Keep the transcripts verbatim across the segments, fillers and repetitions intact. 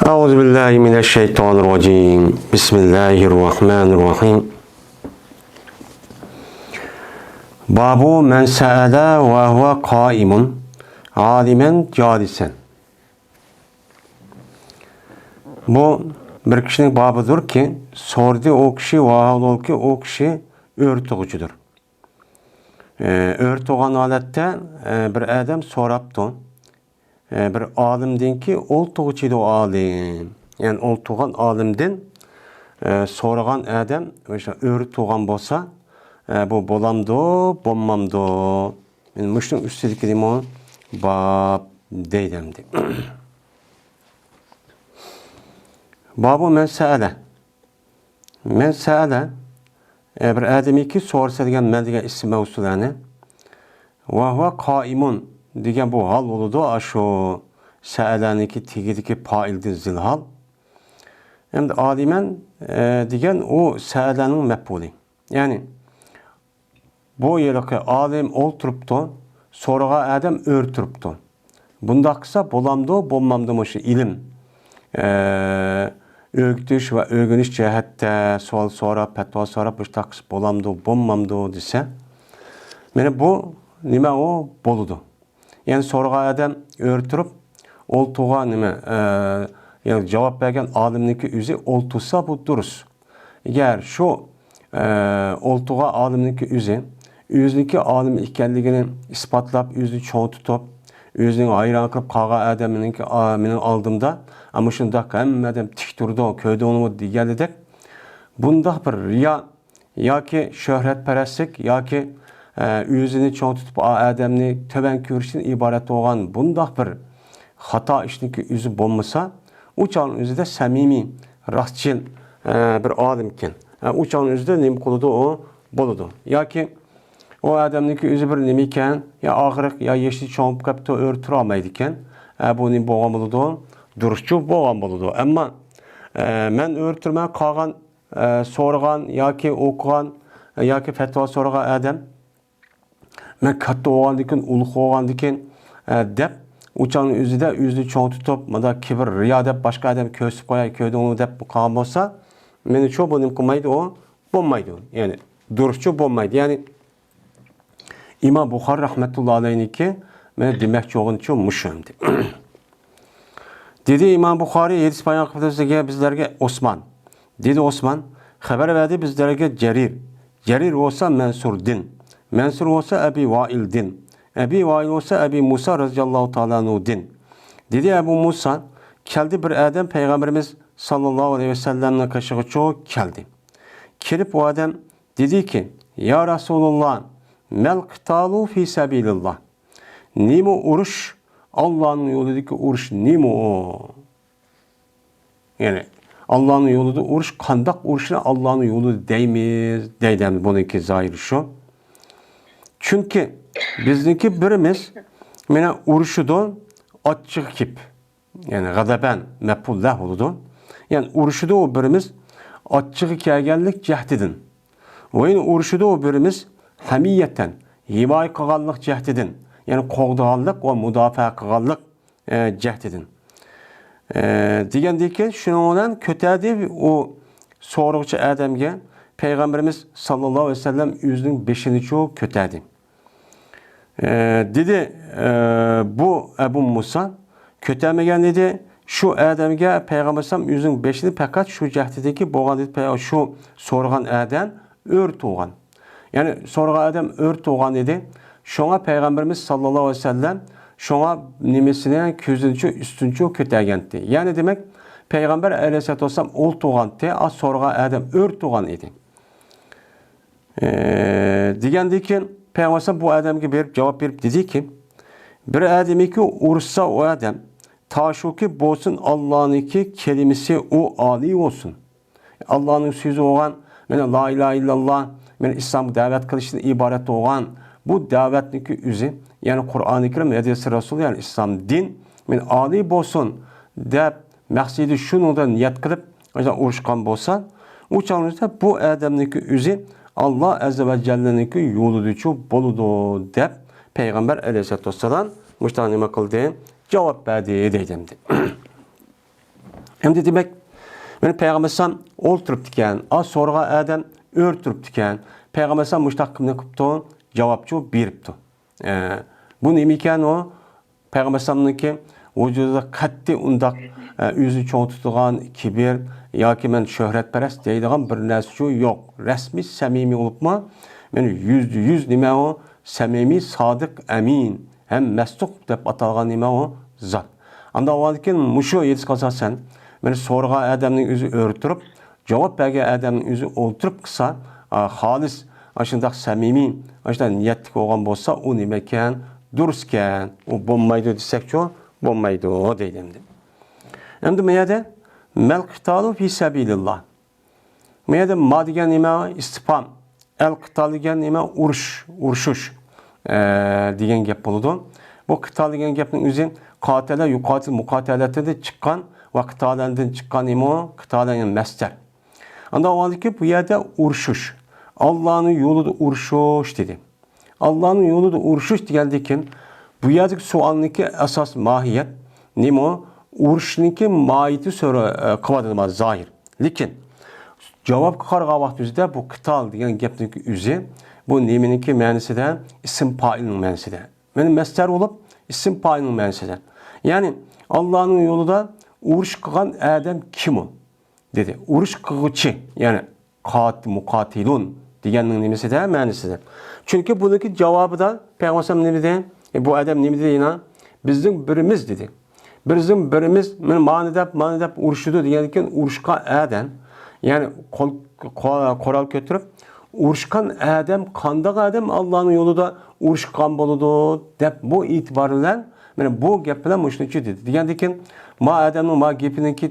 أعوذ بالله من الشيطان الرجيم. بسم الله الرحمن الرحيم. باب من سأل وهو قائم عالما جالسا. بۇ بىر كىشىنىڭ بابىدۇركى، سورىدى ئۇ كىشى، ۋاھالۇكى ئۇ كىشى ئۆرە تۇغۇچىدۇر. ئۆرە تۇغان ھالەتتە بىر ئادەم سوراپتۇ. بىر ئالىمدىنكى، ئولتۇغۇچىدۇ ئالىم. يەنى ئولتۇغان ئالىمدىن سورىغان ئادەم ئۆشۇ ئۆرە تۇغان بولسا، بۇ بولامدۇ، بولمامدۇ؟ مەن مۇشۇنىڭ ئۈستىدىكى دېمۇ باب دەيدۇ ئەمدى. بابۇ مەن سەئەلە. مەن سەئەلە، بىر ئادەمكى سورىسا دېگەن مەن دېگەن ئىسىم مەۋسۇلەنى. ۋە ھۇۋە قائىمۇن دېگەن بۇ ھال بولىدۇ، ئاشۇ سەئەلەنىڭكى تېگىدىكى پائىلدىن زىلھال. ئەمدى ئالىمەن دېگەن ئۇ سەئەلەنىڭ مەپئۇلى. يەنى بۇ ھېلىقى ئالىم ئولتۇرۇپتۇ، سورىغان ئادەم ئۆرە تۇرۇپتۇ. بۇنداق قىلسا بولامدۇ، بولمامدۇ مۇشۇ ئىلىم، ئە، ئۆگىتىش ۋە ئۆگىنىش جەھەتتە سوئال سوراپ، پەتىۋا سوراپ، مۇشۇنداق قىلسا بولامدۇ، بولمامدۇ دېسە، مانا بۇ نېمە ئۇ؟ بولىدۇ. يەنى سورىغان ئادەم ئۆرە تۇرۇپ، ئولتۇرغان نېمە، ئە، يەنى جاۋاب بەرگەن ئالىمنىڭكى ئۆزى ئولتۇرسا بۇ دۇرۇس. ئەگەر شۇ، ئە، ئولتۇرغان ئالىمنىڭكى ئۆزى، ئۆزىنىڭكى ئالىم ئىكەنلىكىنى ئىسپاتلاپ، ئۆزىنى چوڭ تۇتۇپ، ئۆزىنى ھەيران قىلىپ قالغان ئادەم مېنىڭكى، ئا، مېنىڭ ئالدىمدا، ئە، مۇشۇنداق ھەممە ئادەم تىك تۇرىدۇ، كۆردۈڭلىمۇ دېگەنلىدەك، بۇنداق بىر رىيا ياكى شۆھرەتپەرەسلىك ياكى، ئە، ئۆزىنى چوڭ تۇتۇپ، ئا، ئادەمنى تۆۋەن كۆرۈشتىن ئىبارەت بولغان بۇنداق بىر خاتا ئىشنىڭكى ئۆزى بولمىسا، ئۇ چاغنىڭ ئۆزىدە سەمىمىي، راستچىل، ئە، بىر ئادەمكەن. ئە، ئۇ چاغنىڭ ئۆزىدە نېمە قىلىدۇ، ئۇ بولىدۇ. ياكى ئۇ ئادەمنىڭكى ئۆزى بىر نېمىكەن، يا ئاغرىق، يا يېشى چوڭ بولۇپ قاپتۇ، ئۆرە تۇرالمايدىكەن. ئە، بۇ نېمە بولغان بولىدۇ؟ دۇرۇسچۇ بولغان بولىدۇ. ئەمما، ئە، مەن ئۆرە تۇرماي قالغان ئە، سورىغان ياكى ئوقۇغان، ئە، ياكى پەتىۋا سورىغان ئادەم، مەن كاتتا بولغاندىكىن، ئۇلۇغ بولغاندىكىن، ئە، دەپ، ئۇ چاغنىڭ ئۆزىدە ئۆزىنى چوڭ تۇتۇپ، مانا كىبىر، رىيا دەپ باشقا ئادەم كۆرسىتىپ قوياي، كۆردۈڭلۇ دەپ قالغان بولسا، مېنىچۇ بۇ نېمە قىلمايدۇ، ئۇ بولمايدۇ. يەنى، دۇرۇسچۇ بولمايدۇ. يەنى، ئىمام بۇخارى رەھمەتۇللا ئەلەيھنىڭكى مانا دېمەكچى بولغىنىچۇ مۇشۇ ئەمدى. دېدى ئىمام بۇخارى، ھەدىس بايان قىلدى بىزگە، بىزلەرگە ئوسمان. دېدى ئوسمان، خەۋەر بەردى بىزلەرگە جەرىر. جەرىر بولسا مەنسۇردىن. مەنسۇر بولسا ئەبى ۋائىلدىن. ئەبى ۋائىل بولسا ئەبى مۇسا رەزىياللاھۇ تائالا ئەنھۇدىن. دېدى ئەبۇ مۇسا، كەلدى بىر ئادەم پەيغەمبىرىمىز ساللاللاھۇ ئەلەيھى ۋەسەللەمنىڭ قېشىغىچۇ كەلدى. كېلىپ ئۇ ئادەم دېدىكى، يا رەسۇلۇللا، مەل قىتالۇ فى سەبىلىللا. نېمە ئۇرۇش؟ ئاللانىڭ يولىدىكى ئۇرۇش نېمە ئۇ؟ يەنى، ئاللانىڭ يولىدا ئۇرۇش، قانداق ئۇرۇشنى ئاللانىڭ يولىدا دەيمىز، دەيدۇ ئەمدى بۇنىڭكى زاھىرى شۇ. چۈنكى بىزنىڭكى بىرىمىز مانا ئۇرۇشىدۇ، ئاچچىقى كېلىپ. يەنى غەزەبەن مەپئۇل لەھ بولىدۇ. يەنى ئۇرۇشىدۇ ئۇ بىرىمىز ئاچچىقى كەلگەنلىك جەھىتىدىن. ۋە يەنە ئۇرۇشىدۇ ئۇ بىرىمىز ھەمىيەتەن، ھىمايە قىلغانلىق جەھىتىدىن، يەنى قوغدىغانلىق ۋە مۇداپىئە قىلغانلىق، ئە، جەھىتىدىن. ئە، دېگەندىكىن شۇنىڭ بىلەن كۆتەردى ئۇ سورىغۇچى ئادەمگە پەيغەمبىرىمىز ساللاللاھۇ ئەلەيھى ۋەسەللەم ئۆزىنىڭ بېشىنىچۇ كۆتەردى. ئە، دېدى، ئە، بۇ ئەبۇ مۇسا كۆتەرمىگەن ئىدى. شۇ ئادەمگە پەيغەمبەر ئەلەيھىسسالام ئۆزىنىڭ بېشىنى پەقەت شۇ جەھەتتىكى بولغان ئىدى، پەي-، شۇ سورىغان ئادەم ئۆرە تۇغان. يەنى سورىغان ئادەم ئۆرە تۇغان ئىدى. شۇڭا پەيغەمبىرىمىز ساللاللاھۇ ئەلەيھى ۋەسەللەم شۇڭا نېمىسىنى، كۆزىنىچۇ ئۈستۈنچۇ كۆتەرگەنتى. يەنى دېمەك، پەيغەمبەر ئەلەيھىسسالاتۇ ۋەسسالام ئولتۇرغانتى، ئا سورىغان ئادەم ئۆرە تۇغان ئىدى. ئە، دېگەندىن كېيىن پەيغەمبەر بۇ ئادەمگە بېرىپ جاۋاب بېرىپ دېدىكى، بىر ئادەمكى ئۇرۇشسا ئۇ ئادەم، تاشۇكى بولسۇن ئاللانىڭكى كەلىمىسى ئۇ ئالىي بولسۇن. ئاللانىڭ سۆزى بولغان، مانا لا ئىلاھە ئىللاللا، مانا ئىسلامغا دەۋەت قىلىشتىن ئىبارەت بولغان بۇ دەۋەتنىڭكى ئۆزى، يەنى قۇرئانى كەرىم، ھەدىسى رەسۇل، يەنى ئىسلام دىن، مانا ئالىي بولسۇن دەپ مەقسىتى شۇنىڭدا نىيەت قىلىپ، ئۇرۇشقان بولسا، ئۇ چاغنىڭدا بۇ ئادەمنىڭكى ئۆزى ئاللا ئەززە ۋە جەللىنىڭكى يولىدىچۇ بولىدۇ، دەپ پەيغەمبەر ئەلەيھىسسالاتۇ ۋەسسالام مۇشۇنداق نېمە قىلدى؟ جاۋاب بەردى، دەيدۇ ئەمدى. ئەمدى دېمەك، مانا پەيغەمبەر ئەلەيھىسسالام ئولتۇرۇپتىكەن، ئا سورىغان ئادەم ئۆرە تۇرۇپتىكەن. پەيغەمبەر ئەلەيھىسسالام مۇشۇنداق قىلىپتۇ، جاۋابچۇ بېرىپتۇ. ئە، بۇ نېمىكەن ئۇ؟ پەيغەمبەر ئەلەيھىسسالامنىڭكى ۋۇجۇدىدا قەتئىي ئۇنداق، ئە، ئۆزىنى چوڭ تۇتىدىغان كىبىر ياكى مەن شۆھرەتپەرەس دەيدىغان بىر نەرسىچۇ يوق. رەسمىي سەمىمىي بولۇپمۇ، مانا يۈزدە يۈز نېمە ئۇ؟ سەمىمىي، سادىق، ئەمىن ھەم مەستۇق دەپ ئاتالغان نېمە ئۇ؟ زات. ئانداق بولغاندىكىن مۇشۇ ھەدىسكە ئاساسەن، مانا سورىغان ئادەمنىڭ ئۆزى ئۆرە تۇرۇپ، جاۋاب بەرگەن ئادەمنىڭ ئۆزى ئولتۇرۇپ قىلسا، ئا، خالىس ئاشۇنداق سەمىمىي، ئاشۇنداق نىيەتلىك بولغان بولسا، ئۇ نېمىكەن؟ دۇرۇسكەن. ئۇ بولمايدۇ دېسەكچۇ؟ بولمايدۇ دەيدۇ ئەمدى. ئەمدى بۇ يەردە مەل قىتالۇ فى سەبىلىللا. بۇ يەردە ما دېگەن نېمە؟ ئىستىپھام. ئەل قىتال دېگەن نېمە؟ ئۇرۇش، ئۇرۇشۇش، ئە، دېگەن گەپ بولىدۇ. بۇ قىتال دېگەن گەپنىڭ ئۆزى قاتەلە، يۇقاتىل، مۇقاتەلەتىدىن چىققان ۋە قىتالەندىن چىققان نېمە ئۇ؟ قىتالەن، يەنى مەستەر. ئاندىن ئاۋۋالدىكى بۇ يەردە ئۇرۇشۇش. ئاللانىڭ يولىدا ئۇرۇشۇش دېدى. ئاللانىڭ يولىدا ئۇرۇشۇش دېگەندىن كېيىن، بۇ يەردىكى سوئالنىڭكى ئاساسىي ماھىيەت نېمە؟ ئۇرۇشنىڭكى ماھىيىتى سورا-، ئە، قىلىۋاتىدۇ زاھىر. لېكىن جاۋابقا قارىغان ۋاقتىمىزدا بۇ قىتال دېگەن گەپنىڭكى ئۆزى، بۇ نېمىنىڭكى مەنىسىدە؟ ئىسىم پائىلنىڭ مەنىسىدە. مانا مەستەر بولۇپ، ئىسىم پائىلنىڭ مەنىسىدە. يەنى، ئاللانىڭ يولىدا ئۇرۇش قىلغان ئادەم كىم ئۇ؟ دېدى. ئۇرۇش قىلغۇچى، يەنى قات-، مۇقاتىلۇن دېگەننىڭ نېمىسىدە؟ مەنىسىدە. چۈنكى بۇنىڭكى جاۋابىدا پەيغەمبەر ئەلەيھىسسالام نېمە دېدى؟ ئە، بۇ ئادەم نېمە دېدى يەنە؟ بىزنىڭ بىرىمىز دېدى. بىزنىڭ بىرىمىز مانا مانى دەپ، مانى دەپ ئۇرۇشىدۇ دېگەندىن كېيىن ئۇرۇشقان ئادەم، يەنى قول، قو-، قورال كۆتۈرۈپ ئۇرۇشقان ئادەم قانداق ئادەم ئاللانىڭ يولىدا ئۇرۇشقان بولىدۇ دەپ بۇ ئېتىبار بىلەن، مانا بۇ گەپ بىلەن مۇشۇنى دېدى. دېگەندىن كېيىن ما ئادەمنىڭ ما گېپىنىڭكى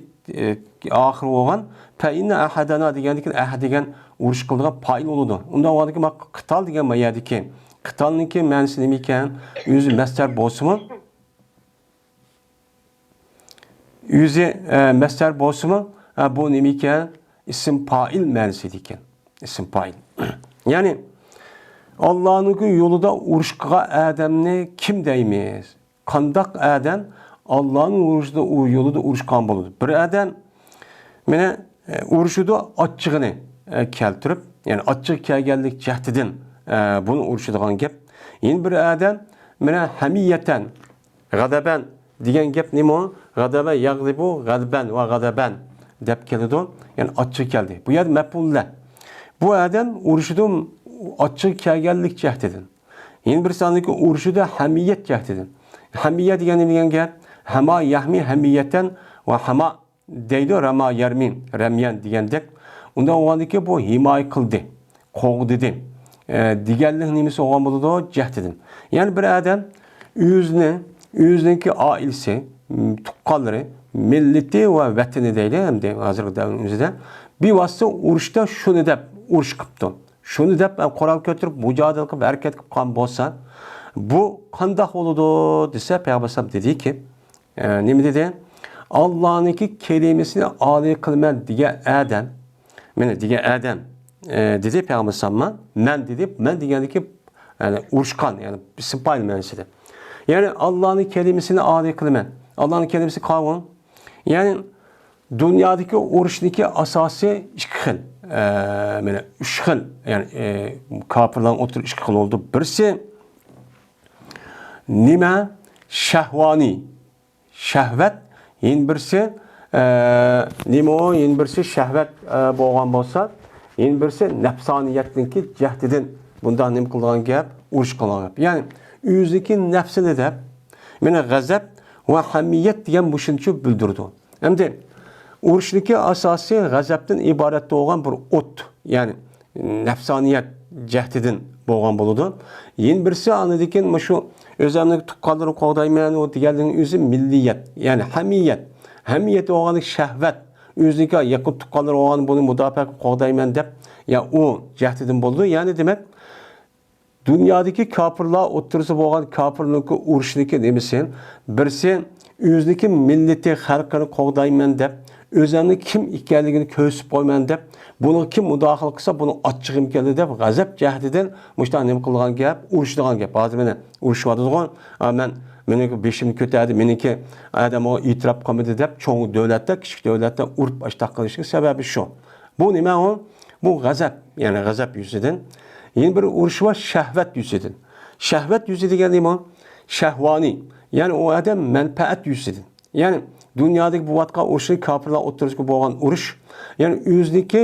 ئاخىرى بولغان پەئىننە ئەھەدەنا دېگەندىكىن ئەھەد دېگەن ئۇرۇش قىلىدىغان پائىل بولىدۇ. ئۇنداق بولغاندىكىن ما قىتال دېگەن ما يەردىكى قىتالنىڭكى مەنىسى نېمە ئىكەن؟ ئۆزى مەستەر بولسىمۇ، ئۆزى، ئە، مەستەر بولسىمۇ، ئە، بۇ نېمە ئىكەن؟ ئىسىم پائىل مەنىسىدە ئىكەن. ئىسىم پائىل. يەنى، ئاللانىڭكى يولىدا ئۇرۇش قىلغان ئادەمنى كىم دەيمىز؟ قانداق ئادەم ئاللانىڭ يولىدا، ئۇ يولىدا ئۇرۇشقان بولىدۇ؟ بىر ئادەم، مانا، ئە، ئۇرۇشىدۇ ئاچچىقىنى، ئە، كەلتۈرۈپ، يەنى ئاچچىقى كەلگەنلىك جەھىتىدىن، ئە، بۇنى ئۇرۇشىدىغان گەپ. يەنە بىر ئادەم، مانا، ھەمىيەتەن، غەدەبەن دېگەن گەپ نېمە ئۇ؟ غەدەبە يەغلىبۇ غەدبەن ۋە غەدەبەن دەپ كېلىدۇ. يەنى ئاچچىقى كەلدى. بۇ يەردە مەپئۇللە. بۇ ئادەم ئۇرۇشىدۇ ئاچچىقى كەلگەنلىك جەھىتىدىن. يەنە بىرسى ئاندىكى ئۇرۇشىدۇ ھەمىيەت جەھىتىدىن. ھەمىيە دېگەن نېمە دېگەن گەپ؟ ھەما يەھمى ھەمىيەتەن ۋە ھەما دەيدۇ، رەما يەرمى، رەميەن دېگەندەك. ئۇنداق بولغاندىكى بۇ ھىمايە قىلدى، قوغدىدى، ئە، دېگەنلىك نېمىسى بولغان بولىدۇ؟ جەھىتىدىن. يەنى بىر ئادەم ئۆزىنى، ئۆزىنىڭكى ئائىلىسى، م، تۇغقانلىرى، مىللىتى ۋە ۋەتىنى دەيلى، ئەمدى ھازىرقى دەۋرنىڭ ئۆزىدە بىۋاسىتە ئۇرۇشتا شۇنى دەپ ئۇرۇش قىپتۇ. شۇنى دەپ، ئە، قورال كۆتۈرۈپ، مۇجادىلە قىلىپ، ھەرىكەت قىلىپ قالغان بولسا، بۇ قانداق بولىدۇ دېسە، پەيغەمبەر ئەلەيھىسسالام دېدىكى، ئە، نېمە دېدى؟ ئاللانىڭكى كەلىمىسىنى ئالىي قىلىمەن دېگەن ئادەم، مانا دېگەن ئادەم، ئە، دېدى پەيغەمبەر ئەلەيھىسسالام، مەن دېدى، مەن دېگەندىكى، يەنى ئۇرۇشقان، يەنى ئىسىم پائىل مەنىسىدە. يەنى ئاللانىڭ كەلىمىسىنى ئالىي قىلىمەن. ئاللانىڭ كەلىمىسى قاۋۇن. يەنى دۇنيادىكى ئۇرۇشنىڭكى ئاساسى ئىككى خىل. ئە، مانا ئۈچ خىل، يەنى، ئە، كاپىرلارنىڭ ئوتتۇرا ئىككى خىل بولىدۇ. بىرسى نېمە؟ شەھۋانىي، شەھۋەت، يەنە بىرسى، ئە، نېمە ئۇ؟ يەنە بىرسى شەھۋەت، ئە، بولغان بولسا، يەنە بىرسى نەپسانىيەتنىڭكى جەھىتىدىن بۇنداق نېمە قىلىدىغان گەپ؟ ئۇرۇش قىلىدىغان گەپ. يەنى ئۆزىنىڭكى نەپسىنى دەپ، مانا غەزەپ ۋە ھەمىيەت دېگەن مۇشۇنچە بىلدۈرىدۇ. ئەمدى ئۇرۇشنىڭكى ئاساسى غەزەپتىن ئىبارەت بولغان بىر ئوت، يەنى نەپسانىيەت جەھىتىدىن بولغان بولىدۇ. يەنە بىرسى ئاندىن كېيىن مۇشۇ ئۆزۈمنىڭ تۇغقانلىرىنى قوغدايمەن، ئۇ دېگەنلىكنىڭ ئۆزى مىللىيەت، يەنى ھەمىيەت. ھەمىيەت بولغان شەھۋەت، ئۆزىنىڭكى يېقىن تۇغقانلىرى بولغان بۇنى مۇداپىئە قىلىپ قوغدايمەن دەپ، يا ئۇ جەھىتىدىن بولىدۇ. يەنى دېمەك، دۇنيادىكى كاپىرلار ئوتتۇرىسىدا بولغان كاپىرنىڭكى ئۇرۇشنىڭكى نېمىسى؟ بىرسى ئۆزىنىڭكى مىللىتى، خەلقىنى قوغدايمەن دەپ، ئۆزۈمنىڭ كىم ئىكەنلىكىنى كۆرسىتىپ قويىمەن دەپ، بۇنىڭغا كىم مۇداخىلە قىلسا، بۇنىڭ ئاچچىقىم كېلىدۇ دەپ، غەزەپ جەھىتىدىن مۇشۇنداق نېمە قىلىدىغان گەپ، ئۇرۇشىدىغان گەپ. ھازىر مانا ئۇرۇشۇۋاتىدىغۇ، ئا، مەن، مېنىڭكى بېشىمنى كۆتەردى، مېنىڭكى ئادەم ئۇ ئېتىراپ قىلمىدى دەپ، چوڭ دۆلەتلەر كىچىك دۆلەتلەر ئۇرۇپ ئاشتاق قىلىشنىڭ سەۋەبى شۇ. بۇ نېمە ئۇ؟ بۇ غەزەپ، يەنى غەزەپ يۈزىدىن. يەنە بىر ئۇرۇش بار شەھۋەت يۈزىدىن. شەھۋەت يۈزى دېگەن نېمە؟ شەھۋانىي، يەنى ئۇ ئادەم مەنپەئەت يۈزىدىن. يەنى دۇنيادىكى بوۋاتقان ئۇرۇشنى كاپىرلار ئوتتۇرىسىغا بولغان ئۇرۇش، يەنى ئۆزىنىڭكى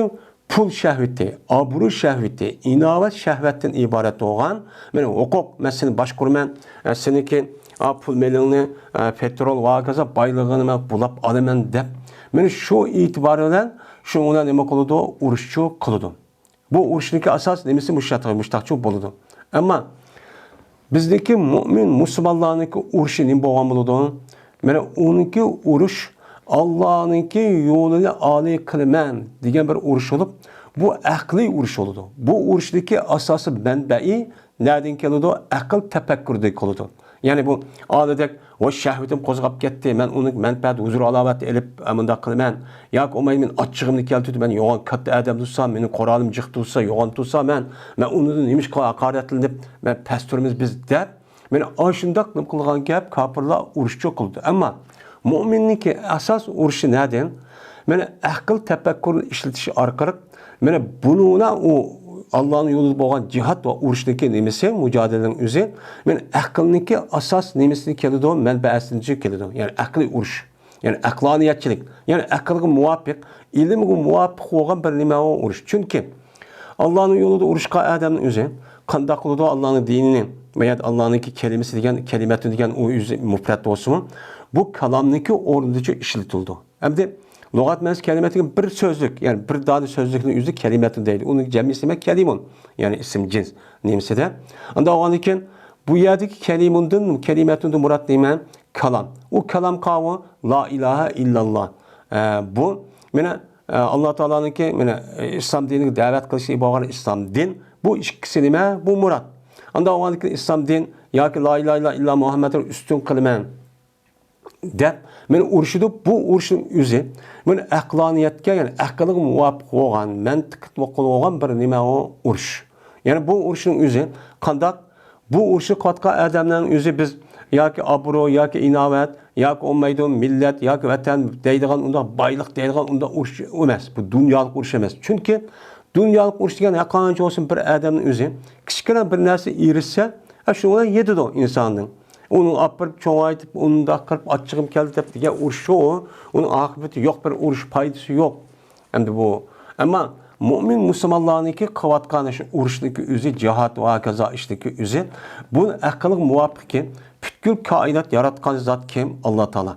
پۇل شەھۋىتى، ئابرۇ شەھۋىتى، ئىناۋەت شەھۋەتتىن ئىبارەت بولغان، مانا ھوقۇق، مەن سېنى باشقۇرىمەن، ئە، سېنىڭكى، ئا، پۇل مېلىڭنى، ئە، پېترول ۋە ھاكازا بايلىقىنى مەن بۇلاپ ئالىمەن دەپ، مانا شۇ ئېتىبار بىلەن شۇنىڭ بىلەن نېمە قىلىدۇ؟ ئۇرۇشچۇ قىلىدۇ. بۇ ئۇرۇشنىڭكى ئاساس نېمىسى؟ مۇشۇ مۇشتاقچۇ بولىدۇ. ئەمما بىزدىكى مۇئمىن مۇسۇلمانلارنىڭكى ئۇرۇشى نېمە بولغان بولىدۇ؟ مانا ئۇنىڭكى ئۇرۇش ئاللانىڭكى يولىنى ئالىي قىلىمەن دېگەن بىر ئۇرۇش بولۇپ، بۇ ئەقلىي ئۇرۇش بولىدۇ. بۇ ئۇرۇشنىڭكى ئاساسىي مەنبەئى نەدىن كېلىدۇ؟ ئەقىل تەپەككۇردىن كېلىدۇ. يەنى بۇ ئالىدەك، ۋاي شەھۋىتىم قوزغاپ كەتتى، مەن ئۇنى مەنپەئەت، ھۇزۇر ھالاۋەت ئېلىپ، ئە، مۇنداق قىلىمەن. ياكى ئۇماي مەن ئاچچىقىمنى كەلتۈردى، مەن يوغان كاتتا ئادەم تۇرسا، مېنىڭ قورالىم جىق تۇرسا، يوغان تۇرسا مەن، مەن ئۇنىڭدىن نېمىشقا ھاقارەتلىنىپ، مەن پەس تۇرىمىز بىز دەپ، مانا ئاشۇنداق نېمە قىلغان گەپ، كاپىرلار ئۇرۇشچۇ قىلىدۇ. ئەمما مۇئمىننىڭكى ئاساس ئۇرۇشى نەدىن؟ مانا ئەقىل تەپەككۇرنى ئىشلىتىش ئارقىلىق، مانا بۇنىڭدا ئۇ ئاللانىڭ يولىدا بولغان جىھاد ۋە ئۇرۇشنىڭكى نېمىسى، مۇجادىلىنىڭ ئۆزى، مانا ئەقىلنىڭكى ئاساس نېمىسىدىن كېلىدۇ؟ مەنبەسىدىن كېلىدۇ. يەنى ئەقلىي ئۇرۇش. يەنى ئەقلانىيەتچىلىك، يەنى ئەقىلگە مۇۋاپىق، ئىلىمگە مۇۋاپىق بولغان بىر نېمە ئۇ ئۇرۇش. چۈنكى ئاللانىڭ يولىدا ئۇرۇشقان ئادەمنىڭ ئۆزى قانداق قىلىدۇ؟ ئاللانىڭ دىنىنى، يا ئاللانىڭكى كەلىمىسى دېگەن، كەلىمەتۇ دېگەن ئۇ ئۆزى مۇپرەت بولسىمۇ، بۇ كالامنىڭكى ئورنىدىچە ئىشلىتىلىدۇ. ئەمدى لۇغەت مەنىسى كەلىمەتىگە بىر سۆزلۈك، يەنى بىر دانە سۆزلۈكنىڭ ئۆزى كەلىمەتۇ دەيدۇ. ئۇنىڭ جەمئىسى نېمە؟ كەلىمۇن، يەنى ئىسىم جىنس نېمىسىدە. ئانداق بولغاندىن كېيىن بۇ يەردىكى كەلىمۇندىن، كەلىمەتۇندىن مۇراد نېمە؟ كالام. ئۇ كالام قاۋۇ، لا ئىلاھە ئىللاللا. ئە، بۇ، مانا، ئە، ئاللا تائالانىڭكى، مانا، ئە، ئىسلام دىنىگە دەۋەت قىلىشى بولغان ئىسلام دىن. بۇ ئىككىسى نېمە؟ بۇ مۇراد. ئانداق بولغاندىن كېيىن ئىسلام دىن ياكى لا ئىلاھە ئىللا، ئىللا مۇھەممەدنى ئۈستۈن قىلىمەن دەپ، مانا ئۇرۇشىدۇ. بۇ ئۇرۇشنىڭ ئۆزى، مانا ئەقلانىيەتكە، يەنى ئەقىلگە مۇۋاپىق بولغان، مەنتىققە مۇۋاپىق بولغان بىر نېمە ئۇ ئۇرۇش. يەنى بۇ ئۇرۇشنىڭ ئۆزى قانداق؟ بۇ ئۇرۇشقا قاتقان ئادەملەرنىڭ ئۆزى بىز ياكى ئابرو، ياكى ئىناۋەت، ياكى ئومايدۇ، مىللەت، ياكى ۋەتەن دەيدىغان ئۇنداق بايلىق دەيدىغان ئۇنداق ئۇرۇش ئەمەس. بۇ دۇنيالىق ئۇرۇش ئەمەس. چۈنكى دۇنيالىق ئۇرۇش دېگەن ھەرقانچە بولسۇن بىر ئادەمنىڭ ئۆزى كىچىككىنە بىر نەرسە ئېرىشسە، ئە، شۇنى يېتىدۇ ئىنساننىڭ. ئۇنى ئاپىرىپ چوڭايتىپ، ئۇنداق قىلىپ ئاچچىقىم كەلدى دەپ دېگەن ئۇرۇش شۇ. ئۇنىڭ ئاقىۋىتى يوق، بىر ئۇرۇش پايدىسى يوق. ئەمدى بۇ، ئەمما مۇئمىن مۇسۇلمانلارنىڭكى قىلىۋاتقان شۇ ئۇرۇشنىڭكى ئۆزى، جىھاد ۋە ھاكازا ئىشنىڭكى ئۆزى، بۇ ئەقىلگە مۇۋاپىق ئىكەن. پۈتكۈل كائىنات ياراتقان زات كىم؟ ئاللا تائالا.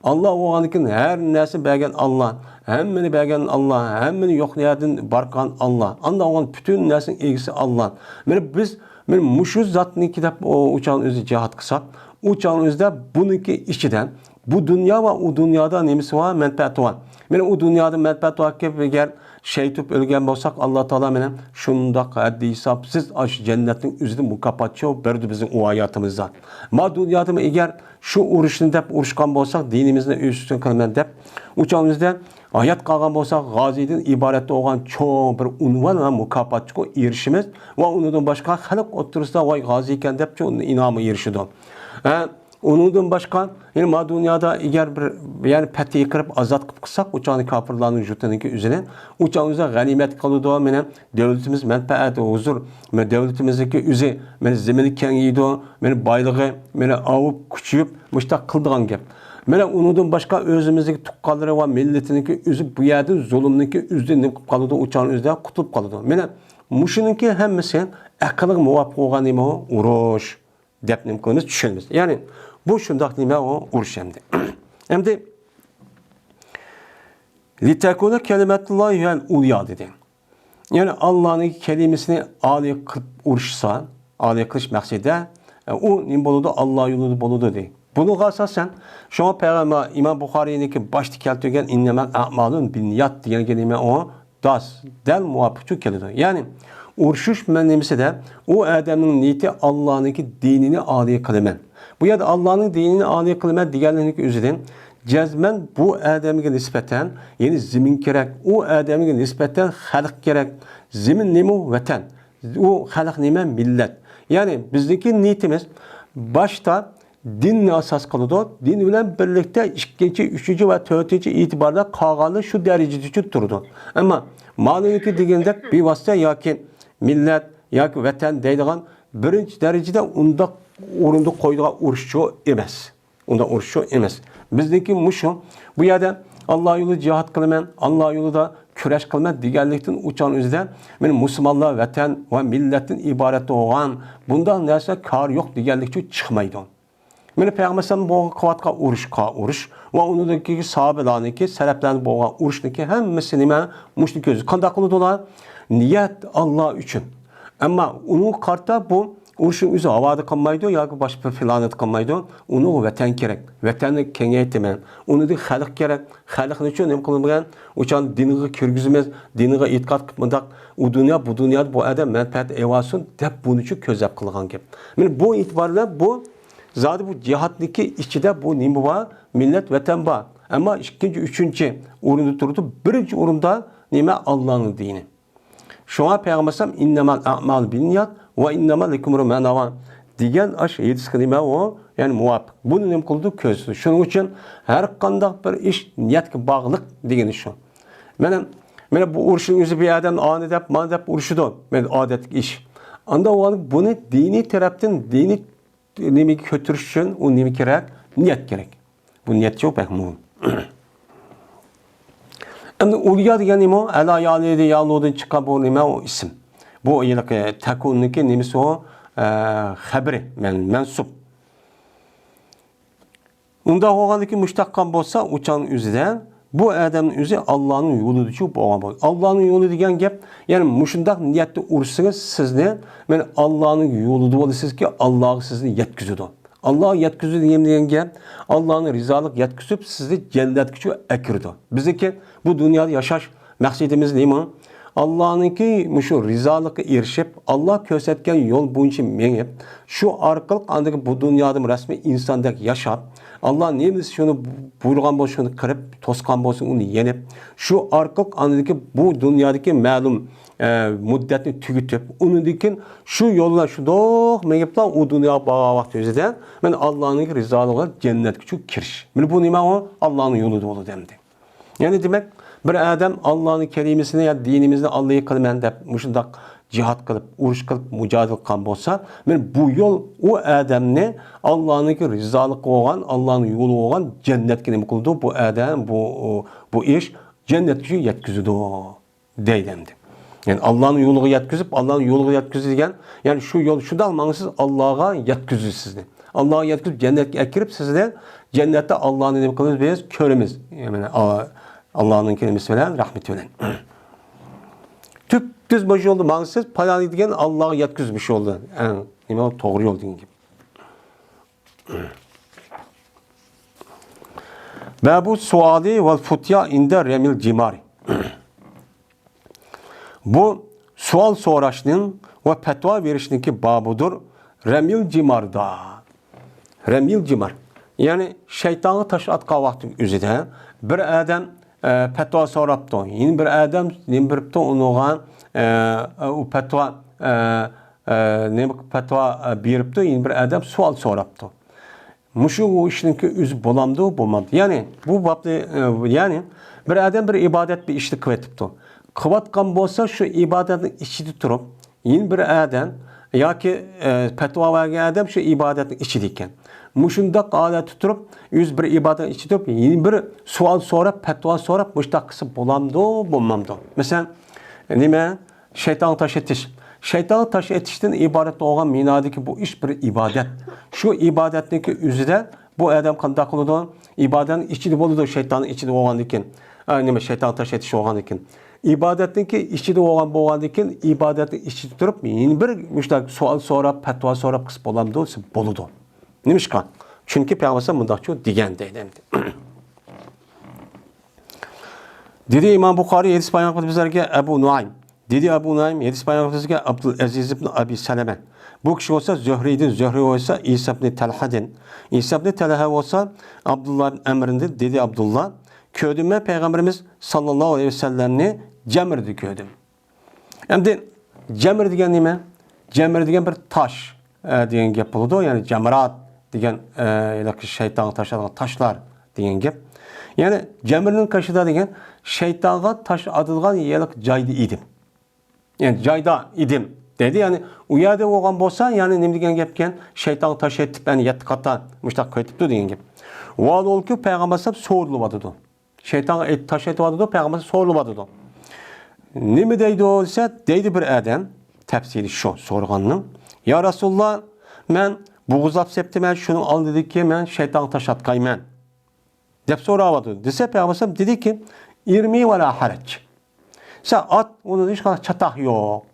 ئاللا بولغاندىكىن ھەر نەرسە بەرگەن ئاللا، ھەممىنى بەرگەن ئاللا، ھەممىنى يوق يەردىن بارقان ئاللا. ئانداق بولغان پۈتۈن نەرسىنىڭ ئىگىسى ئاللا. مانا بىز، مانا مۇشۇ زاتنىڭكى دەپ ئۇ، ئۇ چاغنىڭ ئۆزى جىھاد قىلساق، ئۇ چاغنىڭ ئۆزىدە بۇنىڭكى ئىچىدە بۇ دۇنيا ۋە ئۇ دۇنيادا نېمىسى بار؟ مەنپەئەتى بار. مانا ئۇ دۇنيادا مەنپەئەت باركەن، ئەگەر شېھىت بولۇپ ئۆلگەن بولساق، ئاللا تائالا مانا شۇنداق ھەددى ھېسابسىز ئاشۇ جەننەتنىڭ ئۆزىدىن مۇكاپات شۇ بەردى بىزنىڭ ئۇ ھاياتىمىزدا. ما دۇنيادىمۇ ئەگەر شۇ ئۇرۇشنى دەپ ئۇرۇشقان بولساق، دىنىمىزنى ئۆز ئۈستۈن قىلىمەن دەپ، ئۇ چاغىمىزدا ھايات قالغان بولساق، غازىدىن ئىبارەت بولغان چوڭ بىر ئۇنۋان ۋە مۇكاپاتقا ئېرىشىمىز ۋە ئۇنىڭدىن باشقا خەلق ئوتتۇرىسىدا ۋاي غازى ئىكەن دەپ چوڭ ئىنامى ئېرىشىدۇ. ھە؟ ئۇنىڭدىن باشقا، يەنە ما دۇنيادا ئەگەر بىر، يەنى پەتھى قىلىپ ئازاد قىلىپ قىلساق، ئۇ چاغنى كاپىرلارنىڭ يۇرتىنىڭكى ئۆزىنى، ئۇ چاغ ئۆزى غەنىيمەتكە قىلىدۇ، مانا دۆلىتىمىز مەنپەئەت، ھۇزۇر، مانا دۆلىتىمىزنىڭكى ئۆزى، مانا زېمىنى كېڭىيىدۇ، مانا بايلىقى، مانا ئاۋۇپ، كۈچىيىپ، مۇشتاق قىلىدىغان گەپ. مانا ئۇنىڭدىن باشقا ئۆزىمىزنىڭكى تۇغقانلىرى ۋە مىللىتىنىڭكى ئۆزى بۇ يەردىن زۇلۇمنىڭكى ئۆزىدىن نېمە قىلىپ قالىدۇ، ئۇ چاغنىڭ ئۆزىدە قۇتۇلۇپ قالىدۇ. مانا مۇشۇنىڭكى ھەممىسى ئەقىلگە مۇۋاپىق بولغان نېمە ئۇ؟ ئۇرۇش. دەپ نېمە قىلىمىز؟ چۈشىنىمىز. يەنى بۇ شۇنداق نېمە ئۇ ئۇرۇش ئەمدى. ئەمدى لىتەكۇنە كەلىمەتۇللاھىل ئۇليا دېدى. يەنى ئاللانىڭ كەلىمىسىنى ئالىي قىلىپ ئۇرۇشسا، ئالىي قىلىش مەقسىتىدە، ئە، ئۇ نېمە بولىدۇ؟ ئاللا يولىدا بولىدۇ دېدى. بۇنىڭغا ئاساسەن، شۇڭا پەيغەمبەر ئىمام بۇخارىينىڭكى باشتا كەلتۈرگەن ئىننەمەل ئەئمالۇ بىننىيات دېگەنگە نېمە ئۇ؟ داس، دەل مۇۋاپىقچۇ كېلىدۇ. يەنى، ئۇرۇشۇش مەن نېمىسىدە، ئۇ ئادەمنىڭ نىيىتى ئاللانىڭكى دىنىنى ئالىي قىلىمەن. بۇ يەردە ئاللانىڭ دىنىنى ئالىي قىلىمەن دېگەنلىكنىڭ ئۆزىدىن، جەزمەن بۇ ئادەمگە نىسبەتەن، يەنى زېمىن كېرەك، ئۇ ئادەمگە نىسبەتەن خەلق كېرەك. زېمىن نېمە؟ ۋەتەن. ئۇ خەلق نېمە؟ مىللەت. يەنى بىزنىڭكى نىيىتىمىز باشتا دىننى ئاساس قىلىدۇ. دىن بىلەن بىرلىكتە ئىككىنچى، ئۈچىنچى ۋە تۆتىنچى ئېتىباردا قالغانلار شۇ دەرىجىدىچە تۇرىدۇ. ئەمما مانىنىڭكى دېگەندەك بىۋاسىتە ياكى مىللەت ياكى ۋەتەن دەيدىغان بىرىنچى دەرىجىدە ئۇنداق ئورۇندا قويىدىغان ئۇرۇشچۇ ئەمەس. ئۇنداق ئۇرۇشچۇ ئەمەس. بىزنىڭكى مۇشۇ. بۇ يەردە ئاللا يولىدا جىھاد قىلىمەن، ئاللا يولىدا كۈرەش قىلىمەن دېگەنلىكتىن ئۇچان ئۆزىدە مەن مۇسۇلمانلار ۋەتەن ۋە مىللەتتىن ئىبارەت بولغان بۇنداق نەرسە كار يوق دېگەنلىكچۇ چىقمايدۇ. مانا پەيغەمبەر ئەلەيھىسسالام بولغان قىلىۋاتقان ئۇرۇشقا ئۇرۇش ۋە ئۇنىڭدىكى ساھابىلارنىڭكى، سەلەپلەرنىڭ بولغان ئۇرۇشنىڭكى ھەممىسى نېمە؟ مۇشۇنى كۆزى. قانداق قىلىدۇ ئۇلار؟ نىيەت ئاللا ئۈچۈن. ئەمما ئۇنىڭغا قارىتا بۇ ئۇرۇشنىڭ ئۆزى ھاۋادا قىلمايدۇ ياكى باشقا بىر پىلانېتتا قىلمايدۇ. ئۇنىڭغا ۋەتەن كېرەك. ۋەتەننى كېڭەيتىمەن. ئۇنىڭدىن خەلق كېرەك. خەلقنى شۇ نېمە قىلمىغان؟ ئۇچان دىنغا كىرگۈزىمىز، دىنغا ئېتىقاد قىلىپ مۇنداق، ئۇ دۇنيا، بۇ دۇنيادا بۇ ئادەم مەنپەئەت ئېلىۋالسۇن دەپ بۇنىچۇ كۆزلەپ قىلغان گەپ. مانا بۇ ئېتىبار بىلەن بۇ زادى بۇ جىھادنىڭكى ئىچىدە بۇ نېمە بار؟ مىللەت، ۋەتەن بار. ئەمما ئىككىنچى، ئۈچىنچى ئورۇندا تۇرىدۇ. بىرىنچى ئورۇندا نېمە؟ ئاللانىڭ دىنى. شۇڭا پەيغەمبەر ئەلەيھىسسالام «ئىننەمەل ئەمالۇ بىننىيات ۋە ئىننەمە لىكۇللىمرىئىن ما نەۋا» دېگەن ئاشۇ ھەدىسكە نېمە ئۇ؟ يەنى مۇۋاپىق. بۇنى نېمە قىلىدۇ؟ كۆرسىتىدۇ. شۇنىڭ ئۈچۈن ھەر قانداق بىر ئىش نىيەتكە باغلىق دېگىنى شۇ. مانا، مانا بۇ ئۇرۇشنىڭ ئۆزى بىر ئادەم ئانى دەپ، مانا دەپ ئۇرۇشىدۇ. مانا ئادەتتىكى ئىش. ئاندا ئۇ بۇنى دىنىي تەرەپتىن، دىنىي نېمىگە كۆتۈرۈش ئۈچۈن ئۇ نېمە كېرەك؟ نىيەت كېرەك. بۇ نىيەتچۇ بەك مۇھىم. ئەمدى ئۇليا دېگەن نېمە ئۇ؟ ئەلا يالىدىن يالۇدىن چىققان بۇ نېمە ئۇ ئىسىم؟ بۇ ھېلىقى تەكۇننىڭكى نېمىسى ئۇ؟ ئە، خەبىرى، مەن-، مەنسۇب. ئۇنداق بولغاندىكىن مۇشتاق قىلغان بولسا، ئۇچان ئۆزىدە بۇ ئادەمنىڭ ئۆزى ئاللانىڭ يولىدىچۇ بولغان بولىدۇ. ئاللانىڭ يولى دېگەن گەپ، يەنى مۇشۇنداق نىيەتتە ئۇرسىڭىز، سىزنى، مانا، ئاللانىڭ يولىدا بولىسىزكى، ئاللاغا سىزنى يەتكۈزىدۇ. ئاللاغا يەتكۈزىدۇ دېگەن، دېگەن گەپ، ئاللانىڭ رىزالىقىغا يەتكۈزۈپ، سىزنى جەننەتكىچۇ ئەكىرىدۇ. بىزنىڭكى بۇ دۇنيادا ياشاش مەقسىتىمىز نېمە؟ ئاللانىڭكى مۇشۇ رىزالىقىغا ئېرىشىپ، ئاللا كۆرسەتكەن يول بويىچە مېڭىپ، شۇ ئارقىلىق ئاندىن بۇ دۇنيادا رەسمىي ئىنساندەك ياشاپ، ئاللا نېمە دېسە شۇنى بۇيرۇغان بولسا شۇنى قىلىپ، توسقان بولسا ئۇنى يېنىپ، شۇ ئارقىلىق ئاندىن بۇ دۇنيادىكى مەلۇم، ئە، مۇددەتنى تۈگىتىپ، ئۇنىڭدىن كېيىن شۇ يول بىلەن شۇنداق مېڭىپلا ئۇ دۇنياغا بارغان ۋاقتى ئۆزىدە، مانا، ئاللانىڭ رىزالىقىغا جەننەتكىچۇ كىرىش. مانا بۇ نېمە ئۇ؟ ئاللانىڭ يولىدا بولىدۇ ئەمدى. يەنى دېمەك، بىر ئادەم ئاللانىڭ كەلىمىسىنى يا دىنىمىزنى ئاللاغا قىلىمەن دەپ مۇشۇنداق جىھاد قىلىپ، ئۇرۇش قىلىپ، مۇجادىلە قىلغان بولسا، مانا بۇ يول ئۇ ئادەمنى ئاللانىڭكى رىزالىقى بولغان، ئاللانىڭ يولى بولغان جەننەتكە نېمە قىلىدۇ؟ بۇ ئادەم، بۇ، بۇ ئىش جەننەتكە يەتكۈزىدۇ. دەيدۇ ئەمدى. يەنى ئاللانىڭ يولىغا يەتكۈزۈپ، ئاللانىڭ يولىغا يەتكۈزدى دېگەن، يەنى شۇ يول شۇنداق ماڭسىز، ئاللاغا يەتكۈزدى سىزنى. ئاللاغا يەتكۈزۈپ، جەننەتكە ئەكىرىپ سىزنى، جەننەتتە ئاللانى نېمە قىلىمىز بىز؟ كۆرىمىز. يەنى، ئا-، ئاللانىڭ كەلىمىسى بىلەن، رەھمىتى بىلەن. تۈپتۈز مۇشۇ يولدا ماڭسىز، پالانا دېگەن ئاللاغا يەتكۈزدى مۇشۇ يولدا. ئەڭ نېمە توغرا يول دېگەن گەپ. بابۇ سوئالى ۋەل فتيا ئىندە رەميىل جىمارى. بۇ سوئال سوراشنىڭ ۋە پەتىۋا بېرىشنىڭكى بابىدۇر رەميىل جىماردا. رەميىل جىمار. يەنى شەيتانغا تاش ئاتقان ۋاقتى ئۆزىدە بىر ئادەم، ئە، پەتىۋا سوراپتۇ. يەنە بىر ئادەم نېمە بېرىپتۇ ئۇنىڭغا، ئە، ئۇ پەتىۋا، ئە، ئە، نېمە پەتىۋا، ئە، بېرىپتۇ، يەنە بىر ئادەم سوئال سوراپتۇ. مۇشۇ ئىشنىڭكى ئۆزى بولامدۇ، بولمامدۇ؟ يەنى بۇ بابنى، ئە، يەنى بىر ئادەم بىر ئىبادەت بىر ئىشنى قىلىۋېتىپتۇ. قىلىۋاتقان بولسا شۇ ئىبادەتنىڭ ئىچىدە تۇرۇپ، يەنە بىر ئادەم ياكى، ئە، پەتىۋا بەرگەن ئادەم شۇ ئىبادەتنىڭ ئىچىدە ئىكەن. مۇشۇنداق ھالەتتە تۇرۇپ، ئۆزى بىر ئىبادەتنىڭ ئىچىدە تۇرۇپ، يەنە بىر سوئال سوراپ، پەتىۋا سوراپ، مۇشۇنداق قىلسا بولامدۇ، بولمامدۇ؟ مەسىلەن، نېمە؟ شەيتانغا تاش ئېتىش. شەيتانغا تاش ئېتىشتىن ئىبارەت بولغان مەنادىكى بۇ ئىش بىر ئىبادەت. شۇ ئىبادەتنىڭكى ئۆزىدە بۇ ئادەم قانداق قىلىدۇ؟ ئىبادەتنىڭ ئىچىدە بولىدۇ، شەيتاننىڭ ئىچىدە بولغاندىكىن. ئا، نېمە، شەيتانغا تاش ئېتىش بولغاندىكىن. ئىبادەتنىڭكى ئىچىدە بولغان، بولغاندىكىن، ئىبادەتنىڭ ئىچىدە تۇرۇپ، يەنە بىر مۇشۇنداق سوئال سوراپ، پەتىۋا سوراپ قىلسا بولامدۇ؟ دېسە بولىدۇ. نېمىشقا؟ چۈنكى پەيغەمبەر مۇنداقچۇ دېگەن دەيدۇ ئەمدى. دېدى ئىمام بۇخارىي، ھەدىس بايان قىلدى بىزلەرگە ئەبۇ نۇئايم. دېدى ئەبۇ نۇئايم، ھەدىس بايان قىلدى بىزگە ئابدۇل ئەزىز ئىبن ئەبى سەلەمە. بۇ كىشى بولسا زۆھرىدىن، زۆھرى بولسا ئىسا ئىبن تەلھەدىن. ئىسا ئىبن تەلھە بولسا ئابدۇللا ئىبن ئەمرىندىن. دېدى ئابدۇللا، كۆردۈممەن پەيغەمبىرىمىز ساللاللاھۇ ئەلەيھى ۋەسەللەمنى جەمرىدە كۆردۈم. ئەمدى جەمر دېگەن نېمە؟ جەمر دېگەن بىر تاش، ئە، دېگەن گەپ بولىدۇ. يەنى جەمرات، دېگەن، ئە، ھېلىقى شەيتانغا تاش ئاتىدىغان تاشلار دېگەن گەپ. يەنى جەمرىنىڭ قېشىدا دېگەن شەيتانغا تاش ئاتىدىغان ھېلىقى جايدا ئىدىم. يەنى جايدا ئىدىم دەيدۇ. يەنى ئۇ يەردە بولغان بولسا، يەنى نېمە دېگەن گەپكەن؟ شەيتانغا تاش ئېتىپ، يەنى يەتتە قاتا مۇشۇنداق قېتىپتۇ دېگەن گەپ. ۋاھالبۇكى، پەيغەمبەر ئەلەيھىسسالام سورىلىۋاتىدۇ. شەيتانغا ئېيت-، تاش ئېتىۋاتىدۇ، پەيغەمبەر سورىلىۋاتىدۇ. نېمە دەيدۇ دېسە، دەيدۇ بىر ئادەم، تەپسىلى شۇ سورىغاننىڭ. يا رەسۇلاللا، مەن بوغۇزلاپ سەپتىمەن، شۇنىڭ ئالدىدىكى مەن شەيتانغا تاش ئاتقايمەن دەپ سوراۋاتىدۇ. دېسە، پەيغەمبەر ئەلەيھىسسالام دېدىكى، ئىرمى ۋەلا ھەرەج. سەن ئات، ئۇنىڭدا ھېچقانداق چاتاق يوق.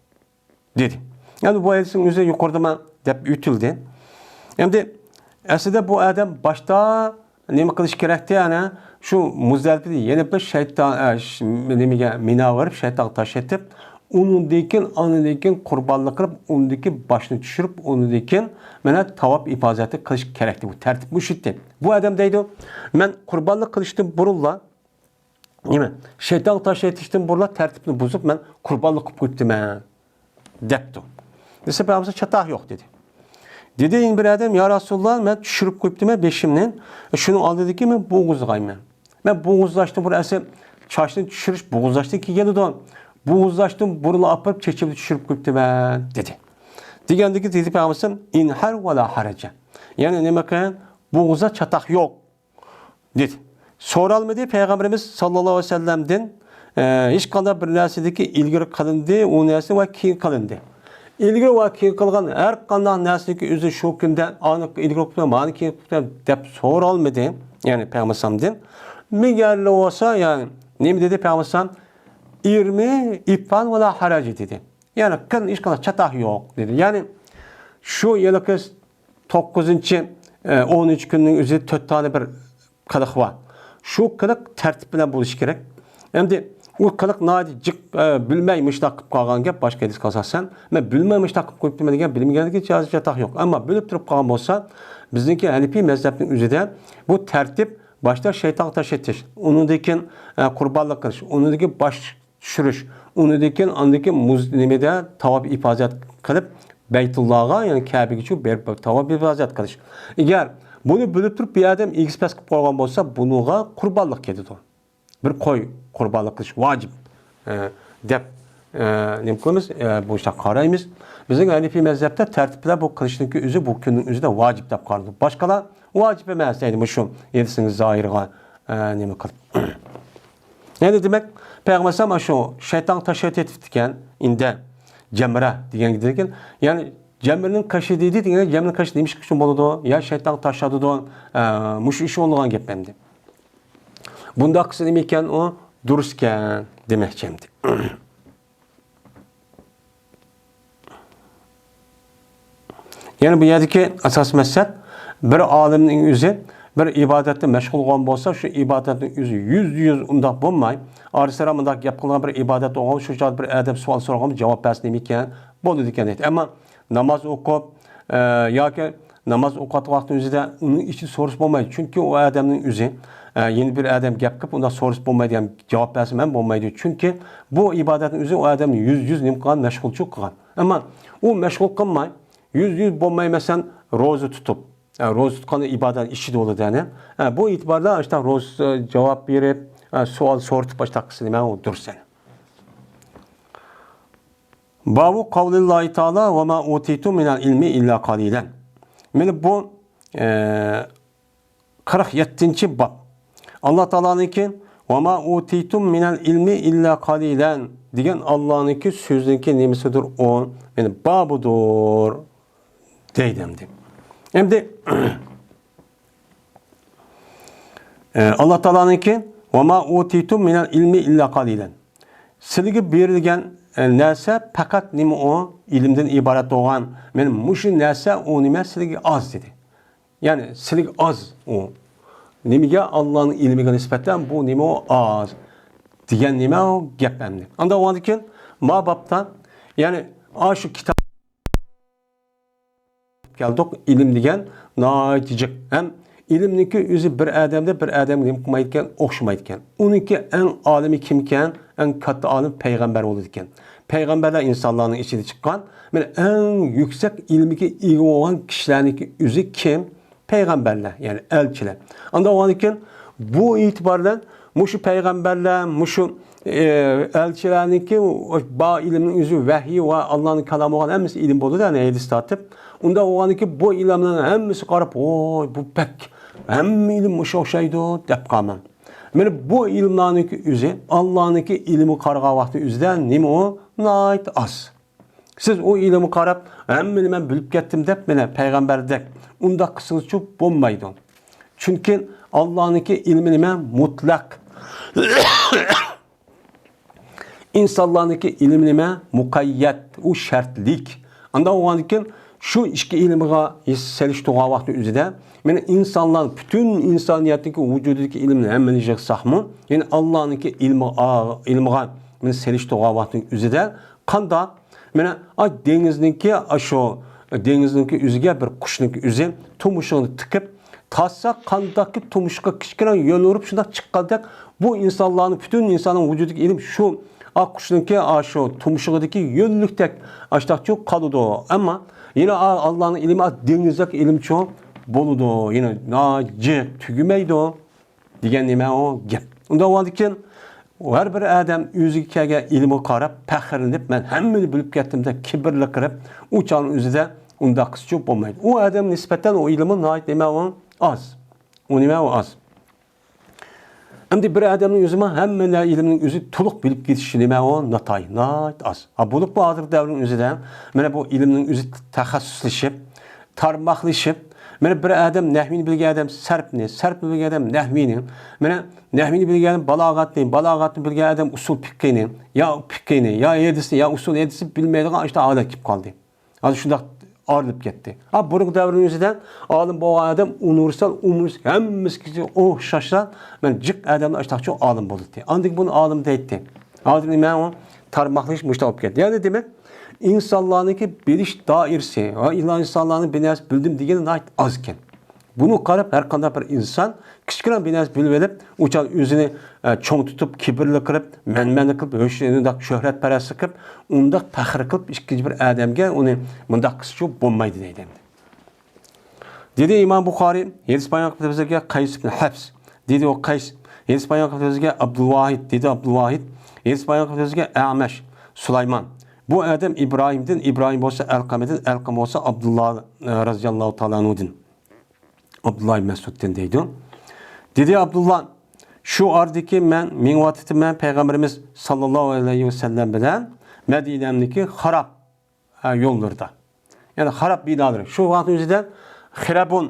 دېدى. يەنى بۇ ھەدىسنىڭ ئۆزى يۇقىرىدا مەن دەپ ئۆتۈلدى. ئەمدى ئەسلىدە بۇ ئادەم باشتا نېمە قىلىش كېرەكتى؟ ئەنە شۇ مۇزدەلىپىدە يەنە بىر شەيتان، ئە، ش-، نېمىگە، مىنا بېرىپ، شەيتانغا تاش ئېتىپ، ئۇنىڭدىن كېيىن، ئاندىن كېيىن قۇربانلىق قىلىپ، ئۇنىڭدىن كېيىن باشنى چۈشۈرۈپ، ئۇنىڭدىن كېيىن مانا تاۋاپ ئىپادىسىنى قىلىش كېرەكتى. بۇ تەرتىپ مۇشۇ ئىدى. بۇ ئادەم دەيدۇ، مەن قۇربانلىق قىلىشتىن بۇرۇنلا نېمە؟ شەيتانغا تاش ئېتىشتىن بۇرۇنلا تەرتىپنى بۇزۇپ، مەن قۇربانلىق قىلىپ قويۇپتىمەن، دەپتۇ. دېسە، پەيغەمبەر چاتاق يوق، دېدى. دېدى يەنە بىر ئادەم، يا رەسۇلاللا، مەن چۈشۈرۈپ قويۇپتىمەن بېشىمنى، شۇنىڭ ئالدىدىكى مەن بوغۇزلىغايمەن. مەن بوغۇزلاشتىن بۇرۇن ئەسلى چاچنى چۈشۈرۈش بوغۇزلاشتىن كېلىدۇ. بوغۇزلاشتىن بۇرۇنلا ئاپىرىپ چېچىمنى چۈشۈرۈپ قويۇپتىمەن، دېدى. دېگەندىكى دېدى پەيغەمبەر، ئىنھەر ۋەلا ھەرەجە. يەنى نېمە قىل؟ بوغۇزدا چاتاق يوق. دېدى. سورالمىدى پەيغەمبىرىمىز ساللاللاھۇ ئەلەيھى ۋەسەللەمدىن، ئە، ھېچقانداق بىر نەرسىدىكى ئىلگىرى قىلىندى، ئۇ نەرسە ۋە كېيىن قىلىندى. ئىلگىرى ۋە كېيىن قىلغان ھەر قانداق نەرسىدىكى ئۆزى شۇ كۈندە ئانى ئىلگىرى قىلىپ، مانى كېيىن قىلىپ دەپ سورالمىدى. يەنى پەيغەمبەر ئەلەيھىسسالامدىن. مەگەرلا بولسا، يەنى نېمە دېدى پەيغەمبەر ئەلەيھىسسالام؟ ئىرمى ئىفئال ۋەلا ھەرەج دېدى. يەنى قىل، ھېچقانداق چاتاق يوق دېدى. يەنى شۇ ھېلىقى توققۇزىنچى، ئە، ئونىنچى كۈننىڭ ئۆزى تۆت دانە بىر قىلىق بار. شۇ قىلىق تەرتىپ بىلەن بولۇشى كېرەك. ئەمدى ئۇ قىلىق ناھايىتى جىق، ئە، بىلمەي مۇشۇنداق قىلىپ قالغان گەپ، باشقا ھەدىسكە ئاساسەن. مەن بىلمەي مۇشۇنداق قىلىپ قويۇپتىمەن دېگەن، بىلمىگەنلىكى جايىز چاتاق يوق. ئەمما بىلىپ تۇرۇپ قالغان بولسا، بىزنىڭكى ھەنىپىي مەزھەپنىڭ ئۆزىدە بۇ تەرتىپ باشتا شەيتانغا تاش ئېتىش، ئۇنىڭدىن كېيىن، ئە، قۇربانلىق قىلىش، ئۇنىڭدىن كېيىن باش چۈشۈرۈش. ئۇنىڭدىن كېيىن، ئاندىن كېيىن مۇز-، نېمىدە تاۋاپ ئىپادە قىلىپ، بەيتۇللاغا، يەنى كەبىگىچۇ بېرىپ تاۋاپ ئىپادە قىلىش. ئەگەر بۇنى بىلىپ تۇرۇپ بىر ئادەم ئېگىز پەس قىلىپ قويغان بولسا، بۇنىڭغا قۇربانلىق كېلىدۇ. بىر قوي قۇربانلىق قىلىش ۋاجىپ، ئە، دەپ، ئە، نېمە قىلىمىز؟ ئە، بۇ ئىشقا قارايمىز. بىزنىڭ ھەنىفىي مەزھەپتە تەرتىپلەر بۇ قىلىشنىڭكى ئۆزى بۇ كۈننىڭ ئۆزىدە ۋاجىپ دەپ قارىلىدۇ. باشقىلار ۋاجىپ ئەمەس دەيدۇ مۇشۇ ھەدىسنىڭ زاھىرىغا، ئە، نېمە قىلىپ. يەنى دېمەك، پەيغەمبەر ئەلەيھىسسالام شۇ شەيتانغا تاش ئېتىپتىكەن، ئىندە جەمرە دېگەن گېپىكەن. يەنى جەمرىنىڭ قېشى دېدى دېگەن، جەمرىنىڭ قېشى نېمە ئۈچۈن بولىدۇ؟ يا شەيتانغا تاش ئاتىدۇ، ئە، مۇشۇ ئىش بولىدىغان گەپ ئەمدى. بۇنداق قىلسا نېمە ئىكەن ئۇ؟ دۇرۇس ئىكەن دېمەكچى ئەمدى. يەنى بۇ يەردىكى ئاساسىي مەقسەت، بىر ئالىمنىڭ ئۆزى بىر ئىبادەتتە مەشغۇل بولغان بولسا، شۇ ئىبادەتنىڭ ئۆزى يۈزدە يۈز ئۇنداق بولماي، ئارىسىدا مۇنداق گەپ قىلغان بىر ئىبادەت بولغان، شۇ چاغدا بىر ئادەم سوئال سورىغان، جاۋاب بەرسە نېمە ئىكەن، بولىدىكەن دەيدۇ. ئەمما ناماز ئوقۇپ، ئە، ياكى ناماز ئوقۇۋاتقان ۋاقتىنىڭ ئۆزىدە ئۇنىڭ ئىچىدە سورىسا بولمايدۇ. چۈنكى ئۇ ئادەمنىڭ ئۆزى، ئە، يەنە بىر ئادەم گەپ قىلىپ، ئۇنداق سورىسا بولمايدۇ، يەنى جاۋاب بەرسە مەن بولمايدۇ. چۈنكى بۇ ئىبادەتنىڭ ئۆزى ئۇ ئادەمنى يۈز، يۈز نېمە قىلغان، مەشغۇلچىلىق قىلغان. ئەمما ئۇ مەشغۇل قىلماي، يۈز، يۈز بولماي، مەسىلەن، روزا تۇتۇپ، ئە، روزا تۇتقان ئىبادەت ئىچىدە بولىدۇ، يەنى. ئە، بۇ ئېتىباردا ئاشۇنداق روزا، ئە، جاۋاب بېرىپ، ئە، سوئال سورىتىپ، ئاشۇنداق قىلسا نېمە، ئۇ دۇرۇس، يەنى. بابۇ قەۋلىللاھى تائالا، ۋە ما ئۇتىتۇم مىنەل ئىلمى ئىللا قەلىلەن. مانا بۇ، ئە، قىرىق يەتتىنچى باب. ئاللا تائالانىڭكى، ۋە ما ئۇتىتۇم مىنەل ئىلمى ئىللا قەلىلەن دېگەن ئاللانىڭكى سۆزىنىڭكى نېمىسىدۇر ئۇ؟ مانا بابىدۇر دەيدۇ ئەمدى. ئەمدى، ئە، ئاللا تائالانىڭكى، ۋە ما ئۇتىتۇم مىنەل ئىلمى ئىللا قەلىلەن. سىلىگە بېرىلگەن، ئە، نەرسە پەقەت نېمە ئۇ؟ ئىلىمدىن ئىبارەت بولغان. مانا مۇشۇ نەرسە ئۇ نېمە؟ سىلىگە ئاز دېدى. يەنى سىلىگە ئاز ئۇ. نېمىگە؟ ئاللانىڭ ئىلمىگە نىسبەتەن بۇ نېمە ئۇ؟ ئاز دېگەن نېمە ئۇ؟ گەپ ئەمدى. ئاندا ئۇنىڭدىن كېيىن ما بابتا، يەنى ئاشۇ كىتاب كەلدۇق. ئىلىم دېگەن ناھايىتى جىق. ھەم ئىلىمنىڭكى ئۆزى بىر ئادەمدە بىر ئادەمگە نېمە قىلمايدىكەن، ئوخشىمايدىكەن. ئۇنىڭكى ئەڭ ئالىمى كىمكەن؟ ئەڭ كاتتا ئالىم پەيغەمبەر بولىدىكەن. پەيغەمبەرلەر ئىنسانلارنىڭ ئىچىدە چىققان، مانا ئەڭ يۈكسەك ئىلمىگە ئىگە بولغان كىشىلەرنىڭكى ئۆزى كىم؟ پەيغەمبەرلەر، يەنى ئەلچىلەر. ئانداق بولغاندىكىن، بۇ ئېتىبار بىلەن مۇشۇ پەيغەمبەرلەر، مۇشۇ، ئە، ئەلچىلەرنىڭكى بار ئىلمىنىڭ ئۆزى ۋەھىي ۋە ئاللانىڭ كالامى بولغان ھەممىسى ئىلىم بولىدۇ، يەنى ھەدىس تارتىپ. ئۇنداق بولغاندىكىن، بۇ ئىلىمنىڭ ھەممىسى قاراپ، ۋاي، بۇ بەك، ھەممە ئىلىم مۇشۇ ئوخشايدۇ، دەپ قالماڭ. مانا بۇ ئىلىملارنىڭكى ئۆزى، ئاللانىڭكى ئىلمىگە قارىغان ۋاقتى ئۆزىدە نېمە ئۇ؟ ناھايىتى ئاز. سىز ئۇ ئىلىمگە قاراپ، ھەممىنى مەن بىلىپ كەتتىم دەپ، مانا پەيغەمبەردەك ئۇنداق قىلسىڭىزچۇ بولمايدۇ. چۈنكى ئاللانىڭكى ئىلمى نېمە؟ مۇتلەق. ئىنسانلارنىڭكى ئىلمى نېمە؟ مۇقەييەت، ئۇ شەرتلىك. ئانداق بولغاندىكىن، شۇ ئىككى ئىلىمغا سېلىشتۇرغان ۋاقتى ئۆزىدە، مانا ئىنسانلار، پۈتۈن ئىنسانىيەتنىڭكى ۋۇجۇدىدىكى ئىلىمنى ھەممىنى يىغساقمۇ، يەنى ئاللانىڭكى ئىلمى، ئىلمىغا مانا سېلىشتۇرغان ۋاقتى ئۆزىدە قانداق؟ مانا، ئا، دېڭىزنىڭكى، ئا، شۇ دېڭىزنىڭكى ئۆزىگە بىر قۇشنىڭكى ئۆزى تۇمشۇقىنى تىقىپ، تارتسا قانداقكى تۇمشۇققا كىچىككىنە يۆل ئۇرۇپ شۇنداق چىققاندەك، بۇ ئىنسانلارنىڭ، پۈتۈن ئىنساننىڭ ۋۇجۇدىدىكى ئىلىم شۇ، ئا، قۇشنىڭكى، ئا، شۇ تۇمشۇقىدىكى يۆللۈكتەك ئاشتاقچۇ قالىدۇ. ئەمما يەنە، ئا، ئاللانىڭ ئىلمى، ئا، دېڭىزدەك ئىلىمچۇ بولىدۇ. يەنە ناجىق تۈگىمەيدۇ. دېگەن نېمە ئۇ گەپ؟ ئۇنداق بولغاندىكىن، ھەر بىر ئادەم ئۆزىگە كەلگەن ئىلىمغا قاراپ پەخىرلىنىپ، مەن ھەممىنى بىلىپ كەتتىم دەپ كىبىرلىك قىلىپ، ئۇ چاغنىڭ ئۆزىدە ئۇنداق قىلسىچۇ بولمايدۇ. ئۇ ئادەم نىسبەتەن ئۇ ئىلىمى ناھايىتى نېمە ئۇ؟ ئاز. ئۇ نېمە ئۇ؟ ئاز. ئەمدى بىر ئادەمنىڭ ئۆزىمۇ ھەممە ئىلىمنىڭ ئۆزى تولۇق بىلىپ كېتىشى نېمە ئۇ؟ ناتاي، ناھايىتى ئاز. ھا، بولۇپمۇ ھازىرقى دەۋرنىڭ ئۆزىدە مانا بۇ ئىلىمنىڭ ئۆزى تەخەسسۇسلىشىپ، تارماقلىشىپ، مانا بىر ئادەم نەھۋىنى بىلگەن ئادەم سەرپنى، سەرپنى بىلگەن ئادەم نەھۋىنى، مانا نەھۋىنى بىلگەن ئادەم بالاغەتنى، بالاغەتنى بىلگەن ئادەم ئۇسۇل پىققىنى، يا پىققىنى، يا ھەدىسنى، يا ئۇسۇل ھەدىسنى بىلمەيدىغان ئاشۇنداق ھالەت كېلىپ قالدى. ھازىر شۇنداق ئايرىلىپ كەتتى. ھا، بۇرۇنقى دەۋرنىڭ ئۆزىدە ئالىم بولغان ئادەم ئۇنىۋېرسال، ئۇنىۋېرسال ھەممىسىگە ئوخشاشلا، مانا جىق ئادەملەر ئاشۇنداقچۇ ئالىم بولاتتى. ئاندىن بۇنى ئالىم دەيتتى. ھازىر نېمە ئۇ؟ تارماقلىشىپ مۇشۇنداق بولۇپ كەتتى. يەنى دېمەك، ئىنسانلارنىڭكى بىلىش دائىرىسى، ھا، ئىنسانلارنىڭ بىر نەرسە بىلدىم دېگىنى ناھايىتى ئاز ئىكەن. بۇنى قاراپ، ھەر قانداق بىر ئىنسان كىچىككىنە بىر نەرسە بىلىۋېلىپ، ئۇ چاغ ئۆزىنى، ئە، چوڭ تۇتۇپ، كىبىرلىك قىلىپ، مەنمەنلىك قىلىپ، ھۆش-، ئۇنداق شۆھرەتپەرەسلىك قىلىپ، ئۇنداق پەخىر قىلىپ، ئىككىنچى بىر ئادەمگە ئۇنى مۇنداق قىلسىچۇ بولمايدۇ دەيدۇ ئەمدى. دېدى ئىمام بۇخارىي، ھەدىس بايان قىلىپ بىزگە قەيس ئىبن ھەفس. دېدى ئۇ قەيس، ھەدىس بايان قىلىپ بىزگە ئابدۇلۋاھىد. دېدى ئابدۇلۋاھىد، ھەدىس بايان قىلىپ بىزگە ئەمەش، سۇلايمان. بۇ ئادەم ئىبراھىمدىن، ئىبراھىم بولسا ئەلقەمىدىن، ئەلقەمە بولسا ئابدۇللا، ئە، رەزىياللاھۇ تائالا ئەنھۇدىن. ئابدۇللا ئىبن مەسئۇدتىن دەيدۇ. دېدى ئابدۇللا، شۇ ئارىدىكى مەن مېڭىۋاتىتىمەن پەيغەمبىرىمىز ساللاللاھۇ ئەلەيھى ۋەسەللەم بىلەن مەدىنەمنىكى خاراب، ھە، يوللىرىدا. يەنى خاراب بىنالىرى. شۇ ۋاقىتنىڭ ئۆزىدە خىرابۇن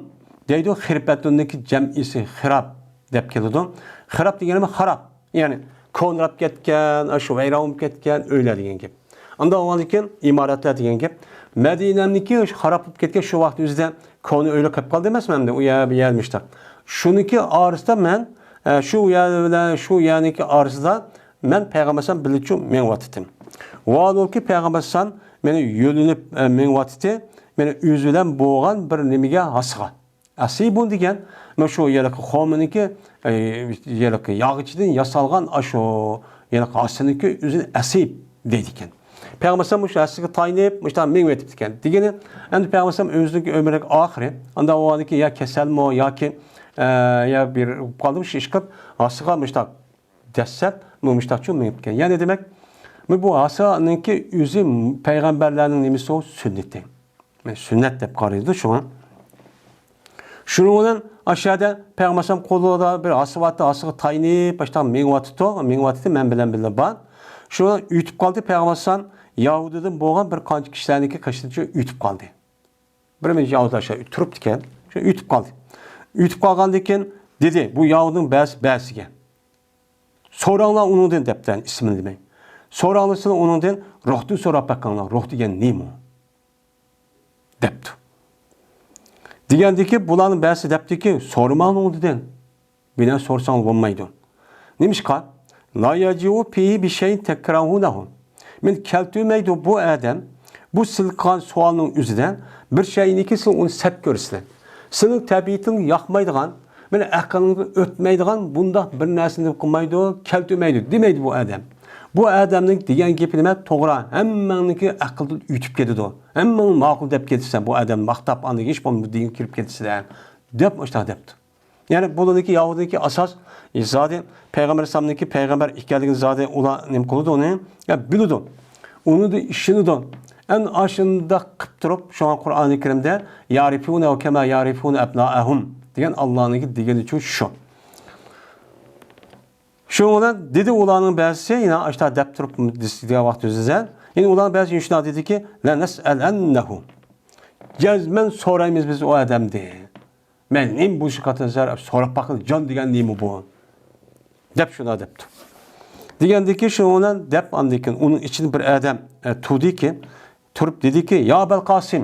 دەيدۇ، خىرپەتۇننىڭكى جەمئىسى خىراب دەپ كېلىدۇ. خىراب دېگىنىمىز خاراب. يەنى كونىراپ كەتكەن، شۇ ۋەيران بولۇپ كەتكەن ئۆيلەر دېگەن گەپ. ئانداق بولغاندىكىن ئىمارەتلەر دېگەن گەپ. مەدىنەمنىكى شۇ خاراب بولۇپ كەتكەن شۇ ۋاقىت ئۆزىدە كونا ئۆيلەر قېلىپ قالدى ئەمەسمۇ ئەمدى؟ ئۇ يەر، بۇ يەر مۇشتاق. شۇنىڭكى ئارىسىدا مەن، ئە، شۇ يەر بىلەن شۇ يەرنىڭكى ئارىسىدا مەن پەيغەمبەر ئەلەيھىسسالام بىللە چۇ مېڭىۋاتىتتىم. ۋاھالۇكى پەيغەمبەر ئەلەيھىسسالام مېنى يۆلىنىپ، ئە، مېڭىۋاتىتتى. مېنى ئۆزى بىلەن بولغان بىر نېمىگە ھاسىغا. ئەسىبۇن دېگەن، مانا شۇ ھېلىقى خورمىنىڭكى، ئە، ھېلىقى ياغىچىدىن ياسالغان ئاشۇ ھېلىقى ھاسىنىڭكى ئۆزىنى ئەسىب دەيدىكەن. پەيغەمبەر ئەلەيھىسسالام مۇشۇ ھاسىگە تايىنىپ، مۇشۇنداق مېڭىۋېتىپتىكەن. دېگىنى، ئەمدى پەيغەمبەر ئەلەيھىسسالام ئۆزىنىڭكى ئۆمرىنىڭ ئاخىرى، ئانداق بولغاندىكىن يا كېسەلمۇ ياكى، ئە، يا بىر بولۇپ قالدىمۇ شۇ ئىش قىلىپ، ھاسىغا مۇشۇنداق دەسسەپ، مۇشۇنداقچۇ مېڭىپتىكەن. يەنى دېمەك، بۇ ھاسانىڭكى ئۆزى پەيغەمبەرلەرنىڭ نېمىسى ئۇ؟ سۈننىتى. مانا سۈننەت دەپ قارايدۇ شۇڭا. شۇنىڭ بىلەن ئاشۇ يەردە پەيغەمبەر ئەلەيھىسسالام قولىدا بىر ھاسا بارتى، ھاسىغا تايىنىپ، باشتا مېڭىۋاتىدۇ، مېڭىۋاتىدۇ، مەن بىلەن بىللە بار. شۇ ئۆتۈپ قالدى پەيغەمبەر ئەلەيھىسسالام يەھۇدىيدىن بولغان بىر قانچە كىشىلەرنىڭكى قېشىدىن شۇ ئۆتۈپ قالدى. بىر مىنچە يەھۇدىيلار شۇ تۇرۇپتىكەن، شۇ ئۆتۈپ قالدى. ئۆتۈپ قالغاندىن كېيىن دېدى، بۇ يەھۇدىينىڭ بەزى، بەزىسىگە، سوراڭلار ئۇنىڭدىن دەپتۇ، ئىسمىنى دېمەي. سوراڭلار سىلەر ئۇنىڭدىن، روھتىن سوراپ بېقىڭلار، روھ دېگەن نېمە؟ دەپتۇ. دېگەندىكى، بۇلارنىڭ بەزىسى دەپتۇكى، سورىماڭلار ئۇنىڭدىن. بۇنى سورىساڭلار بولمايدۇ. نېمىشقا؟ لا يەجىئۇ فىيھى بىشەيئىن تەكرەھۇنەھۇ. مېنى كەلتۈرمەيدۇ بۇ ئادەم، بۇ سىلەر قىلغان سوئالنىڭ ئۆزىدە بىر شەيئىنىكى سىلەر ئۇنى سەت كۆرىسىلەر. سىلەرنىڭ تەبىئىتىڭلار ياقمايدىغان، مېنى ئەقلىڭدىن ئۆتمەيدىغان بۇنداق بىر نەرسىنى قىلمايدۇ، كەلتۈرمەيدۇ، دېمەيدۇ بۇ ئادەم. بۇ ئادەمنىڭ دېگەن گېپى نېمە؟ توغرا، ھەممەڭنىڭكى ئەقىلدىن ئۆتۈپ كېتىدۇ. ھەممەڭ ماقۇل دەپ كېتىسەن بۇ ئادەمنى ماختاپ، ئاندىن ھېچ بولمىسا دىنگە كىرىپ كېتىسىلەر. دەپ مۇشۇنداق دەپتۇ. يەنى بۇلارنىڭكى يەھۇدىينىڭكى ئاساس، زادى پەيغەمبەر ئەلەيھىسسالامنىڭكى پەيغەمبەر ئىكەنلىكىنى زادى ئۇلار نېمە قىلىدۇ ئۇنى؟ يا بىلىدۇ. ئۇنىڭدا ئىشىنىدۇ. ئەنە ئاشۇنداق قىلىپ تۇرۇپ، شۇڭا قۇرئانى كەرىمدە «يعرفونه كما يعرفون أبناءهم» دېگەن ئاللانىڭكى دېگىنىچۇ شۇ. شۇنىڭ بىلەن دېدى ئۇلارنىڭ بەزىسى، يەنە ئاشۇنداق دەپ تۇرۇپ دېگەن ۋاقىت ئۆزىدە، يەنە ئۇلارنىڭ بەزىسى شۇنداق دېدىكى، «لنسألنه». جەزمەن سورايمىز بىز ئۇ ئادەمدىن. مەن نېمە بولۇشى قاتنىشار، سوراپ باققىن، جان دېگەن نېمە بۇ؟ دەپ شۇنداق دەپتۇ. دېگەندىكى شۇنىڭ بىلەن دەپ ئاندىن كېيىن ئۇنىڭ ئىچىدىن بىر ئادەم، ئە، تۇردىكى، تۇرۇپ دېدىكى، «يا ئەبەل قاسىم».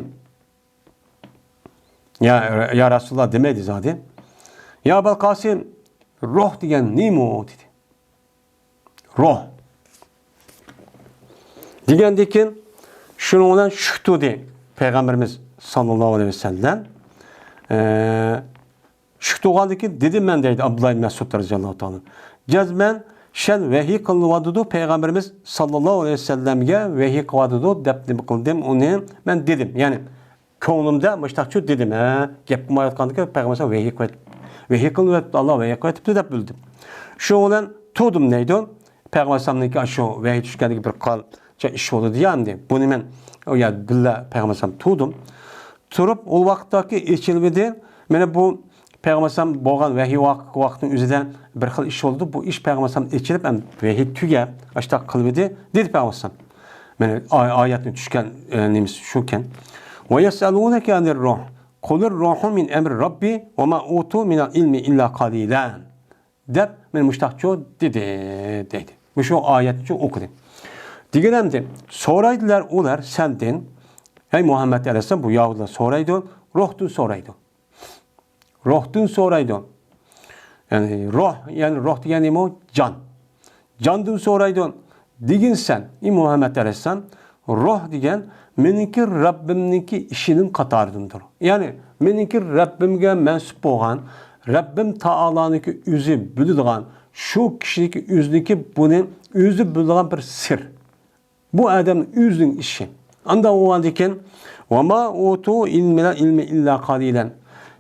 يا، يا رەسۇلاللا دېمەيدۇ زادى. «يا ئەبەل قاسىم، روھ دېگەن نېمە؟» دېدى. روھ. دېگەندىن كېيىن شۇنىڭ بىلەن شۈك تۇردى پەيغەمبىرىمىز ساللاللاھۇ ئەلەيھى ۋەسەللەم. ئە، شۈك تۇرغاندىن كېيىن دېدىم مەن دەيدۇ ئابدۇللا ئىبن مەسئۇد رەزىياللاھۇ تائالا. جەزمەن شەن ۋەھىي قىلىنىۋاتىدۇ، پەيغەمبىرىمىز ساللاللاھۇ ئەلەيھى ۋەسەللەمگە ۋەھىي قىلىۋاتىدۇ دەپ نېمە قىلدىم ئۇنى مەن دېدىم. يەنى كۆڭلۈمدە مۇشتاقچۇ دېدىم، ھە، گەپ قىلمايۋاتقاندىكى پەيغەمبەر ۋەھىي قىلىۋەت-، ۋەھىي قىلىنىۋېتىپتۇ، ئاللا ۋەھىي قىلىۋېتىپتۇ دەپ بىلدىم. شۇنىڭ بىلەن تۇردۇم دەيدۇ. پەيغەمبەر ئەلەيھىسسالامنىڭكى شۇ ۋەھىي چۈشكەندىكى بىر قانچە ئىش بولدى يا ئەمدى. بۇنى مەن ئۇ يەردە بىللە پەيغەمبەر ئەلەيھىسسالام تۇردۇم. تۇرۇپ ئۇ ۋاقىتتاكى ئېچىلىۋىدى. مانا بۇ پەيغەمبەر ئەلەيھىسسالام بولغان ۋەھىي ۋاق-، ۋاقتىنىڭ ئۆزىدە بىر خىل ئىش بولدى. بۇ ئىش پەيغەمبەر ئەلەيھىسسالام ئېچىلىپ، ئەمدى ۋەھىي تۈگەپ، ئاشتاق قىلىۋىدى، دېدى پەيغەمبەر ئەلەيھىسسالام. مانا ئاي-، ئايەتنىڭ چۈشكەن، ئە، نېمىسى شۇكەن. «ويسألونك عن الروح قل الروح من أمر ربي وما أوتوا من العلم إلا قليلا» دەپ، مانا مۇشتاقچۇ دېدى، دەيدۇ. مۇشۇ ئايەتنى ئوقۇدى. دېگىنىمدە، سورايدىلار ئۇلار سەندىن، ئەي مۇھەممەد ئەلەيھىسسالام، بۇ يەھۇدىيلار سورايدۇ، روھتىن سورايدۇ. روھتىن سورايدۇ. يەنى روھ، يەنى روھ دېگەن نېمە ئۇ؟ جان. جاندىن سورايدۇ. دېگىن سەن، ئى مۇھەممەد ئەلەيھىسسالام، روھ دېگەن مېنىڭكى رەببىمنىڭكى ئىشىنىڭ قاتارىدىندۇر. يەنى مېنىڭكى رەببىمگە مەنسۇپ بولغان، رەببىم تائالانىڭكى ئۆزى بىلىدىغان، شۇ كىشىنىڭكى ئۆزىنىڭكى بۇنى ئۆزى بىلىدىغان بىر سىر. بۇ ئادەمنىڭ ئۆزىنىڭ ئىشى. ئانداق بولغاندىكىن، «وما أوتوا من العلم إلا قليلا».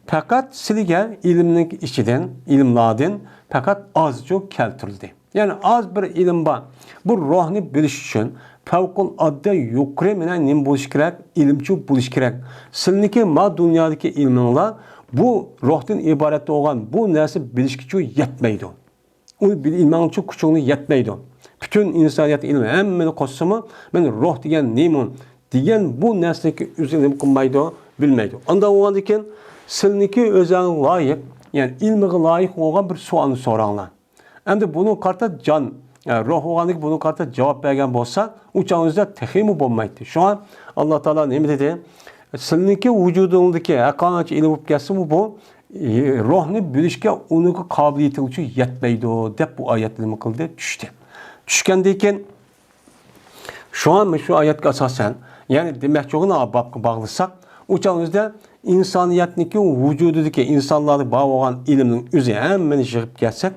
پەقەت سىلىگە ئىلىمنىڭ ئىچىدىن، ئىلىملاردىن پەقەت ئازچۇ كەلتۈرۈلدى. يەنى ئاز بىر ئىلىم بار. بۇ روھنى بىلىش ئۈچۈن پەۋقۇلئاددە يۇقىرى مانا نېمە بولۇش كېرەك؟ ئىلىمچۇ بولۇش كېرەك. سىلىنىڭكى ما دۇنيادىكى ئىلمىڭلار بۇ روھتىن ئىبارەت بولغان بۇ نەرسە بىلىشكىچۇ يەتمەيدۇ. ئۇنى بىل-، ئىلمىڭچۇ كۈچۈڭنى يەتمەيدۇ. پۈتۈن ئىنسانىيەت ئىلمى ھەممىنى قوشسىمۇ، مەن روھ دېگەن نېمە دېگەن بۇ نەرسىنىڭكى ئۆزىنى نېمە قىلمايدۇ، بىلمەيدۇ. ئانداق بولغاندىكىن، سىلىنىڭكى ئۆزۈڭگە لايىق، يەنى ئىلمىغا لايىق بولغان بىر سوئالنى سوراڭلار. ئەمدى بۇنىڭغا قارىتا جان، ئە، روھ بولغاندىكىن بۇنىڭغا قارىتا جاۋاب بەرگەن بولسا، ئۇ چاغ ئۆزىدە تېخىمۇ بولمايتتى. شۇڭا ئاللا تائالا نېمە دېدى؟ سىلىنىڭكى ۋۇجۇدۇڭدىكى ھەرقانچە ئىلىم بولۇپ كەتسىمۇ، بۇ، ئى، روھنى بىلىشكە ئۇنىڭغا قابىلىيىتىڭچۇ يەتمەيدۇ، دەپ بۇ ئايەتنى نېمە قىلدى؟ چۈشتى. چۈشكەندىن كېيىن، شۇڭا مۇشۇ ئايەتكە ئاساسەن، يەنى دېمەكچى بولغىنى بابقا باغلىساق، ئۇ چاغ ئۆزىدە ئىنسانىيەتنىڭكى ۋۇجۇدىدىكى ئىنسانلاردا بار بولغان ئىلىمنىڭ ئۆزى ھەممىنى يىغىپ كەلسەك،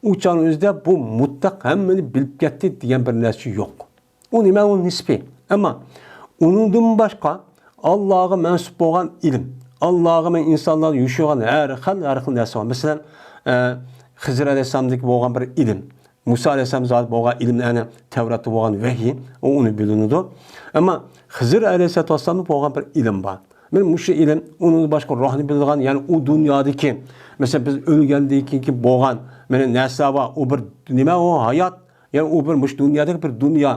ئۇ چاغ ئۆزىدە بۇ مۇتلەق ھەممىنى بىلىپ كەتتى دېگەن بىر نەرسە يوق. ئۇ نېمە؟ ئۇ نىسپىي. ئەمما ئۇنىڭدىن باشقا ئاللاغا مەنسۇپ بولغان ئىلىم، ئاللاغا مەن ئىنسانلاردا يوشۇرغان ھەر خىل، ھەر خىل نەرسە بار. مەسىلەن، ئە، خىزىر ئەلەيھىسسالامدىكى بولغان بىر ئىلىم، مۇسا ئەلەيھىسسالام زادى بولغان ئىلىم، يەنى تەۋراتتا بولغان ۋەھىي، ئۇ ئۇنى بىلىنىدۇ. ئەمما خىزىر ئەلەيھىسسالاتۇ ۋەسسالامدا بولغان بىر ئىلىم بار. مانا مۇشۇ ئىلىم، ئۇنىڭدىن باشقا روھنى بىلىدىغان، يەنى ئۇ دۇنيادىكى، مەسىلەن، بىز ئۆلگەندىن كېيىنكى بولغان، مانا نەرسە بار، ئۇ بىر نېمە، ئۇ ھايات، يەنى ئۇ بىر مۇشۇ دۇنيادىكى بىر دۇنيا.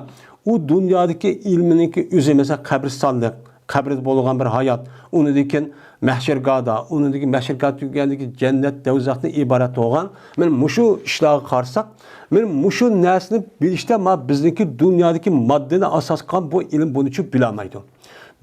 ئۇ دۇنيادىكى ئىلمىنىڭكى ئۆزى، مەسىلەن، قەبرىستانلىق، قەبرىدە بولغان بىر ھايات، ئۇنىڭدىن كېيىن مەھشەرگاھدا، ئۇنىڭدىن كېيىن مەھشەرگاھ تۈگىگەندىن كېيىن جەننەت، دوزاختىن ئىبارەت بولغان. مانا مۇشۇ ئىشلارغا قارىساق، مانا مۇشۇ نەرسىنى بىلىشتە ما بىزنىڭكى دۇنيادىكى ماددىنى ئاساس قىلغان بۇ ئىلىم بۇنىچۇ بىلەلمەيدۇ.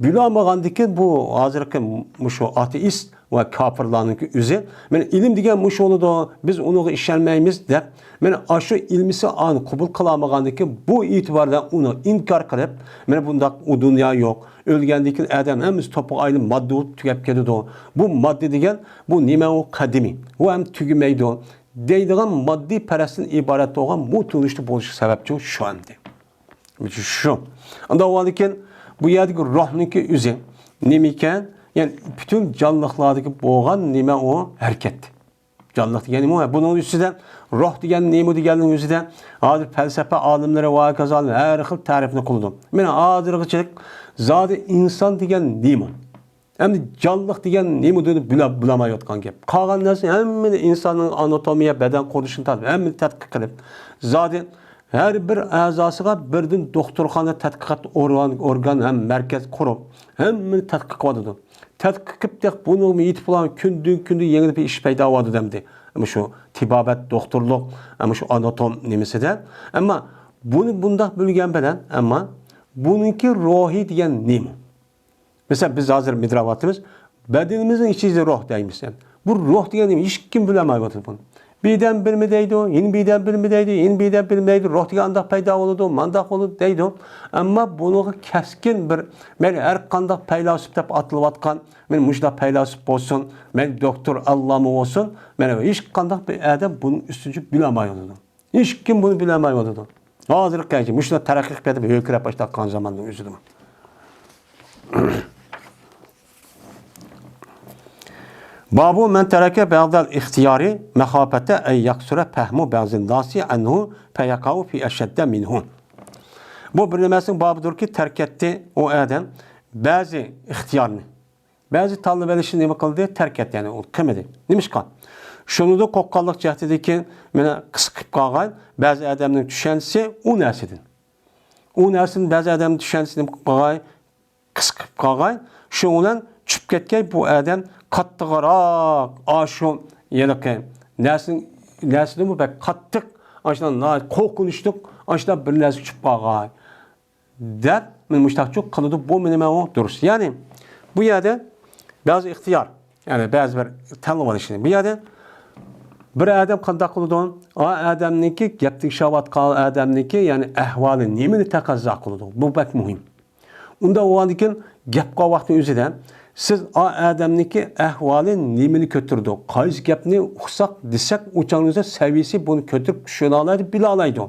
بىلەلمىگەندىكىن بۇ ھازىرقى مۇشۇ ئاتېئىست ۋە كاپىرلارنىڭكى ئۆزى، مانا ئىلىم دېگەن مۇشۇ بولىدۇ، بىز ئۇنىڭغا ئىشەنمەيمىز دەپ، مانا ئاشۇ ئىلمىسى ئانى قوبۇل قىلالمىغاندىكىن بۇ ئېتىباردا ئۇنى ئىنكار قىلىپ، مانا بۇنداق ئۇ دۇنيا يوق، ئۆلگەندىن كېيىن ئادەم ھەممىسى توپىغا ئايلىنىپ ماددا بولۇپ تۈگەپ كېتىدۇ. بۇ ماددا دېگەن بۇ نېمە ئۇ قەدىمىي، ئۇ ھەم تۈگىمەيدۇ دەيدىغان ماددىي پەرەستىن ئىبارەت بولغان بۇ تونۇشتا بولۇشى سەۋەبچۇ شۇ ئەمدى. شۇ. ئانداق بولغاندىكىن بۇ يەردىكى روھنىڭكى ئۆزى نېمە ئىكەن؟ يەنى پۈتۈن جانلىقلاردىكى بولغان نېمە ئۇ؟ ھەرىكەت. جانلىق دېگەن نېمە؟ بۇنىڭ ئۈستىدە روھ دېگەن نېمە دېگەننىڭ ئۆزىدە ھازىر پەلسەپە ئالىملىرى ۋە ھاكازا ھەر خىل تەرىپنى قىلىدۇ. مانا ھازىرغىچە زادى ئىنسان دېگەن نېمە؟ ئەمدى جانلىق دېگەن نېمە دېدى بىلە-، بىلەلمەيۋاتقان گەپ. قالغان نەرسە ھەممىنى ئىنساننىڭ ئاناتومىيە، بەدەن قۇرۇلۇشىنى تارتىپ ھەممىنى تەتقىق قىلىپ، زادى ھەر بىر ئەزاسىغا بىردىن دوختۇرخانا تەتقىقات ئورگان، ئورگان ھەم مەركەز قۇرۇپ، ھەممىنى تەتقىق قىلىۋاتىدۇ. تەتقىق قىلىپ تېخى بۇنىڭغا يېتىپ بولغان كۈندىن كۈندە يېڭى بىر ئىش پەيدا بولىدۇ ئەمدى. مۇشۇ تېبابەت، دوختۇرلۇق، مۇشۇ ئاناتوم نېمىسىدە. ئەمما بۇنى بۇنداق بىلگەن بىلەن، ئەمما بۇنىڭكى روھى دېگەن نېمە؟ مەسىلەن، بىز ھازىر مىدىرلاۋاتىمىز، بەدىنىمىزنىڭ ئىچىدە روھ دەيمىز. بۇ روھ دېگەن نېمە؟ ھېچكىم بىلەلمەيۋاتىدۇ بۇنى. بىردەم بىرمە دەيدۇ، يەنە بىردەم بىرمە دەيدۇ، يەنە بىردەم بىرمە دەيدۇ، روھ دېگەن ئانداق پەيدا بولىدۇ، مانداق بولىدۇ دەيدۇ. ئەمما بۇنىڭغا كەسكىن بىر، مەيلى ھەر قانداق پەيلاسوپ دەپ ئاتىلىۋاتقان، مەيلى مۇشۇنداق پەيلاسوپ بولسۇن، مەيلى دوكتور، ئاللاما بولسۇن، مانا ھېچقانداق بىر ئادەم بۇنىڭ ئۈستىنچە بىلەلمەيۋاتىدۇ. ھېچكىم بۇنى بىلەلمەيۋاتىدۇ. ھازىرقى مۇشۇنداق تەرەققىي قىلىپ كېتىپ، ھۆركىرەپ باشلاپ قالغان زاماننىڭ ئۆزىدىمۇ. بابۇ مەن تەرەكە بەغدەل ئىختىيارى مەخاپەتە ئەن يەقسۇرە پەھمۇ بەزىن ناسى ئەنھۇ فەيەقاۋۇ فى ئەشەددە مىنھۇ. بۇ بىر نېمىسىنىڭ بابىدۇركى، تەرك ئەتتى ئۇ ئادەم بەزى ئىختىيارنى. بەزى تاللىۋېلىشنى نېمە قىلدى؟ تەرك ئەتتى، يەنى ئۇ قىلمىدى. نېمىشقا؟ شۇنىڭدا قورققانلىق جەھىتىدىكى مانا قىسقىپ قالغان بەزى ئادەمنىڭ چۈشەنچىسى ئۇ نەرسىدىن. ئۇ نەرسىدىن بەزى ئادەمنىڭ چۈشەنچىسى نېمە قىلىپ قالغاي؟ قىسقىپ قالغاي. شۇنىڭ بىلەن چۈشۈپ كەتكەي بۇ ئادەم قاتتىقراق، ئاشۇ ھېلىقى نەرسىنىڭ، نەرسىدىنمۇ بەك قاتتىق، ئاشۇنداق ناھايىتى قورقۇنچلۇق، ئاشۇنداق بىر نەرسىگە چۈشۈپ قالغاي. دەپ، مانا مۇشۇنداقچۇ قىلىدۇ. بۇ نېمە ئۇ؟ دۇرۇس. يەنى بۇ يەردە بەزى ئىختىيار، يەنى بەزى بىر تاللىۋېلىشنى. بۇ يەردە بىر ئادەم قانداق قىلىدۇ؟ ئا ئادەمنىڭكى، گەپنى ئىشلەۋاتقان ئادەمنىڭكى، يەنى ئەھۋالى نېمىنى تەقەززا قىلىدۇ؟ بۇ بەك مۇھىم. ئۇنداق بولغاندىن كېيىن گەپ قىلغان ۋاقتىنىڭ ئۆزىدە سىز ئا ئادەمنىڭكى ئەھۋالى نېمىنى كۆتۈرىدۇ، قايسى گەپنى ئۇقساق دېسەك، ئۇ چاغنىڭىزدا سەۋىيەسى بۇنى كۆتۈرۈپ چۈشىنەلەيدۇ، بىلالايدۇ.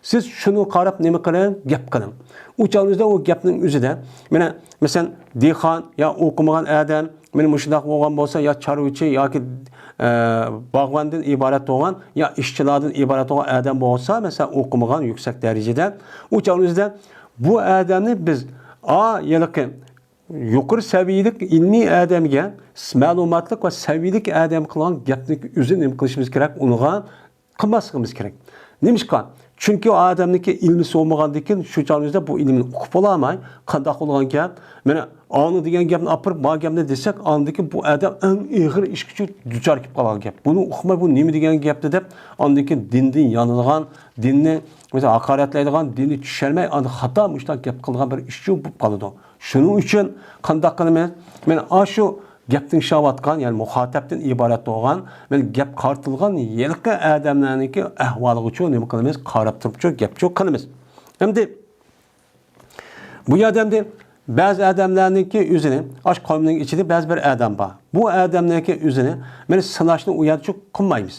سىز شۇنىڭغا قاراپ نېمە قىلىڭ، گەپ قىلىڭ. ئۇ چاغنىڭىزدا ئۇ گەپنىڭ ئۆزىدە، مانا، مەسىلەن، دېھقان يا ئوقۇمىغان ئادەم، مانا مۇشۇنداق بولغان بولسا، يا چارۋىچى ياكى، ئە، باغۋەندىن ئىبارەت بولغان، يا ئىشچىلاردىن ئىبارەت بولغان ئادەم بولسا، مەسىلەن، ئوقۇمىغان يۈكسەك دەرىجىدە، ئۇ چاغنىڭىزدا بۇ ئادەمنى بىز ئا، ھېلىقى يۇقىرى سەۋىيەلىك ئىلمىي ئادەمگە، مەلۇماتلىق ۋە سەۋىيەلىك ئادەم قىلغان گەپنى ئۆزى نېمە قىلىشىمىز كېرەك؟ ئۇنىڭغا قىلماسلىقىمىز كېرەك. نېمىشقا؟ چۈنكى ئۇ ئادەمنىڭكى ئىلمى بولمىغاندىن كېيىن شۇ چاغنىڭىزدا بۇ ئىلمىنى ئۇقۇپ بولالماي، قانداق بولغان گەپ؟ مانا ئاڭ دېگەن گەپنى ئاپىرىپ، ما گەپنى دېسەك، ئاندىن كېيىن بۇ ئادەم ئەڭ ئېغىر ئىشقا دۇچار كېلىپ قالغان گەپ. بۇنى ئۇقماي، بۇ نېمە دېگەن گەپتى دەپ، ئاندىن كېيىن دىندىن يانىدىغان، دىننى ئۆزى ھاقارەتلەيدىغان، دىننى چۈشەنمەي، ئاندىن خاتا مۇشۇنداق گەپ قىلىدىغان بىر ئىشچۇ بولۇپ قالىدۇ. شۇنىڭ ئۈچۈن قانداق قىلىمىز؟ مانا ئاشۇ گەپنى ئىشلەۋاتقان، يەنى مۇخاتەپتىن ئىبارەت بولغان، مانا گەپ قارىتىلغان ھېلىقى ئادەملەرنىڭكى ئەھۋالىغىچۇ نېمە قىلىمىز؟ قاراپ تۇرۇپچۇ گەپچۇ قىلىمىز. ئەمدى بۇ يەردە ئەمدى بەزى ئادەملەرنىڭكى ئۆزىنى، ئاشۇ قومنىڭ ئىچىدە بەزى بىر ئادەم بار. بۇ ئادەمنىڭكى ئۆزىنى مانا سىناشنى ئۇ يەردىچۇ قىلمايمىز.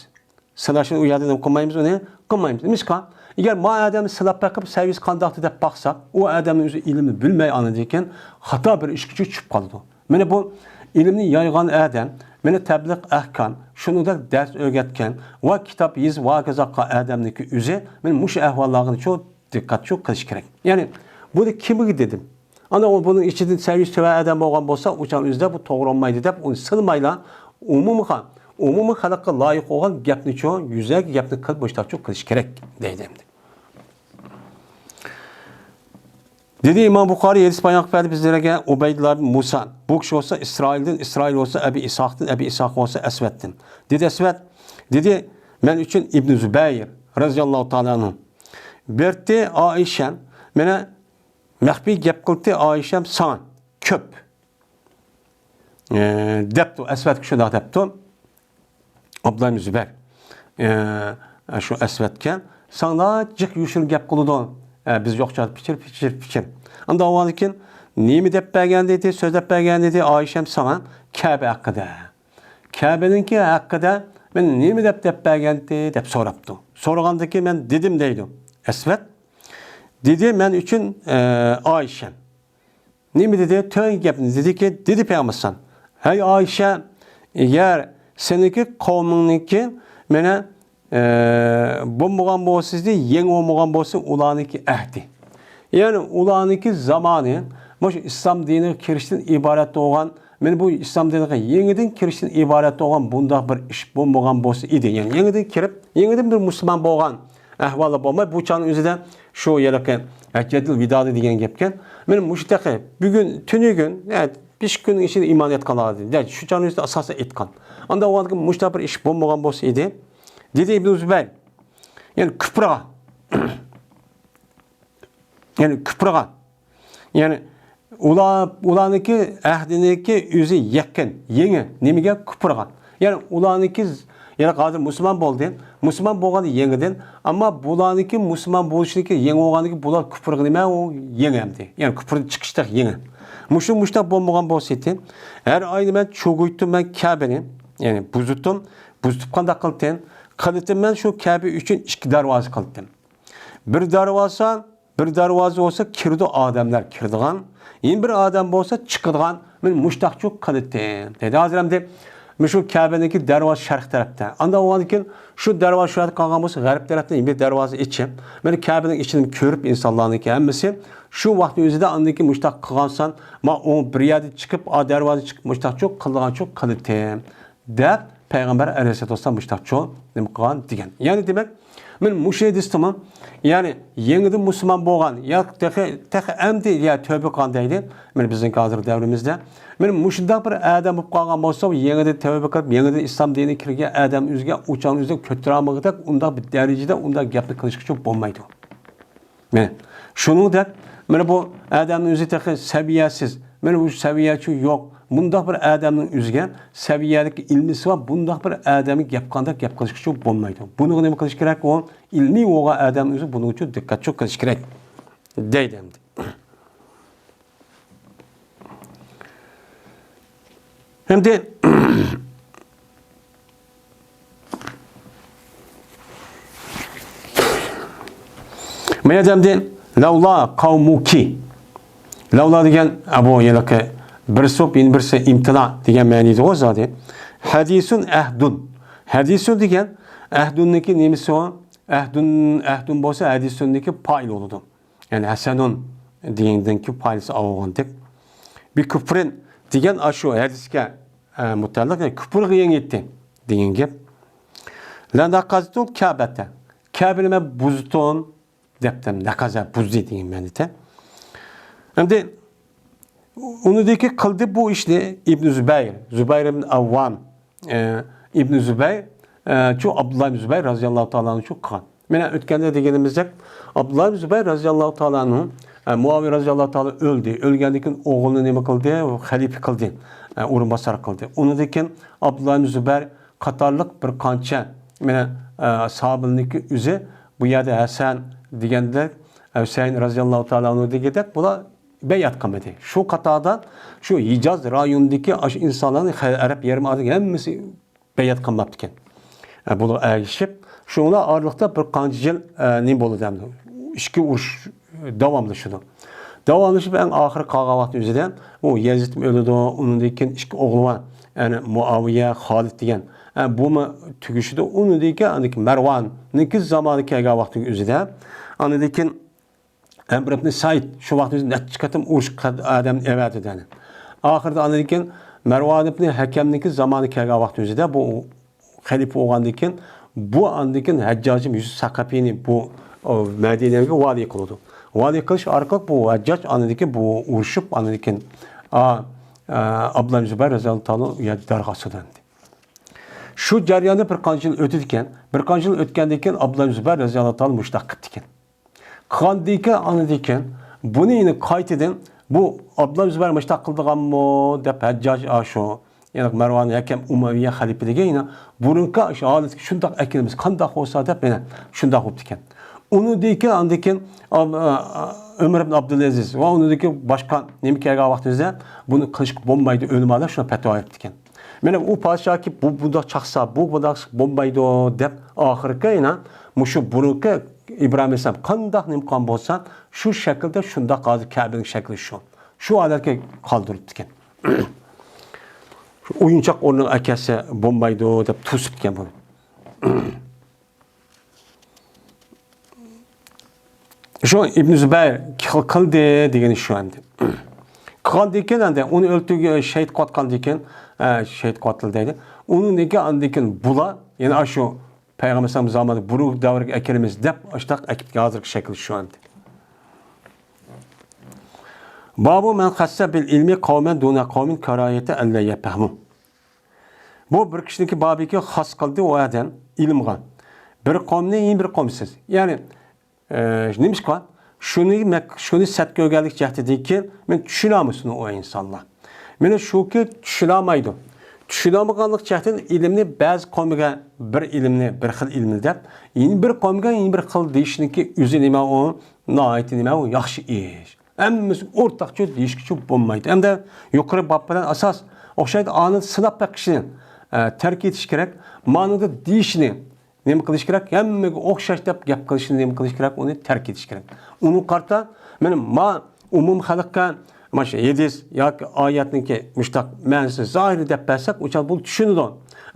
سىناشنى ئۇ يەردە نېمە قىلمايمىز، ئۇنى قىلمايمىز. نېمىشقا؟ ئەگەر ما ئادەمنى سىناپ بېقىپ، سەۋىيەسى قانداقتى دەپ باقساق، ئۇ ئادەمنىڭ ئۆزى ئىلىمنى بىلمەي، ئاندىن كېيىن خاتا بىر ئىشقىچۇ چۈشۈپ قالىدۇ. مانا بۇ ئىلىمنى يايغان ئادەم، مانا تەبلىغ ئەھكام، شۇنىڭدەك دەرس ئۆگەتكەن ۋە كىتاب يېزىپ ۋاكىزاققا ئادەمنىڭكى ئۆزى، مانا مۇشۇ ئەھۋاللارغىچۇ دىققەتچۇ قىلىش كېرەك. يەنى بۇنى كىمگە دېدىم؟ ئانا ئۇ بۇنىڭ ئىچىدىن سەۋىيەسى تۆۋەن ئادەم بولغان بولسا، ئۇ چاغ ئۆزىدە بۇ توغرا بولمايدۇ دەپ ئۇنى سىلمايلا، ئومۇمغا، ئومۇمىي خەلققە لايىق بولغان گەپنىچۇ، يۈزەكى گەپنى قىلىپ مۇشۇنداقچۇ قىلىش كېرەك دەيدۇ ئەمدى. دېدى ئىمام بۇخارىي ھەدىس بايان قىلىپ بەردى بىزلەرگە ئۇبەيدۇللا ئىبن مۇسا. بۇ كىشى بولسا ئىسرائىلدىن، ئىسرائىل بولسا ئەبى ئىسھاقتىن، ئەبى ئىسھاق بولسا ئەسۋەدتىن. دېدى ئەسۋەد، دېدى، مەن ئۈچۈن ئىبنى زۇبەير رەزىياللاھۇ تائالا ئەنھۇ. بېرىتتى ئائىشەم، مانا مەخپىي گەپ قىلدى ئائىشەم ساڭا كۆپ. ئە، دەپتۇ، ئەسۋەدكە شۇنداق دەپتۇ. ئابدۇللا ئىبن زۇبەير، ئە، شۇ ئەسۋەدكە، ساڭا جىق يوشۇرۇن گەپ قىلىدۇ. ئە، بىز يوق چاغدا پىچىر، پىچىر، پىچىر. ئاندىن ئاۋۋالدىن كېيىن نېمە دەپ بەرگەن دېدى، سۆزلەپ بەرگەن دېدى، ئائىشەم ساڭا كەبە ھەققىدە. كەبىنىڭكى ھەققىدە مەن نېمە دەپ، دەپ بەرگەنتى دەپ سوراپتۇ. سورىغاندىن كېيىن مەن دېدىم دەيدۇ ئەسۋەد. دېدى مەن ئۈچۈن، ئە، ئائىشەم. نېمە دېدى؟ تۆۋەنكى گەپنى دېدىكى، دېدى پەيغەمبەر ئەلەيھىسسالام، ھەي ئائىشە، ئەگەر سېنىڭكى قەۋمىڭنىڭكى مانا ئە، بولمىغان بولسا، يېڭى بولمىغان بولسا ئۇلارنىڭكى ئەھدى. يەنى ئۇلارنىڭكى زامانى، مۇشۇ ئىسلام دىنىغا كىرىشتىن ئىبارەت بولغان، مانا بۇ ئىسلام دىنىغا يېڭىدىن كىرىشتىن ئىبارەت بولغان بۇنداق بىر ئىش بولمىغان بولسا ئىدى. يەنى يېڭىدىن كىرىپ، يېڭىدىن بىر مۇسۇلمان بولغان ئەھۋالى بولماي، بۇ چاغنىڭ ئۆزىدە شۇ ھېلىقى ھەججەتۇل ۋىدادى دېگەن گەپكەن. مانا مۇشۇ تېخى بۈگۈن، تۈنۈگۈن، يا بەش كۈننىڭ ئىچىدە ئىمان ئېيتقانلار دېدى. شۇ چاغنىڭ ئۆزىدە ئاساسەن ئېيتقان. ئاندا ئۇ مۇشۇنداق بىر ئىش بولمىغان بولسا ئىدى. دېدى ئىبنى زۇبەير. يەنى كۇپرىغا. يەنى كۇپرىغا. يەنى ئۇلار، ئۇلارنىڭكى ئەھدىنىڭكى ئۆزى يېقىن، يېڭى. نېمىگە؟ كۇپرىغا. يەنى ئۇلارنىڭكى، يەنى ھازىر مۇسۇلمان بولدى. مۇسۇلمان بولغان يېڭىدىن. ئەمما بۇلارنىڭكى مۇسۇلمان بولۇشىنىڭكى يېڭى بولغاندىن كېيىن بۇلار كۇپرىغا نېمە؟ ئۇ يېڭى ئەمدى. يەنى كۇپرىدىن چىقىشتەك يېڭى. مۇشۇ مۇشتاق بولمىغان بولسا ئىدى، ھەر ئاينى مەن چوغۇيتتۇم مەن كەبىنى. يەنى بۇزۇتتۇم. بۇزۇتۇپ قانداق قىلدىم؟ قىلدىم مەن شۇ كەبە ئۈچۈن ئىككى دەرۋازا قىلدىم. بىر دەرۋازا، بىر دەرۋازا بولسا كىرىدۇ، ئادەملەر كىرىدىغان، يەنە بىر ئادەم بولسا چىقىدىغان، مەن مۇشتاقچۇ قىلىتتىم دېدى. ھازىر ئەمدى مۇشۇ كەبىنىڭكى دەرۋازا شەرق تەرەپتە. ئاندىن ئۇنىڭدىن كېيىن شۇ دەرۋازا شۇ يەردە قالغان بولسا، غەرب تەرەپتە يەنە بىر دەرۋازا ئېچىپ، مانا كەبىنىڭ ئىچىنى كۆرۈپ ئىنسانلارنىڭكى ھەممىسى شۇ ۋاقىتنىڭ ئۆزىدە ئاندىن كېيىن مۇشتاق قىلغانسان، ما ئۇ بىر يەردە چىقىپ، ئا دەرۋازا چىقىپ مۇشتاقچۇ قىلىدىغانچۇ قىلىتتىم. دەپ پەيغەمبەر ئەلەيھىسسالاتۇ ۋەسسالام مۇشتاقچۇ نېمە قىلغان دېگەن. يەنى دېمەك، مەن مۇشۇ ھەدىستىمۇ، يەنى يېڭىدىن مۇسۇلمان بولغان، يا تېخى، تېخى ئەمدى يا تەۋبە قىلغان دەيدۇ. مانا بىزنىڭ ھازىر دەۋرىمىزدە. مانا مۇشۇنداق بىر ئادەم بولۇپ قالغان بولسا، يېڭىدىن تەۋبە قىلىپ، يېڭىدىن ئىسلام دىنىگە كىرگەن ئادەم ئۆزىگە ئۇچان ئۆزىگە كۆتۈرەلمىگۈدەك ئۇنداق بىر دەرىجىدە ئۇنداق گەپنى قىلىشقىچۇ بولمايدۇ. مانا شۇنىڭدەك، مانا بۇ ئادەمنىڭ ئۆزى تېخى سەۋىيەسىز، مانا بۇ سەۋىيەچۇ يوق. مۇنداق بىر ئادەمنىڭ ئۆزىگە سەۋىيەلىك ئىلمىسى بار، بۇنداق بىر ئادەمگە گەپ قانداق گەپ قىلىشقىچۇ بولمايدۇ. بۇنىڭغا نېمە قىلىش كېرەك؟ ئۇ ئىلمى بولغان ئادەمنىڭ ئۆزى بۇنىڭ ئۈچۈن دىققەتچۇ قىلىش كېرەك دەيدۇ ئەمدى. ئەمدى مانا ئەمدى لەۋلا قەۋمۇكى. لەۋلا دېگەن، ئە، بۇ ھېلىقى بىرسى بولۇپ، يەنە بىرسى ئىمتىنا دېگەن مەنىدە ئۇ زادى. ھەدىسۇن ئەھدۇن. ھەدىسۇن دېگەن ئەھدۇننىڭكى نېمىسى ئۇ؟ ئەھدۇن، ئەھدۇن بولسا ھەدىسۇننىڭكى پائىل بولىدۇ. يەنى ھەسەنۇن دېگەندىن كېيىن پائىلسى ئالغاندەك. بى كۇفرىن دېگەن ئاشۇ ھەدىسكە، ئە، مۇتەئەللىق، يەنى كۇفرغا يېڭىتتى دېگەن گەپ. لە نەقەزتۇل كەبەتە. كەبىنى مەن بۇزدۇم دەپتىم. نەقەزە بۇزدى دېگەن مەنىدە. ئەمدى ئۇنىدىكى قىلدى بۇ ئىشنى ئىبن زۇبەير، زۇبەير ئىبن ئەۋۋام، ئە، ئىبن زۇبەير، ئە، شۇ ئابدۇللا ئىبن زۇبەير رازىياللاھۇ تائالا ئەنھۇ شۇ قىلغان. مانا ئۆتكەندە دېگىنىمىزدەك، ئابدۇللا ئىبن زۇبەير رازىياللاھۇ تائالا ئەنھۇ، ئە، مۇئاۋىيە رازىياللاھۇ تائالا ئۆلدى. ئۆلگەندىن كېيىن ئوغلىنى نېمە قىلدى؟ خەلىپە قىلدى. ئە، ئورۇنباسار قىلدى. ئۇنىڭدىن كېيىن ئابدۇللا ئىبن زۇبەير قاتارلىق بىر قانچە، مانا، ئە، ساھابىلىرنىڭكى ئۆزى بۇ يەردە ھەسەن دېگەندەك، ھۈسەيىن رازىياللاھۇ تائالا ئەنھۇ دېگەندەك بۇلار بەيئەت قىلمىدى. شۇ قاتاردا شۇ ھىجاز رايونىدىكى ئاشۇ ئىنسانلارنى خە-، ئەرەب يېرىم ئارىلىقى ھەممىسى بەيئەت قىلماپتىكەن. ئە، بۇلار ئەگىشىپ، شۇنىڭ ئارىلىقتا بىر قانچە يىل، ئە، نېمە بولىدۇ ئەمدى؟ ئىچكى ئۇرۇش داۋاملىشىدۇ. داۋاملىشىپ، ئەڭ ئاخىرى قالغان ۋاقىت ئۆزىدە ئۇ يەزىدمۇ ئۆلىدۇ، ئۇنىڭدىن كېيىن ئىككى ئوغلى بار، يەنى مۇئاۋىيە، خالىد دېگەن. ئە، بۇمۇ تۈگىشىدۇ. ئۇنىڭدىن كېيىن ئاندىن كېيىن مەرۋاننىڭكى زامانى كەلگەن ۋاقىتنىڭ ئۆزىدە، ئاندىن كېيىن ئەمر ئىبن سەئىد شۇ ۋاقىت ئۆزى نەچچە قېتىم ئۇرۇش ئادەمنى ئەۋەتىدۇ. ئاخىرىدا ئاندىن كېيىن مەرۋان ئىبن ھەكەمنىڭكى زامانى كەلگەن ۋاقىت ئۆزىدە بۇ خەلىپە بولغاندىن كېيىن، بۇ ئاندىن كېيىن ھەججاج ئىبن يۈسۈپ سەقەپىنى بۇ، ئۇ، مەدىنەگە ۋالىي قىلىدۇ. ۋالىي قىلىش ئارقىلىق بۇ ھەججاج ئاندىن كېيىن بۇ ئۇرۇشۇپ، ئاندىن كېيىن، ئا، ئا، ئابدۇللا ئىبن زۇبەير رەزىياللاھۇ تائالا ئۇ يەردە دەرغا ئاسىدۇ ئەمدى. شۇ جەرياندا بىر قانچە يىل ئۆتىدىكەن. بىر قانچە يىل ئۆتكەندىن كېيىن ئابدۇللا ئىبن زۇبەير رەزىياللاھۇ تائالا مۇشۇنداق قىپتىكەن. قىلغاندىن كېيىن، ئاندىن كېيىن بۇنى يەنە قايتىدىن بۇ ئابدۇللا ئىبن زۇبەير مۇشۇنداق قىلىدىغانمۇ دەپ ھەججاج ئاشۇ، يەنى مەرۋان ھەكەم ئۇمەۋىيە خەلىپىلىكى يەنە بۇرۇنقى شۇ ھالەتكە شۇنداق ئەكېلىمىز، قانداق بولسا دەپ يەنە شۇنداق بوپتىكەن. ئۇنىڭدىن كېيىن، ئاندىن كېيىن ئاب-، ئا-، ئا-، ئۆمەر ئىبن ئابدۇلئەزىز ۋە ئۇنىڭدىن كېيىن باشقا نېمە كەلگەن ۋاقتىمىزدا بۇنى قىلىشقا بولمايدۇ، ئۆلىمالار شۇنداق پەتىۋا بېرىپتىكەن. مانا ئۇ پادىشاھكى بۇ بۇنداق چاقسا، بۇ بۇنداق بولمايدۇ دەپ ئاخىرقى يەنە مۇشۇ بۇرۇنقى ئىبراھىم ئەلەيھىسسالام قانداق نېمە قىلغان بولسا، شۇ شەكىلدە شۇنداق ھازىر كەبىنىڭ شەكلى شۇ. شۇ ھالەتكە قالدۇرۇپتىكەن. شۇ ئويۇنچاق ئورنىغا ئەكەلسە بولمايدۇ دەپ توسۇپتىكەن بۇنى. شۇ ئىبن زۇبەير قىل-، قىلدى دېگىنى شۇ ئەمدى. قىلغاندىن كېيىن ئەمدى ئۇنى ئۆلتۈرگە شېھىت قىلىۋاتقاندىن كېيىن، ئە، شېھىت قىلىۋاتىدۇ دەيدۇ. ئۇنىڭدىن كېيىن ئاندىن كېيىن بۇلار، يەنى ئاشۇ پەيغەمبەر ئەلەيھىسسالام زامانىدا بۇرۇنقى دەۋرگە ئەكىرىمىز دەپ ئاشۇنداق ئەكىپتىكەن، ھازىرقى شەكلى شۇ ئەمدى. بابۇ مەن خەسسە بىل ئىلمى قەۋمەن دۇنە قەۋمىن كاراھىيەتە ئەللە يەپەھمۇ. بۇ بىر كىشىنىڭكى بابىكى خاس قىلدى ئۇ ئادەم ئىلىمغا. بىر قومنى يەنە بىر قومسىز. يەنى، ئە، نېمىشقا؟ شۇنى مەك-، شۇنى سەت كۆرگەنلىك جەھەتتىن كېيىن مەن چۈشىنەلمىسۇن ئۇ ئىنسانلار. مانا شۇكى چۈشىنەلمەيدۇ. چۈشىنەلمىگەنلىك جەھەتتىن ئىلىمنى بەزى قومىغا بىر ئىلىمنى، بىر خىل ئىلىمنى دەپ، يەنە بىر قومغا يەنە بىر خىل دېيىشنىڭكى ئۆزى نېمە ئۇ؟ ناھايىتى نېمە ئۇ؟ ياخشى ئىش. ھەممىسى ئورتاقچە دېيىشكىچە بولمايدۇ. ئەمدى يۇقىرى باب بىلەن ئاساس ئوخشايدۇ. ئانى سىناپ بېقىشنى، ئە، تەرك ئېتىش كېرەك. مانىدا دېيىشنى نېمە قىلىش كېرەك؟ ھەممىگە ئوخشاش دەپ گەپ قىلىشنى نېمە قىلىش كېرەك؟ ئۇنى تەرك ئېتىش كېرەك. ئۇنىڭغا قارىتا، مانا ما ئومۇم خەلققە مانا شۇ ھەدىس ياكى ئايەتنىڭكى مۇشتاق مەنىسى زاھىرى دەپ بەرسەك، ئۇ چاغ بۇ چۈشىنىدۇ.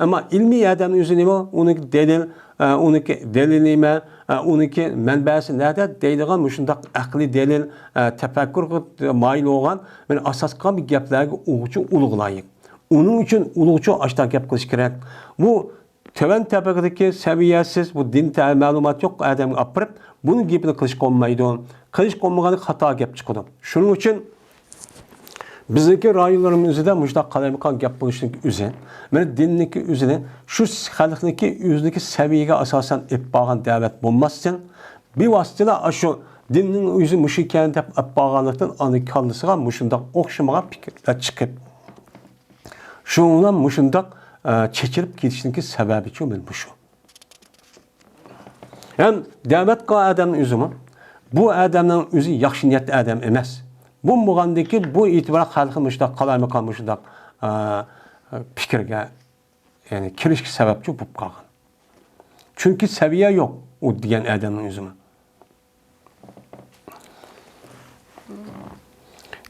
ئەمما ئىلمىي ئادەمنىڭ ئۆزى نېمە؟ ئۇنىڭكى دەلىل، ئە، ئۇنىڭكى دەلىلى نېمە؟ ئە، ئۇنىڭكى مەنبەسى نەدە؟ دەيدىغان مۇشۇنداق ئەقلىي دەلىل، ئە، تەپەككۇرغا مايىل بولغان، مانا ئاساس قىلغان بىر گەپلەرگە ئۇلىغىچە ئۇلۇغ لايىق. ئۇنىڭ ئۈچۈن ئۇلۇغچە ئاشۇنداق گەپ قىلىش كېرەك. بۇ تۆۋەن تەبىقىدىكى سەۋىيەسىز، بۇ دىن تە-، مەلۇماتى يوق ئادەمگە ئاپىرىپ، بۇنىڭ گېپىنى قىلىشقا بولمايدۇ. قىلىشقا بولمىغاندا خاتا گەپ چىقىدۇ. شۇنىڭ ئۈچۈن بىزنىڭكى رايونلىرىمىز ئۆزىدە مۇشۇنداق قالايمىقان گەپ بولۇشنىڭ ئۆزى، مانا دىننىڭكى ئۆزىنى شۇ خەلقنىڭكى ئۆزىنىڭكى سەۋىيەگە ئاساسەن ئېلىپ بارغان دەۋەت بولماستىن، بىۋاسىتىلا ئاشۇ دىننىڭ ئۆزى مۇشۇ ئىكەن دەپ ئېلىپ بارغانلىقتىن، ئاندىن كاللىسىغا مۇشۇنداق ئوخشىمىغان پىكىرلەر چىقىپ، شۇنىڭ بىلەن مۇشۇنداق، ئە، چېچىلىپ كېتىشنىڭكى سەۋەبىچۇ مانا مۇشۇ. ھەم دەۋەت قىلغان ئادەمنىڭ ئۆزىمۇ، بۇ ئادەمنىڭ ئۆزى ياخشى نىيەتلىك ئادەم ئەمەس. بولمىغاندىكىن بۇ ئېتىبارلىق خەلقى مۇشۇنداق قالايمىقان مۇشۇنداق، ئە، پىكىرگە، يەنى كىرىشكە سەۋەبچى بولۇپ قالغان. چۈنكى سەۋىيە يوق ئۇ دېگەن ئادەمنىڭ ئۆزىمۇ.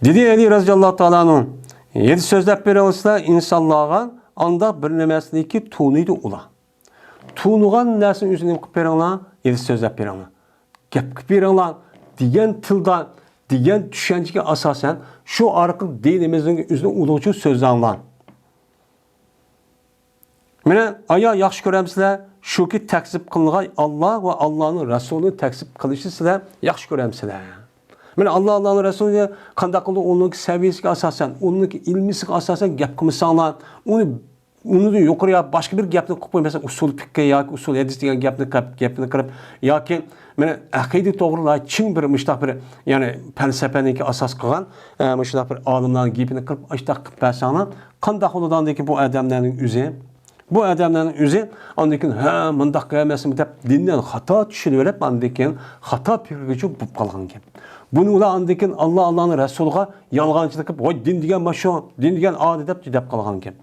دېدى ئەلى رەزىياللاھۇ تائالا ئەنھۇ، ھەدىس سۆزلەپ بېرىڭلار ئىنسانلارغا، ئانداق بىر نەرسىنىكى تونۇيدۇ ئۇلار. تونۇغان نەرسىنى ئۆزىنى نېمە قىلىپ بېرىڭلار، ھەدىس سۆزلەپ بېرىڭلار، گەپ قىلىپ بېرىڭلار دېگەن تىلدا، دېگەن چۈشەنچىگە ئاساسەن شۇ ئارقىلىق دىنىمىزنىڭ ئۆزىنى ئۇلۇغچە سۆزلەڭلار. مانا ئايا ياخشى كۆرەمسىلەر؟ شۇكى تەكزىپ قىلىنغان ئاللا ۋە ئاللانىڭ رەسۇلىنى تەكزىپ قىلىشنى سىلەر ياخشى كۆرەمسىلەر؟ مانا ئاللا، ئاللانىڭ رەسۇلى قانداق قىلدى؟ ئۇنىڭ سەۋىيەسىگە ئاساسەن، ئۇنىڭ ئىلمىسىگە ئاساسەن گەپ قىلمىساڭلار، ئۇنى، ئۇنىڭدىن يۇقىرى يا باشقا بىر گەپنى قىلىپ قويماساڭ، ئۇسۇل پىقھى ياكى ئۇسۇل ھەدىس دېگەن گەپنى قىلىپ، گەپنى قىلىپ ياكى مانا ئەقىدە توغرىدا چىڭ بىر مۇشۇنداق بىر، يەنى پەلسەپىنىڭكى ئاساس قىلغان، ئە، مۇشۇنداق بىر ئالىملارنىڭ گېپىنى قىلىپ ئاشۇنداق قىلىپ بەرسەڭلار، قانداق بولىدۇ ئاندىن كېيىن بۇ ئادەملەرنىڭ ئۆزى؟ بۇ ئادەملەرنىڭ ئۆزى ئاندىن كېيىن، ھە، مۇنداق ئەمەسمۇ دەپ دىندىن خاتا چۈشىنىۋېلىپ، ئاندىن كېيىن خاتا پىكىرگە چۈشۈپ بولۇپ قالغان گەپ. بۇنى ئۇلار ئاندىن كېيىن ئاللا، ئاللانىڭ رەسۇلىغا يالغانچىلىق قىلىپ، ۋاي، دىن دېگەن مانا شۇ، دىن دېگەن ئادى دەپ، دەپ قالغان گەپ.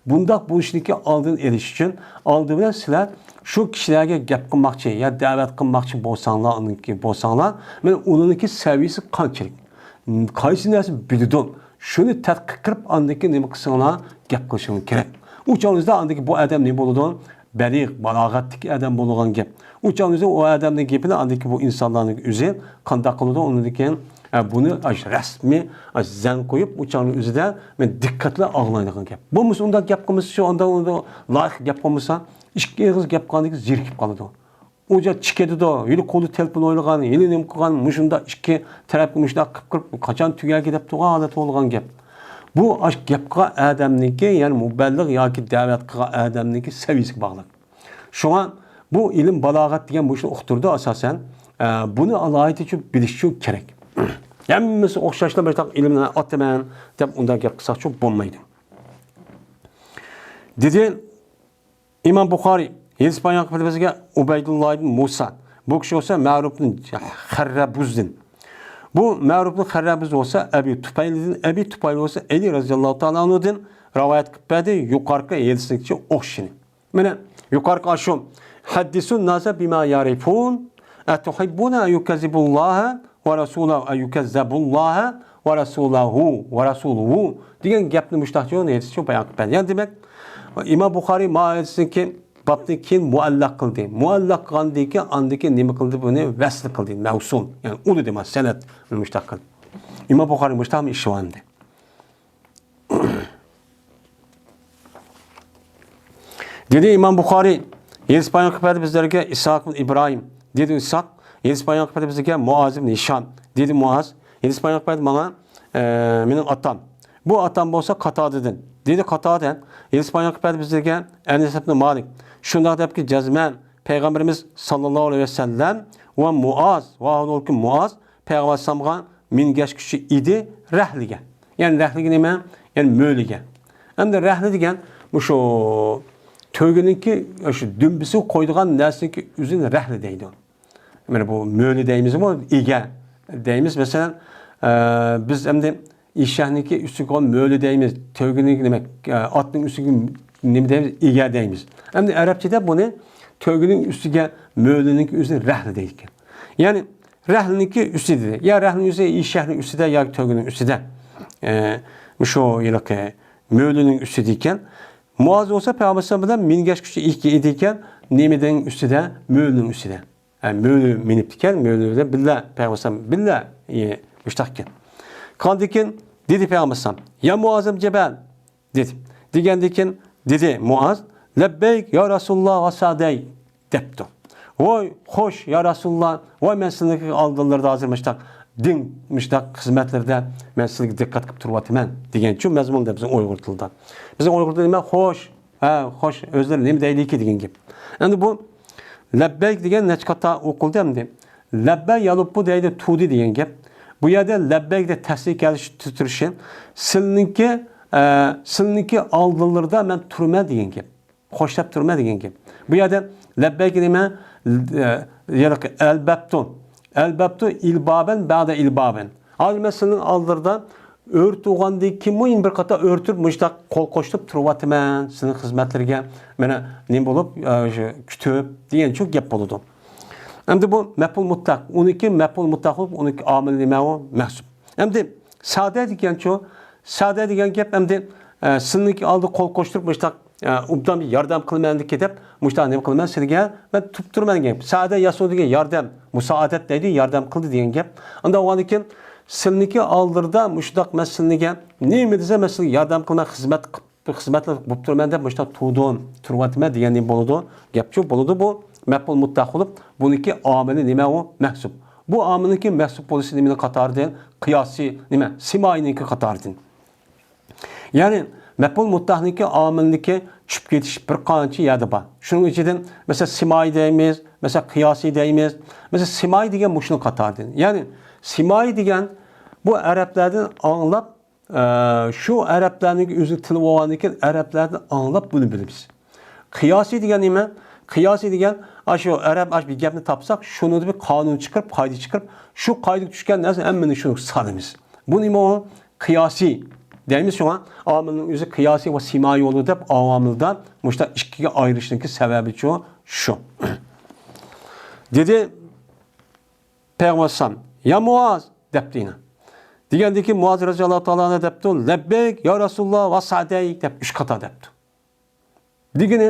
بۇنداق بولۇشنىڭكى ئالدىنى ئېلىش ئۈچۈن ئالدى بىلەن سىلەر شۇ كىشىلەرگە گەپ قىلماقچى يا دەۋەت قىلماقچى بولساڭلار، ئاندىن كېيىن بولساڭلار، مانا ئۇنىڭكى سەۋىيەسى قانچىلىك؟ قايسى نەرسە بىلىدۇ؟ شۇنى تەتقىق قىلىپ، ئاندىن كېيىن نېمە قىلسىڭلار، گەپ قىلىشىڭلار كېرەك. ئۇ چاغىڭىزدا ئاندىن كېيىن بۇ ئادەم نېمە بولىدۇ؟ بەلىغ، بالاغەتتىكى ئادەم بولىدىغان گەپ. ئۇ چاغىڭىزدا ئۇ ئادەمنىڭ گېپىنى ئاندىن كېيىن بۇ ئىنسانلارنىڭ ئۆزى قانداق قىلىدۇ؟ ئۇنىڭدىن كېيىن، ئە، بۇنى ئاش رەسمىي، ئاش زەن قويۇپ، ئۇ چاغنىڭ ئۆزىدە مەن دىققەتلەر ئاڭلايدىغان گەپ. بولمىسا ئۇنداق گەپ قىلمىسا، شۇ ئانداق، ئۇنداق لايىق گەپ قىلمىسا، ئىككى ئېغىز گەپ قىلغاندىن كېيىن زېرىكىپ قالىدۇ. ئۇ جا چىقىدۇ، ھېلى قولىدا تېلېفون ئوينىغان، ھېلى نېمە قىلغان، مۇشۇنداق ئىككى تەرەپكە مۇشۇنداق قىلىپ قىلىپ، قاچان تۈگەركى دەپ تۇرغان ھالەت بولغان گەپ. بۇ ئاش گەپ قىلغان ئادەمنىڭكى، يەنى مۇبەللىغ ياكى دەۋەت قىلغان ئادەمنىڭكى سەۋىيەسىگە باغلىق. شۇڭا بۇ ئىلىم بالاغەت دېگەن مۇشۇنى ئۇقتۇرىدۇ ئاساسەن. ئە، بۇنى ئالاھىدە بىلىش ئۈچۈن كېرەك. ھەممىسى ئوخشاشلا مۇشۇنداق ئىلىمنى ئاتىمەن دەپ ئۇنداق گەپ قىلساقچۇ بولمايدۇ. دېدى، ئىمام بۇخارىي ھەدىس بايان قىلىپ بىزگە ئۇبەيدۇللا ئىبن مۇسا. بۇ كىشى بولسا مەرۇف ئىبن خەررەبۇزدىن. بۇ مەرۇف ئىبن خەررەبۇز بولسا ئەبى تۇپەيلدىن، ئەبى تۇپەيل بولسا ئەلى رەزىياللاھۇ تائالا ئەنھۇدىن رىۋايەت قىلىپ بەردى. يۇقىرىقى ھەدىسنىڭكىچە ئوخشىشىنى. مانا يۇقىرىقى ئاشۇ، حدثوا الناس بما يعرفون، أتحبون أن يكذبوا الله ورسوله، أن يكذبوا الله ۋە رەسۇلەھۇ ۋە رەسۇلۇھۇ دېگەن گەپنى مۇشۇنداق چوڭ ھەدىسچە بايان قىلىپ بەردى. يەنى دېمەك، ئىمام بۇخارىي ما ھەدىسنىڭكى بابنى كېيىن مۇئەللەق قىلدى. مۇئەللەق قىلغاندىكىن ئاندىكىن نېمە قىلدى؟ بۇنى ۋەسل قىلدى، مەۋسۇل. يەنى ئۇلىدى ما سەنەد مۇشۇنداق قىلدى. ئىمام بۇخارىي مۇشۇنداق ئىشى بار ئىدى. دېدى ئىمام بۇخارىي، ھەدىس بايان قىلىپ بەردى بىزلەرگە ئىسھاق ئىبن ئىبراھىم. دېدى ئىسھاق، ھەدىس بايان قىلىپ بەردى بىزگە مۇئاز ئىبن ھىشام. دېدى مۇئاز، ھەدىس بايان قىلىپ بەردى ماڭا، ئە، مېنىڭ ئاتام. بۇ ئاتام بولسا قاتادىدىن. دېدى قاتادە، ھەدىس بايان قىلىپ بەردى بىزگە ئەنەس ئىبن مالىك. شۇنداق دەپكى جەزمەن پەيغەمبىرىمىز ساللاللاھۇ ئەلەيھى ۋەسەللەم ۋە مۇئاز، ۋە ھالبۇكى مۇئاز پەيغەمبەر ئەلەيھىسسالامغا مىنگەچكۈچى ئىدى رەھلىگە. يەنى رەھلىگە نېمە؟ يەنى مۆلىگە. ئەمدى رەھلە دېگەن مۇشۇ تۆگىنىڭكى شۇ دۈمبىسىگە قويىدىغان نەرسىنىڭكى ئۆزىنى رەھلە دەيدۇ. مانا بۇ مۆلە دەيمىزمۇ، ئىگە دەيمىز. مەسىلەن، ئە، بىز ئەمدى ئېشەكنىڭكى ئۈستىگە قويغان مۆلە دەيمىز، تۆگىنىڭ نېمە، ئە، ئاتنىڭ ئۈستىگە نېمە دەيمىز؟ ئىگە دەيمىز. ئەمدى ئەرەبچىدە بۇنى تۆگىنىڭ ئۈستىگە مۆلىنىڭكى ئۆزىنى رەھلە دەيدىكەن. يەنى رەھلىنىڭكى ئۈستىدە، يا رەھلىنىڭ ئۆزى ئېشەكنىڭ ئۈستىدە ياكى تۆگىنىڭ ئۈستىدە. ئە، مۇشۇ ھېلىقى مۆلىنىڭ ئۈستىدە ئىكەن. مۇئاز بولسا پەيغەمبەر ئەلەيھىسسالام بىلەن مىنگەچكۈچى ئىككى ئىدىكەن. نېمىدىن ئۈستىدە؟ مۆلىنىڭ ئۈستىدە. ھە، مۆلە مىنىپتىكەن، مۆلە بىلەن بىللە پەيغەمبەر بىللە، ئى، مۇشتاقكەن. قاندىكىن دېدى پەيغەمبەر، يا مۇئازىم جەبەل، دېدى. دېگەندىكىن دېدى مۇئاز، لەببەيك يا رەسۇلاللا ۋە سەئدەي، دەپتۇ. ۋاي خوش يا رەسۇلاللا، ۋاي مەن سىلىنىڭ ئالدىلىرىدا ھازىر مۇشتاق دىن، مۇشتاق خىزمەتلىرىدە مەن سىلىگە دىققەت قىلىپ تۇرۇۋاتىمەن، دېگەنچۇ مەزمۇندا بىزنىڭ ئۇيغۇر تىلىدا. بىزنىڭ ئۇيغۇر تىلىدا نېمە؟ خوش. ھە، خوش، ئۆزلىرى نېمە دەيدىكى دېگەن گەپ. ئەمدى بۇ لەببەيك دېگەن نەچچە قاتا ئوقۇلدى ئەمدى. لەببە يەلۇببۇ دەيدۇ، تۇردى دېگەن گەپ. بۇ يەردە لەببەيك دەپ تەسلىي كەلتۈرۈشى، سىلنىڭكى، ئە، سىلنىڭكى ئالدىلىرىدا مەن تۇرىمەن دېگەن گەپ. خوشلاپ تۇرىمەن دېگەن گەپ. بۇ يەردە لەببەيك نېمە؟ ئە، يەنى ئەلبەپتۇ. ئەلبەپتۇ ئىلبابەن بەدە ئىلبابەن. ھازىر مەن سىلىنىڭ ئالدىلىرىدا ئۆرە تۇرغاندىن كېيىنمۇ يەنە بىر قاتا ئۆرە تۇرۇپ، مۇشۇنداق قول قوشۇپ تۇرۇۋاتىمەن سىلىنىڭ خىزمەتلىرىگە. مانا نېمە بولۇپ، ئە، شۇ كۈتۈپ دېگەن شۇ گەپ بولىدۇ. ئەمدى بۇ مەپئۇل مۇتلەق. ئۇنىڭكى مەپئۇل مۇتلەق بولۇپ، ئۇنىڭكى ئامىلى نېمە ئۇ؟ مەھسۇپ. ئەمدى سەئدە دېگەنچۇ؟ سەئدە دېگەن گەپ ئەمدى، ئە، سىلىنىڭكى ئالدىغا قول قوشتۇرۇپ مۇشۇنداق ئە، ئوبدان بىر ياردەم قىلىمەن دېگەن گەپ، مۇشۇنداق نېمە قىلىمەن سىلىگە، مەن تۇتۇپ تۇرىمەن دېگەن گەپ. سەئدە يەسۇ دېگەن ياردەم، مۇسائەدەت دەيدۇ، ياردەم قىلدى دېگەن گەپ. ئاندىن بولغاندىن كېيىن سىلىنىڭكى ئالدىدا مۇشۇنداق مەن سىلىگە نېمە دېسە مەن سىلىگە ياردەم قىلىمەن، خىزمەت قىپ-، خىزمەتلەر بولۇپ تۇرىمەن دەپ مۇشۇنداق تۇردۇم، تۇرۇۋاتىمەن دېگەن نېمە بولىدۇ؟ گەپچۇ بولىدۇ بۇ مەپئۇل مۇتلەق بولۇپ، بۇنىڭكى ئامىلى نېمە ئۇ؟ مەھسۇپ. بۇ ئامىلنىڭكى مەھسۇپ بولۇشى نېمىنىڭ قاتارىدىن؟ قىياسىي، نېمە؟ سىمائىينىڭكى قاتارىدىن. يەنى مەپئۇل مۇتلەقنىڭكى ئامىلىنىڭكى چۈشۈپ كېتىش بىر قانچە يەردە بار. شۇنىڭ ئىچىدىن، مەسىلەن، سىمائىي دەيمىز، مەسىلەن، قىياسىي دەيمىز. مەسىلەن، سىمائىي دېگەن مۇشۇنىڭ قاتارىدىن. يەنى سىمائىي دېگەن بۇ ئەرەبلەردىن ئاڭلاپ، ئە، شۇ ئەرەبلەرنىڭ ئۆزى تىلى بولغاندىكىن ئەرەبلەردىن ئاڭلاپ بۇنى بىلىمىز. قىياسىي دېگەن نېمە؟ قىياسىي دېگەن، ئاشۇ ئەرەب ئاشۇ بىر گەپنى تاپساق، شۇنىڭدا بىر قانۇن چىقىرىپ، قائىدە چىقىرىپ، شۇ قائىدىگە چۈشكەن نەرسە ھەممىنى شۇنىڭغا سالىمىز. بۇ نېمە ئۇ؟ قىياسىي دەيمىز شۇڭا. ئامىلنىڭ ئۆزى قىياسىي ۋە سىمائىي بولىدۇ دەپ، ئاۋامىلدا مۇشۇنداق ئىككىگە ئايرىشنىڭكى سەۋەبىچۇ شۇ. دېدى پەيغەمبەر ئەلەيھىسسالام، يا مۇئاز، دەپتۇ يەنە. دېگەندىكىن مۇئاز رەزىياللاھۇ تائالا ئەنھۇ دەپتۇ، لەببەيك يا رەسۇلاللا ۋە سەئدەيك دەپ ئۈچ قاتا دەپتۇ. دېگىنى،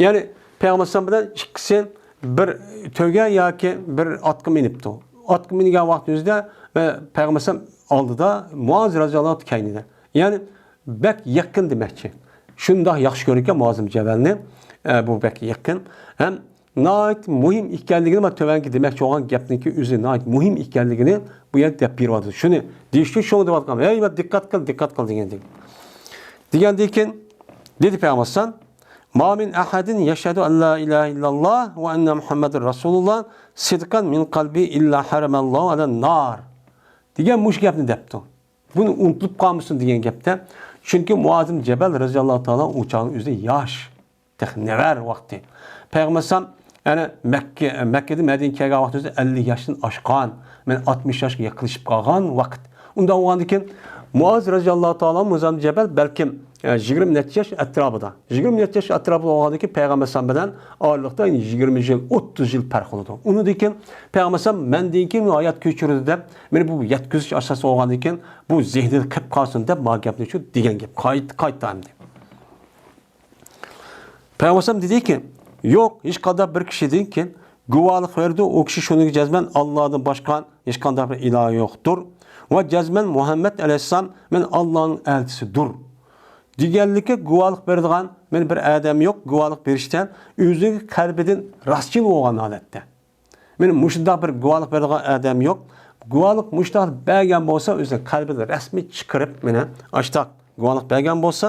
يەنى پەيغەمبەر ئەلەيھىسسالام بىلەن ئىككىسى بىر تۆگە ياكى بىر ئاتقا مىنىپتۇ. ئاتقا مىنگەن ۋاقتىمىزدا ۋە پەيغەمبەر ئەلەيھىسسالام ئالدىدا، مۇئاز رەزىياللاھۇ كەينىدە. يەنى بەك يېقىن دېمەكچى. شۇنداق ياخشى كۆرىدىكەن مۇئاز ئىبن جەبەلنى، ئە، بۇ بەك يېقىن. ھەم ناھايىتى مۇھىم ئىكەنلىكىنى، مانا تۆۋەنكى دېمەكچى بولغان گەپنىڭكى ئۆزى ناھايىتى مۇھىم ئىكەنلىكىنى بۇ يەردە دەپ بېرىۋاتىدۇ. شۇنى دېيىش ئۈچۈن شۇڭا دەۋاتقان، ھەي، دىققەت قىل، دىققەت قىل دېگەندىن. دېگەندىن كېيىن دېدى پەيغەمبەر ئەلەيھىسسالام، ما من أحد يشهد أن لا إله إلا الله وأن محمدا رسول الله صدقا من قلبه إلا حرمه الله على النار دېگەن مۇشۇ گەپنى دەپتۇ. بۇنى ئۇنتۇلۇپ قالمىسۇن دېگەن گەپتە. چۈنكى مۇئاز ئىبن جەبەل رەزىياللاھۇ تائالا ئۇ چاغنىڭ ئۆزىدە ياش. تېخى نەۋەر ۋاقتى. پەيغەمبەر ئەلەيھىسسالام يەنى مەككە، مەككىدىن مەدىنىگە كەلگەن ۋاقتىمىزدا ئەللىك ياشتىن ئاشقان، مەن ئاتمىش ياشقا يېقىنلىشىپ قالغان ۋاقىت. ئۇنداق بولغاندىن كېيىن مۇئاز رەزىياللاھۇ تائالا مۇئاز ئىبن جەبەل بەلكىم يىگىرمە نەچچە ياش ئەتراپىدا. يىگىرمە نەچچە ياش ئەتراپىدا بولغاندىن كېيىن پەيغەمبەر ئەلەيھىسسالام بىلەن ئارىلىقتا يىگىرمە يىل، ئوتتۇز يىل پەرق بولىدۇ. ئۇنىڭدىن كېيىن پەيغەمبەر ئەلەيھىسسالام مەندىن كېيىن ھايات كۆچۈرىدۇ دەپ، مانا بۇ يەتكۈزۈش ئاساسى بولغاندىن كېيىن بۇ زېھنىدە قېلىپ قالسۇن دەپ ما گەپنى شۇ دېگەن گەپ. قايتا، قايتا ئەمدى. پەيغەمبەر ئەلەيھىسسالام دېدىكى، يوق، ھېچقانداق بىر كىشىدىن كېيىن گۇۋاھلىق بەردى، ئۇ كىشى شۇنىڭغا جەزمەن ئاللادىن باشقا ھېچقانداق بىر ئىلاھ يوقتۇر ۋە جەزمەن مۇھەممەد ئەلەيھىسسالام مەن ئاللانىڭ ئەلچىسىدۇر دېگەنلىككە گۇۋاھلىق بېرىدىغان مەن بىر ئادەم يوق، گۇۋاھلىق بېرىشتە ئۆزىنىڭ قەلبىدىن راستچىل بولغان ھالەتتە. مانا مۇشۇنداق بىر گۇۋاھلىق بېرىدىغان ئادەم يوق. گۇۋاھلىق مۇشۇنداق بەرگەن بولسا، ئۆزىنىڭ قەلبىدىن رەسمىي چىقىرىپ، مانا ئاشتاق گۇۋاھلىق بەرگەن بولسا،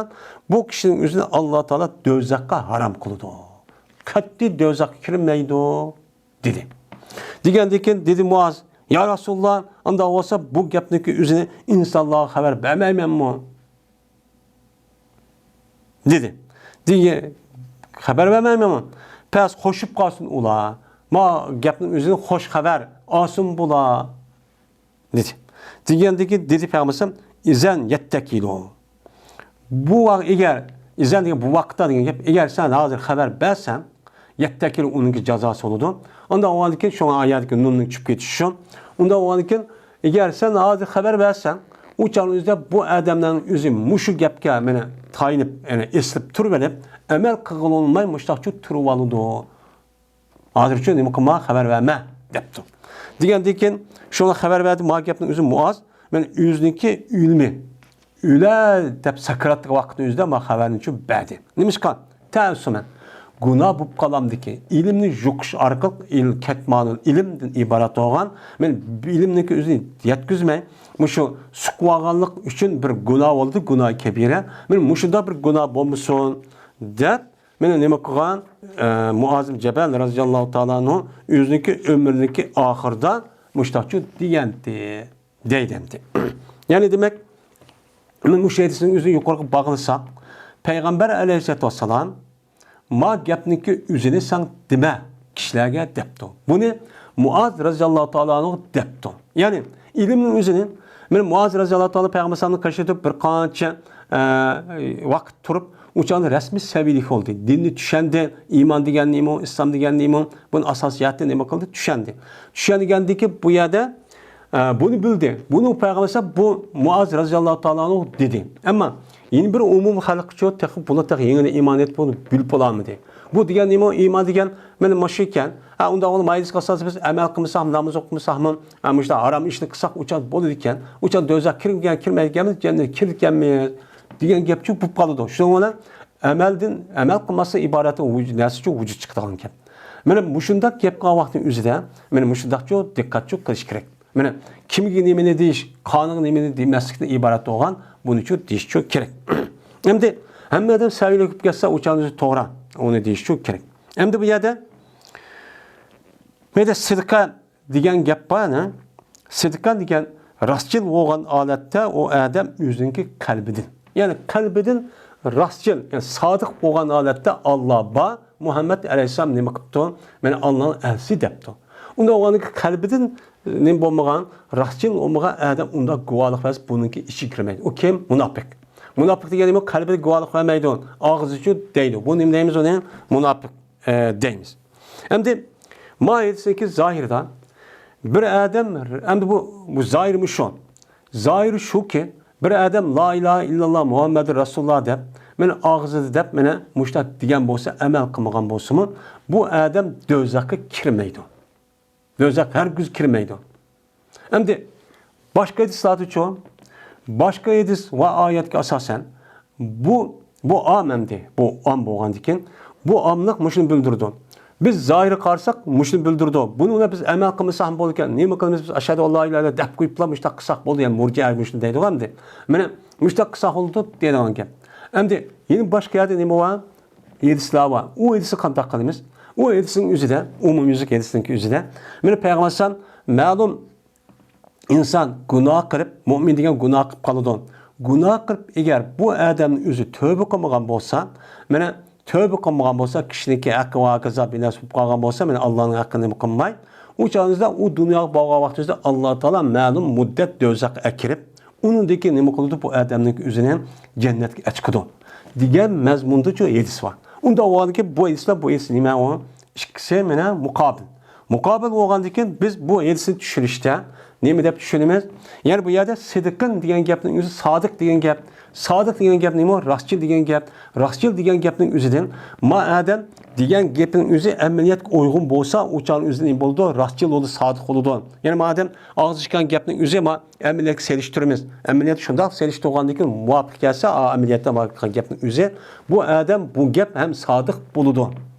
بۇ كىشىنىڭ ئۆزىنى ئاللا تائالا دوزاخقا ھارام قىلىدۇ. قەتئىي دوزاخقا كىرمەيدۇ، دېدى. دېگەندىن كېيىن دېدى مۇئاز، يا رەسۇلاللا، ئۇنداق بولسا بۇ گەپنىڭكى ئۆزىنى ئىنسانلارغا خەۋەر بەرمەيمەنمۇ؟ دېدى. دېگەن خەۋەر بەرمەيمەنمۇ؟ پەس قوشۇپ قالسۇن ئۇلار. ما گەپنىڭ ئۆزىنى خوش خەۋەر ئالسۇن بۇلار. دېدى. دېگەندىكى دېدى پەيغەمبەر ئەلەيھىسسالام، ئىزەن يەتتەكىلۇ. بۇ ۋاق-، ئەگەر، ئىزەن دېگەن بۇ ۋاقىتتا دېگەن گەپ، ئەگەر سەن ھازىر خەۋەر بەرسەڭ، يەتتەكىلۇ ئۇنىڭكى جازاسى بولىدۇ. ئۇنداق بولغاندىكىن شۇڭا ئايەتتىكى نۇننىڭ چۈشۈپ كېتىشى شۇ. ئۇنداق بولغاندىكىن ئەگەر سەن ھازىر خەۋەر بەرسەڭ، ئۇ چاغنىڭ ئۆزىدە بۇ ئادەمنىڭ ئۆزى مۇشۇ گەپكە مانا تايىنىپ، يەنى ئېسىلىپ تۇرۇۋېلىپ، ئەمەل قىلغىلى بولماي مۇشۇنداقچە تۇرۇۋالىدۇ. ھازىرچۇ نېمە قىلما، خەۋەر بەرمە دەپتۇ. دېگەندىن كېيىن شۇڭا خەۋەر بەردى، ما گەپنىڭ ئۆزى مۇئاز، مەن ئۆزىنىڭكى ئۆلۈمى، ئۆلە دەپ سەكراتلىق ۋاقىتنىڭ ئۆزىدە ما خەۋەرنى شۇ بەردى. نېمىشقا؟ تەئەسسۇمەن. گۇناھ بولۇپ قالامدىكى، ئىلىمنى يۇقۇش ئارقىلىق ئىل-، كەتمانۇل ئىلىمدىن ئىبارەت بولغان، مەن ئىلىمنىڭكى ئۆزىنى يەتكۈزمەي، مۇشۇ سۇقۇۋالغانلىق ئۈچۈن بىر گۇناھ بولدى، گۇناھ كەبىرە. مەن مۇشۇنداق بىر گۇناھ بولمىسۇن دەپ، مانا نېمە قىلغان؟ ئە، مۇئاز ئىبن جەبەل رەزىياللاھۇ تائالا ئەنھۇ ئۆزىنىڭكى ئۆمرىنىڭكى ئاخىرىدا مۇشتاقچۇ دېگەنتى، دەيدەمتى. يەنى دېمەك، مۇشۇ ھەدىسنىڭ ئۆزىنى يۇقىرىغا باغلىساق، پەيغەمبەر ئەلەيھىسسالاتۇ ۋەسسالام، ما گەپنىڭكى ئۆزىنى سەن دېمە كىشىلەرگە دەپتۇ. بۇنى مۇئاز رەزىياللاھۇ تائالا ئەنھۇ دەپتۇ. يەنى ئىلىمنىڭ ئۆزىنى، مانا مۇئاز رەزىياللاھۇ تائالا پەيغەمبەر ئەلەيھىسسالامنى قېشىدا تۇرۇپ بىر قانچە، ئە، ۋاقىت تۇرۇپ، ئۇ چاغدا رەسمىي سەۋىيىلىك بولدى. دىننى چۈشەندى. ئىمان دېگەن نېمە، ئىسلام دېگەن نېمە، بۇنى ئاساسىيەتنى نېمە قىلدى، چۈشەندى. چۈشەنگەندىكى بۇ يەردە، ئە، بۇنى بىلدى. بۇنى پەيغەمبەر بۇ مۇئاز رەزىياللاھۇ تائالا ئەنھۇ دېدى. ئەمما يەنە بىر ئومۇمىي خەلققىچۇ تېخى بۇلار تېخى يېڭىدىن ئىمان ئېيتىپ بۇنى بىلىپ بولالمىدى. بۇ دېگەن نېمە، ئىمان دېگەن مانا مۇشۇ ئىكەن. ھە، ئۇنداق بولۇپ، مايىلىسقا ئاساسەن بىز ئەمەل قىلمىساق، ناماز ئوقۇمىساقمۇ، ھە، مۇشۇنداق ھارام ئىشنى قىلساق، ئۇ چاغ بولىدىكەن. ئۇ چاغ دوزاخ كىرگەن، كىرمەيدىكەنمىز، جەننەتكە كىرىدىكەنمىز دېگەن گەپچۇ بولۇپ قالىدۇ. شۇنىڭ بىلەن ئەمەلدىن، ئەمەل قىلماسلىق ئىبارەتتىن ۋۇج-، نەرسىچۇ ۋۇجۇد چىقىدىغان گەپ. مانا مۇشۇنداق گەپ قىلغان ۋاقىتنىڭ ئۆزىدە، مانا مۇشۇنداقچۇ دىققەتچۇ قىلىش كېرەك. مانا كىمگە نېمىنى دېيىش، قانىغا نېمىنى دېمەسلىكتىن ئىبارەت بولغان بۇنىچۇ دېيىشچۇ كېرەك. ئەمدى ھەممە ئادەم سەۋىيىلىك بولۇپ كەتسە، ئۇ چاغدا توغرا، ئۇنى دېيىشچۇ كېرەك. ئەمدى بۇ يەردە مەيدە سىدقا دېگەن گەپ بار، ھە؟ سىدقا دېگەن راستچىل بولغان ھالەتتە ئۇ ئادەم ئۆزىنىڭكى قەلبىدىن، يەنى قەلبىدىن راستچىل، يەنى سادىق بولغان ھالەتتە ئاللا بار، مۇھەممەد ئەلەيھىسسالام نېمە قىپتۇ؟ مەن ئاللانىڭ ئەلچىسى دەپتۇ. ئۇنداق بولغاندىكى قەلبىدىن نېمە بولمىغان، راستچىل بولمىغان ئادەم ئۇنداق گۇۋاھلىق بەرسە، بۇنىڭكى ئىچىگە كىرمەيدۇ. ئۇ كىم؟ مۇناپىق. مۇناپىق دېگەن نېمە؟ قەلبىدە گۇۋاھلىق بەرمەيدۇ، ئاغزىچۇ دەيدۇ. بۇ نېمە دەيمىز ئۇنى؟ مۇناپىق، ئە، دەيمىز. ئەمدى ما ھەدىسنىڭكى زاھىرىدا بىر ئادەم، ئەمدى بۇ، بۇ زاھىرى مۇشۇ. زاھىرى شۇكى، بىر ئادەم لا ئىلاھە ئىللاللا مۇھەممەدۇر رەسۇلۇللا دەپ، مانا ئاغزىدا دەپ، مانا مۇشۇنداق دېگەن بولسا، ئەمەل قىلمىغان بولسىمۇ، بۇ ئادەم دوزاخقا كىرمەيدۇ. دوزاخ ھەرگىز كىرمەيدۇ. ئەمدى باشقا ھەدىسلەردىچۇ؟ باشقا ھەدىس ۋە ئايەتكە ئاساسەن، بۇ، بۇ ئام ئەمدى، بۇ ئام بولغاندىكىن، بۇ ئاملىق مۇشۇنى بىلدۈرىدۇ. بىز زاھىرى قارىساق، مۇشۇنى بىلدۈرىدۇ. بۇنى بىز ئەمەل قىلمىساقمۇ بولىدىكەن، نېمە قىلىمىز بىز؟ ئەشھەدۇ ئاللا ئىلاھە ئىللاللا دەپ قويۇپلا مۇشۇنداق قىلساق بولدى، يەنى مۇرجىئە مۇشۇنى دەيدىغۇ ئەمدى. مانا مۇشۇنداق قىلساق بولىدۇ دەيدىغان گەپ. ئەمدى يەنە باشقا يەردە نېمە بار؟ ھەدىسلەر بار. ئۇ ھەدىسنى قانداق قىلىمىز؟ ئۇ ھەدىسنىڭ ئۆزىدە، ئومۇميۈزلۈك ھەدىسنىڭكى ئۆزىدە، مانا پەيغەمبەر ئەلەيھىسسالام مەلۇم ئىنسان گۇناھ قىلىپ، مۇئمىن دېگەن گۇناھ قىلىپ قالىدۇ. گۇناھ قىلىپ، ئەگەر بۇ ئادەمنىڭ ئۆزى تۆبە قىلمىغان بولسا، مانا تۆبە قىلمىغان بولسا، كىشىنىڭكى ھەققى ۋە ھاكازا بىر نەرسە بولۇپ قالغان بولسا، مانا ئاللانىڭ ھەققىنى نېمە قىلماي، ئۇ چاغىمىزدا ئۇ دۇنياغا بارغان ۋاقتىمىزدا ئاللا تائالا مەلۇم مۇددەت دوزاخقا ئەكىرىپ، ئۇنىڭدىن كېيىن نېمە قىلىدۇ؟ بۇ ئادەمنىڭ ئۆزىنى جەننەتكە ئەچىقىدۇ. دېگەن مەزمۇندىچۇ ھەدىس بار. ئۇنداق بولغاندىكىن بۇ ھەدىس بىلەن بۇ ھەدىس نېمە ئۇ؟ ئىككىسى مانا مۇقابىل. مۇقابىل بولغاندىكىن بىز بۇ ھەدىسنى چۈشىنىشتە نېمە دەپ چۈشىنىمىز؟ يەنى بۇ يەردە سىدىقىن دېگەن گەپنىڭ ئۆزى سادىق دېگەن گەپ. سادىق دېگەن گەپ نېمە؟ راستچىل دېگەن گەپ. راستچىل دېگەن گەپنىڭ ئۆزىدىن ما ئادەم دېگەن گېپىنىڭ ئۆزى ئەمەلىيەتكە ئۇيغۇن بولسا، ئۇ چاغنىڭ ئۆزىدە نېمە بولىدۇ؟ راستچىل بولىدۇ، سادىق بولىدۇ. يەنى ما ئادەم ئاغزىدا چىققان گەپنىڭ ئۆزى ما ئەمەلىيەتكە سېلىشتۇرىمىز. ئەمەلىيەتتە شۇنداق سېلىشتۇرغاندىن كېيىن مۇۋاپىق كەلسە، ئا، ئەمەلىيەتتە بارغان گەپنىڭ ئۆزى، بۇ ئادەم بۇ گەپ ھەم سادىق بولىدۇ.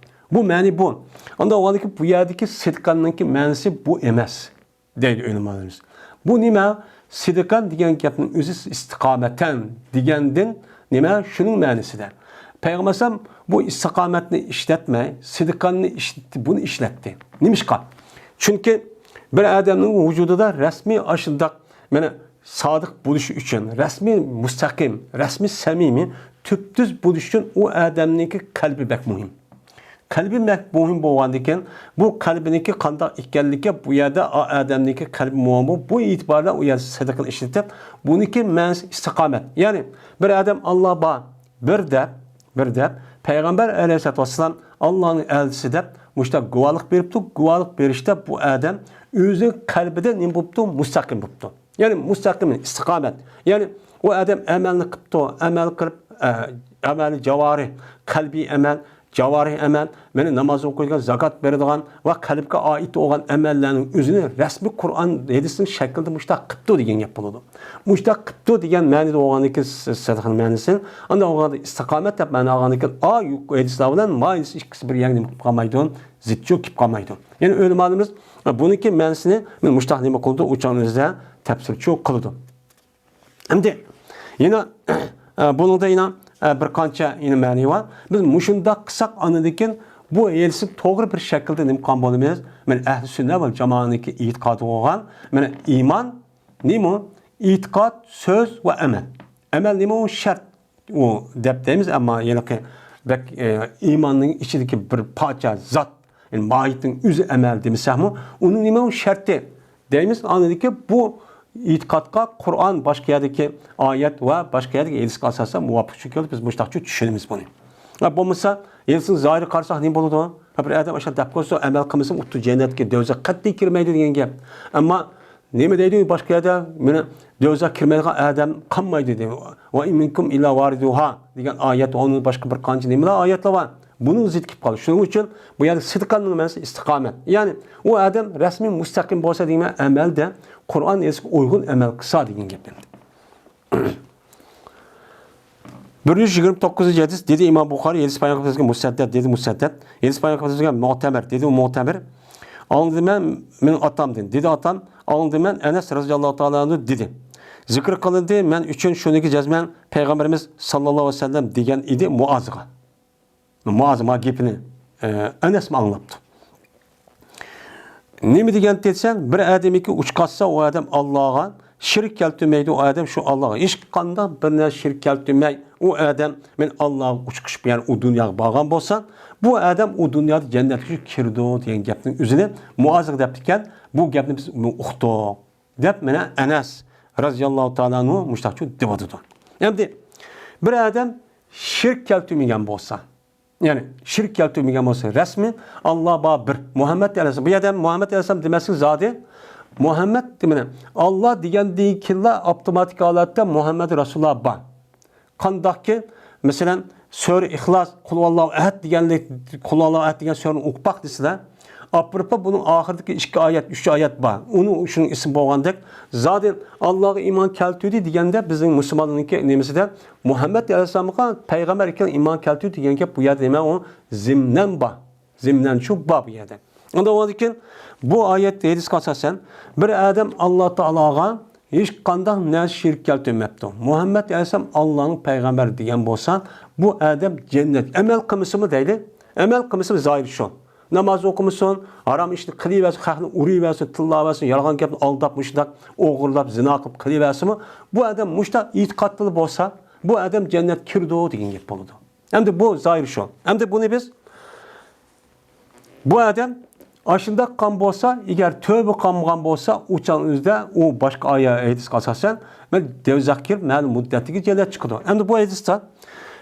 بۇ مەنى بۇ. ئانداق بولغاندىكىن بۇ يەردىكى سىدقاننىڭكى مەنىسى بۇ ئەمەس، دەيدۇ ئۆلىمالىرىمىز. بۇ نېمە؟ سىدقان دېگەن گەپنىڭ ئۆزى ئىستىقامەتەن دېگەندىن نېمە؟ شۇنىڭ مەنىسىدە. پەيغەمبەر ئەلەيھىسسالام بۇ ئىستىقامەتنى ئىشلەتمەي، سىدقاننى ئىشلىتىپ، بۇنى ئىشلەتتى. نېمىشقا؟ چۈنكى بىر ئادەمنىڭ ۋۇجۇدىدا رەسمىي ئاشۇنداق، مانا، سادىق بولۇشى ئۈچۈن، رەسمىي مۇستەقىم، رەسمىي سەمىمىي، تۈپتۈز بولۇشى ئۈچۈن ئۇ ئادەمنىڭكى قەلبى بەك مۇھىم. قەلبى بەك مۇھىم بولغاندىكىن، بۇ قەلبىنىڭكى قانداق ئىكەنلىكى بۇ يەردە ئا-، ئادەمنىڭكى قەلبى مۇھىم، بۇ ئېتىباردا ئۇ يەردە سىدىقىنى ئىشلىتىپ، بۇنىڭكى مەنىسى ئىستىقامەت. يەنى بىر ئادەم ئاللا بار، بىر دەپ، بىر دەپ، پەيغەمبەر ئەلەيھىسسالاتۇ ۋەسسالام ئاللانىڭ ئەلچىسى دەپ مۇشۇنداق گۇۋاھلىق بېرىپتۇ. گۇۋاھلىق بېرىشتە بۇ ئادەم ئۆزىنىڭ قەلبىدە نېمە بوپتۇ؟ مۇستەقىم بوپتۇ. يەنى مۇستەقىم، ئىستىقامەت. يەنى ئۇ ئادەم ئەمەلنى قىپتۇ، ئەمەل قىلىپ، ئە، ئەمەلى جاۋارىھ، قەلبىي ئەمەل، جاۋارىھ ئەمەل، مانا ناماز ئوقۇيدىغان، زاكات بېرىدىغان ۋە قەلبكە ئائىت بولغان ئەمەللەرنىڭ ئۆزىنى رەسمىي قۇرئان ھەدىسنىڭ شەكلىدە مۇشۇنداق قىپتۇ دېگەن گەپ بولىدۇ. مۇشۇنداق قىپتۇ دېگەن مەنىدە بولغاندىكىن سىدىقنىڭ مەنىسى، ئانداق بولغاندا ئىستىقامەت دەپ مەنە ئالغاندىكىن، ئا، يۇقىرىقى ھەدىسلەر بىلەن ما ھەدىس ئىككىسى بىر يەرگە نېمە قىلىپ قالمايدۇ؟ زىتچۇ كېلىپ قالمايدۇ. يەنى ئۆلىمالىرىمىز بۇنىڭكى مەنىسىنى مانا مۇشۇنداق نېمە قىلىدۇ، ئۇ چاغنىڭ ئۆزىدە تەپسىرچۇ قىلىدۇ. ئەمدى يەنە، ئە، بۇنىڭدا يەنە، ئە، بىر قانچە يەنە مەنە بار. بىز مۇشۇنداق قىلساق، ئاندىن كېيىن بۇ ھەدىسنى توغرا بىر شەكىلدە نېمە قىلغان بولىمىز؟ مانا ئەھلى سۈننە ۋەل جامائەنىڭكى ئېتىقادى بولغان، مانا ئىمان نېمە؟ ئېتىقاد، سۆز ۋە ئەمەل. ئەمەل نېمە؟ ئۇ شەرت. ئۇ دەپ دەيمىز، ئەمما ھېلىقى بەك، ئە، ئىماننىڭ ئىچىدىكى بىر پارچە زات، يەنى ماھىيەتنىڭ ئۆزى ئەمەل دېمىسەكمۇ، ئۇنىڭ نېمە ئۇ شەرتى دەيمىز. ئاندىن كېيىن بۇ ئېتىقادقا قۇرئان، باشقا يەردىكى ئايەت ۋە باشقا يەردىكى ھەدىسكە ئاساسەن مۇۋاپىق چۈشۈپ كېلىپ، بىز مۇشۇنداقچە چۈشىنىمىز بۇنى. ھە، بولمىسا، ھەدىسنىڭ زاھىرىغا قارىساق نېمە بولىدۇ؟ ھە، بىر ئادەم ئاشۇنداق دەپ قويسا، ئەمەل قىلمىسا ئۇتۇ جەننەتكە، دۆزەخ قەتئىي كىرمەيدۇ دېگەن گەپ. ئەمما نېمە دەيدۇ باشقا يەردە؟ مانا دۆزەخ كىرمەيدىغان ئادەم قالمايدۇ دەيدۇ. ۋە ئىن مىنكۇم ئىللا ۋارىدۇھا دېگەن ئايەت ۋە ئۇنىڭ باشقا بىر قانچە نېمىلەر ئايەتلەر بار. بۇنىڭ زىتى كېلىپ قالدى. شۇنىڭ ئۈچۈن بۇ يەردە سىدقاننىڭ مەنىسى ئىستىقامەت. يەنى ئۇ ئادەم رەسمىي مۇستەقىم بولسا دېگەن ئەمەلدە قۇرئان ھەدىسكە ئۇيغۇن ئەمەل قىلسا دېگەن گەپ ئەمدى. بىر يۈز يىگىرمە توققۇزىنچى ھەدىس، دېدى ئىمام بۇخارىي، ھەدىس بايان قىلىپ بەرگەن مۇسەددەد، دېدى مۇسەددەد، ھەدىس بايان قىلىپ بەرگەن مۇئتەمىر، دېدى ئۇ مۇئتەمىر، ئاڭلىدىم مەن مېنىڭ ئاتامدىن، دېدى ئاتام، ئاڭلىدىم مەن ئەنەس رەزىياللاھۇ تائالا ئەنھۇ دېدى، زىكىر قىلىندى مەن ئۈچۈن شۇنىكى جەزمەن پەيغەمبىرىمىز ساللاللاھۇ ئەلەيھى ۋەسەللەم دېگەن ئىدى مۇئازغا. مۇئاز ما گېپىنى، ئە، ئەنەسمۇ ئاڭلاپتۇ. نېمە دېگەن دېسەڭ، بىر ئادەمكى ئۇچقاتسا، ئۇ ئادەم ئاللاغا شېرىك كەلتۈرمەيدۇ، ئۇ ئادەم شۇ ئاللاغا ھېچقانداق بىر نەرسە شېرىك كەلتۈرمەي، ئۇ ئادەم مەن ئاللاغا ئۇچقۇچ، يەنى ئۇ دۇنياغا بارغان بولسا، بۇ ئادەم ئۇ دۇنيادا جەننەتكە كىرىدۇ دېگەن گەپنىڭ ئۆزىنى مۇئازغا دەپتىكەن، بۇ گەپنى بىز ئۇقتۇق. دەپ، مانا ئەنەس رەزىياللاھۇ تائالا ئەنھۇ مۇشۇنداقچۇ دەۋاتىدۇ. ئەمدى بىر ئادەم شىرك كەلتۈرمىگەن بولسا، يەنى شىرك كەلتۈرمىگەن بولسا، رەسمىي ئاللا بار بىر، مۇھەممەد ئەلەيھىسسالام. بۇ يەردە مۇھەممەد ئەلەيھىسسالام دېمەسلىك زادى، مۇھەممەد دېمىنە، ئاللا دېگەندىن كېيىنلا ئاپتوماتىك ھالەتتە مۇھەممەد رەسۇلۇللا بار. قانداقكى، مەسىلەن، سۈرە ئىخلاس، قۇلھۇۋاللاھۇ ئەھەد دېگەنلىك، قۇلھۇۋاللاھۇ ئەھەد دېگەن سۈرىنى ئوقۇپ باق دېسىلە، ئاپىرىپلا بۇنىڭ ئاخىرىدىكى ئىككى ئايەت، ئۈچ ئايەت بار. ئۇنىڭ شۇنىڭ ئىسمى بولغاندەك، زادى ئاللاغا ئىمان كەلتۈردى دېگەندە بىزنىڭ مۇسۇلمانلارنىڭكى نېمىسىدە مۇھەممەد ئەلەيھىسسالامغا پەيغەمبەر ئىكەن ئىمان كەلتۈردى دېگەن گەپ بۇ يەردە نېمە ئۇ زىمنەن بار. زىمنەن شۇ بار بۇ يەردە. ئۇنداق بولغاندىكىن بۇ ئايەت ھەدىسكە ئاساسەن بىر ئادەم ئاللا تائالاغا ھېچقانداق نەرسە شېرىك كەلتۈرمەپتۇ. مۇھەممەد ئەلەيھىسسالام ئاللانىڭ پەيغەمبىرى دېگەن بولسا، بۇ ئادەم جەننەت ئەمەل قىلمىسىمۇ دەيلى. ئەمەل قىلمىسىمۇ زاھىر شۇ. ناماز ئوقۇمىسۇن، ھارام ئىشنى قىلىۋەرسۇن، خەقنى ئۇرۇۋەرسۇن، تىللاۋەرسۇن، يالغان گەپنى ئالداپ مۇشۇنداق ئوغرىلاپ، زىنا قىلىپ قىلىۋەرسىمۇ، بۇ ئادەم مۇشۇنداق ئېتىقادلىلا بولسا، بۇ ئادەم جەننەتكە كىرىدۇ دېگەن گەپ بولىدۇ. ئەمدى بۇ زاھىر شۇ. ئەمدى بۇنى بىز بۇ ئادەم ئاشۇنداق قىلغان بولسا، ئەگەر تۆۋە قىلمىغان بولسا، ئۇ چاغنىڭ ئۆزىدە ئۇ باشقا ئايە ھەدىسكە ئاساسەن، مەن دوزاخقا كىرىپ، مەلۇم مۇددەتتىكى جەننەتكە چىقىدۇ. ئەمدى بۇ ھەدىستە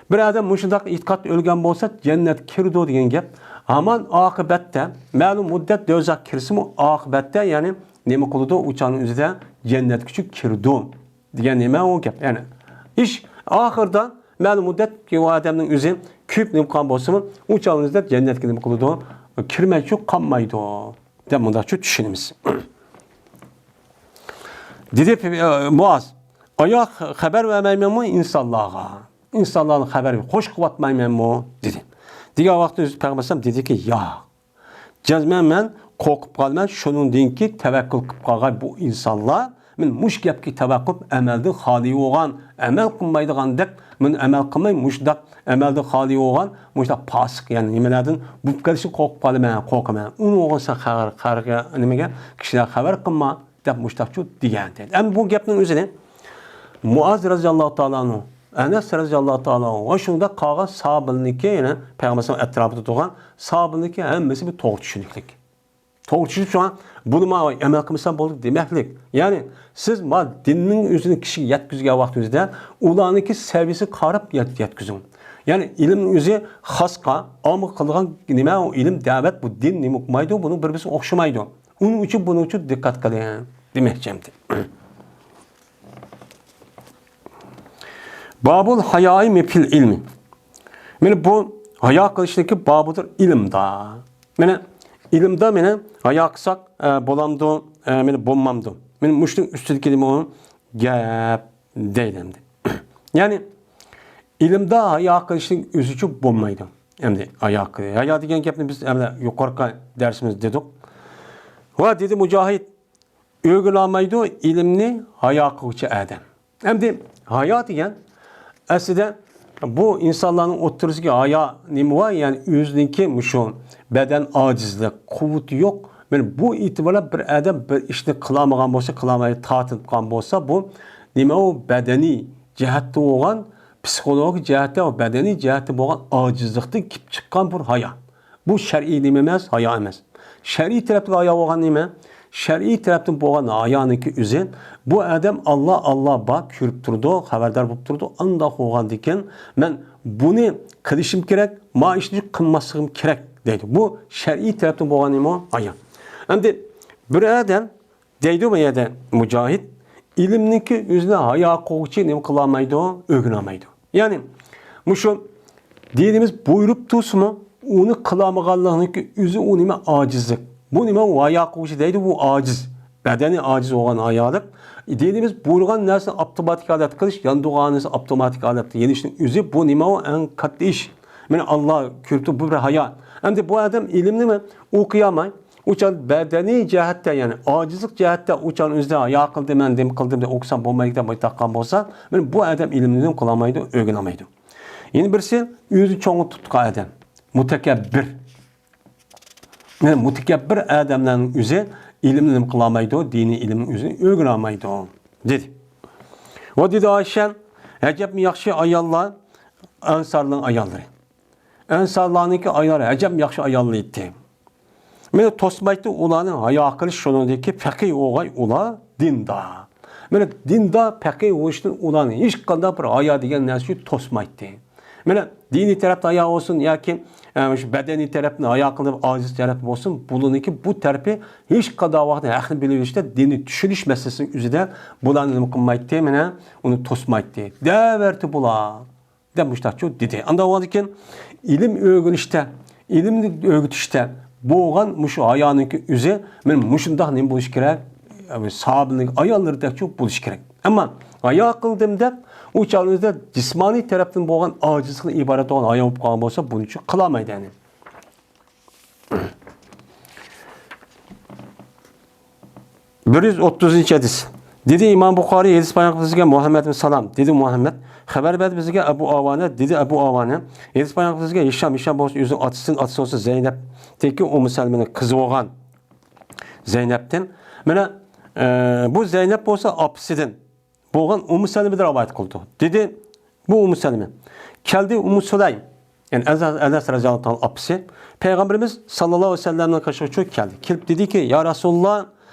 بىر ئادەم مۇشۇنداق ئېتىقادتا ئۆلگەن بولسا، جەننەتكە كىرىدۇ دېگەن گەپ. ھامان ئاقىبەتتە، مەلۇم مۇددەت دوزاخقا كىرسىمۇ، ئاقىبەتتە، يەنى نېمە قىلىدۇ؟ ئۇ چاغنىڭ ئۆزىدە جەننەتكىچۇ كىرىدۇ دېگەن نېمە ئۇ گەپ؟ يەنى ئىش ئاخىرىدا مەلۇم مۇددەت ئۇ ئادەمنىڭ ئۆزى كۆيۈپ نېمە قىلغان بولسىمۇ، ئۇ چاغنىڭ ئۆزىدە جەننەتكە نېمە قىلىدۇ؟ كىرمەيچۇ قالمايدۇ دەپ مۇنداقچۇ چۈشىنىمىز. دېدى، ئە، مۇئاز، ئايا خەۋەر بەرمەيمەنمۇ ئىنسانلارغا؟ ئىنسانلارنى خەۋەر خوش قىلىۋاتمايمەنمۇ؟ دېدى. دېگەن ۋاقىتتا ئۆزى پەيغەمبەر ئەلەيھىسسالام دېدىكى، ياق. جەزمەن مەن قورقۇپ قالىمەن، شۇنىڭدىنكى تەۋەككۈل قىلىپ قالغان بۇ ئىنسانلار، مەن مۇشۇ گەپكە تەۋەككۈل قىلىپ، ئەمەلدىن خالىي بولغان، ئەمەل قىلمايدىغاندەك، مەن ئەمەل قىلماي، مۇشۇنداق ئەمەلدىن خالىي بولغان، مۇشۇنداق پاسىق، يەنى نېمىلەردىن بولۇپ قېلىشىنى قورقۇپ قالىمەن، قورقىمەن. ئۇنى بولسا خەۋەر، خەۋەرگە، نېمىگە، كىشىلەرگە خەۋەر قىلما دەپ مۇشۇنداقچۇ دېگەن. ئەمدى بۇ گەپنىڭ ئۆزىنى مۇئاز رەزىياللاھۇ تائالا ئەنھۇ، ئەنەس رەزىياللاھۇ تائالا ئەنھۇ ۋە شۇنداق قالغان ساھابىلىرىنىڭكى، يەنى پەيغەمبەر ئەلەيھىسسالام ئەتراپىدا تۇرغان ساھابىلىرىنىڭكى ھەممىسى بىر توغرا چۈشىنىكلىك. توغرا چۈشىنىپ، شۇڭا بۇنى ماڭا ئەمەل قىلمىسام بولدى دېمەكلىك. يەنى سىز ما دىننىڭ ئۆزىنى كىشىگە يەتكۈزگەن ۋاقتىڭىزدا ئۇلارنىڭكى سەۋىيىسىگە قاراپ يەت-، يەتكۈزۈڭ. يەنى ئىلىمنىڭ ئۆزى خاسقا، ئامما قىلىدىغان نېمە ئۇ ئىلىم، دەۋەت، بۇ دىن نېمە ئۇقمايدۇ، بۇنىڭ بىر-بىرسى ئوخشىمايدۇ. ئۇنىڭ ئۈچۈن، بۇنىڭ ئۈچۈن دىققەت قىلىڭ دېمەكچى ئەمدى. بابۇل ھايائى فىل ئىلمى. مانا بۇ ھايا قىلىشنىڭكى بابىدۇر ئىلىمدا. مانا ئىلىمدا مانا ھايا قىلساق، ئە، بولامدۇ، ئە، مانا بولمامدۇ؟ مانا مۇشۇنىڭ ئۈستىدىكى نېمە ئۇ؟ گەپ دەيدۇ ئەمدى. يەنى ئىلىمدا ھايا قىلىشنىڭ ئۆزىچۇ بولمايدۇ. ئەمدى ھايا قىل-، ھايا دېگەن گەپنى بىز ئەمدى يۇقىرىقى دەرسىمىزدە دېدۇق. ۋە دېدى مۇجاھىد، ئۆگىنەلمەيدۇ ئىلىمنى ھايا قىلغۇچى ئادەم. ئەمدى ھايا دېگەن ئەسلىدە بۇ ئىنسانلارنىڭ ئوتتۇرىسىدىكى ھايا نېمە بار؟ يەنى ئۆزىنىڭكى مۇشۇ بەدەن ئاجىزلىق، قۇۋۋىتى يوق. مانا بۇ ئېتىبارلا بىر ئادەم بىر ئىشنى قىلالمىغان بولسا، قىلالماي تارتىنىپ قالغان بولسا، بۇ نېمە ئۇ؟ بەدەنىي جەھەتتە بولغان، پسىخولوگىك جەھەتتە ۋە بەدەنىي جەھەتتە بولغان ئاجىزلىقتىن كېلىپ چىققان بىر ھايا. بۇ شەرئىي نېمە ئەمەس، ھايا ئەمەس. شەرئىي تەرەپتىن ھايا بولغان نېمە؟ شەرئىي تەرەپتىن بولغان ھايانىڭكى ئۆزى، بۇ ئادەم ئاللا، ئاللا بار، كۆرۈپ تۇرىدۇ، خەۋەردار بولۇپ تۇرىدۇ، ئانداق بولغاندىكىن مەن بۇنى قىلىشىم كېرەك، ما ئىشنى قىلماسلىقىم كېرەك دەيدۇ. بۇ شەرئىي تەرەپتىن بولغان نېمە؟ ھايا. ئەمدى بىر ئادەم دەيدۇ بۇ يەردە مۇجاھىد، ئىلىمنىڭكى ئۆزىنى ھايا قىلغۇچى نېمە قىلالمايدۇ؟ ئۆگىنەلمەيدۇ. يەنى مۇشۇ دىنىمىز بۇيرۇپ تۇرسىمۇ، ئۇنى قىلالمىغانلىقنىڭكى ئۆزى ئۇ نېمە؟ ئاجىزلىق. بۇ نېمە؟ ئۇ ھايا قىلغۇچى دەيدۇ، بۇ ئاجىز. بەدەنى ئاجىز بولغان ھايالىق. دىنىمىز بۇيرۇغان نەرسىنى ئاپتوماتىك ھالەتتە قىلىش، يانىدىغان نەرسىنى ئاپتوماتىك ھالەتتە يېنىشنىڭ ئۆزى بۇ نېمە؟ ئۇ ئەڭ كاتتا ئىش. مانا ئاللا كۆرۈپ تۇرۇپ، بۇ بىر ھايا. ئەمدى بۇ ئادەم ئىلىمنىمۇ ئوقۇيالماي، ئۇ چاغ بەدەنىي جەھەتتە، يەنى ئاجىزلىق جەھەتتە ئۇ چاغ ئۆزىدە ھايا قىلدى، مەن نېمە قىلدىم دەپ ئوقۇسام بولمايدۇ دەپ ئويلاپ قالغان بولسا، مانا بۇ ئادەم ئىلىمنى نېمە قىلالمايدۇ؟ ئۆگىنەلمەيدۇ. يەنە بىرسى ئۆزىنى چوڭ تۇتقان ئادەم. مۇتەكەببىر. مانا مۇتەكەببىر ئادەملەرنىڭ ئۆزى ئىلىمنى نېمە قىلالمايدۇ؟ دىنىي ئىلىمنىڭ ئۆزىنى ئۆگىنەلمەيدۇ، دېدى. ۋە دېدى ئائىشە، ئەجەبمۇ ياخشى ئاياللار ئەنسارلارنىڭ ئاياللىرى. ئەنسارلارنىڭكى ئاياللىرى ئەجەب ياخشى ئاياللار ئىدى. مېنى توسمايتتى ئۇلارنىڭ ھايا قىلىش شۇنىڭدىكى پەقىي ئوغاي ئۇلار دىندا. مېنى دىندا پەقىي بولۇشتىن ئۇلارنى ھېچقانداق بىر ھايا دېگەن نەرسە توسمايتتى. مېنى دىنىي تەرەپتە ھايا بولسۇن ياكى، ئە، شۇ بەدەنىي تەرەپتىن ھايا قىلىپ ئاجىز تەرەپتە بولسۇن، بۇلارنىڭكى بۇ تەرىپى ھېچقانداق ۋاقىتتا ھەقنى بىلىۋېلىشتە، دىننى چۈشىنىش مەسىلىسىنىڭ ئۆزىدە بۇلارنى نېمە قىلمايتتى، مېنى ئۇنى توسمايتتى. دەۋەرتى بۇلار. دەپ مۇشۇنداقچۇ دېدى. ئانداق بولغاندىكىن ئىلىم ئۆگىنىشتە، ئىلىمنى ئۆگىتىشتە بولغان مۇشۇ ھايانىڭكى ئۆزى مانا مۇشۇنداق نېمە بولۇش كېرەك؟ ساھابىنىڭ ئاياللىرىدەكچۇ بولۇش كېرەك. ئەمما ھايا قىلدىم دەپ ئۇ چاغنىڭ ئۆزىدە جىسمانىي تەرەپتىن بولغان ئاجىزلىقتىن ئىبارەت بولغان ھايا بولۇپ قالغان بولسا، بۇنىچۇ قىلالمايدۇ يەنى. بىر يۈز ئوتتۇزىنچى ھەدىس. دېدى ئىمام بۇخارىي، ھەدىس بايان قىلىپ بىزگە مۇھەممەد بىن سالام. دېدى مۇھەممەد، خەۋەر بەردى بىزگە ئەبۇ ئاۋانە. دېدى ئەبۇ ئاۋانە، ھەدىس بايان قىلىپ بىزگە ھىشام، ھىشام بولسا ئۆزىنىڭ ئاتىسىدىن، ئاتىسى بولسا زەينەپتىنكى ئۇممۇ سەلمىنىڭ قىزى بولغان زەينەپتىن. مانا، ئە، بۇ زەينەپ بولسا ئاپىسىدىن بولغان ئۇممۇ سەلمىدىن رىۋايەت قىلىدۇ. دېدى، بۇ ئۇممۇ سەلمە. كەلدى ئۇممۇ سۇلەيم، يەنى ئەنەس، ئەنەس رەزىياللاھۇ تائالا ئاپىسى، پەيغەمبىرىمىز ساللاللاھۇ ئەلەيھى ۋەسەللەمنىڭ قېشىغا چۈشۈپ كەلدى. كېلىپ دېدىكى، يا رەسۇلاللا،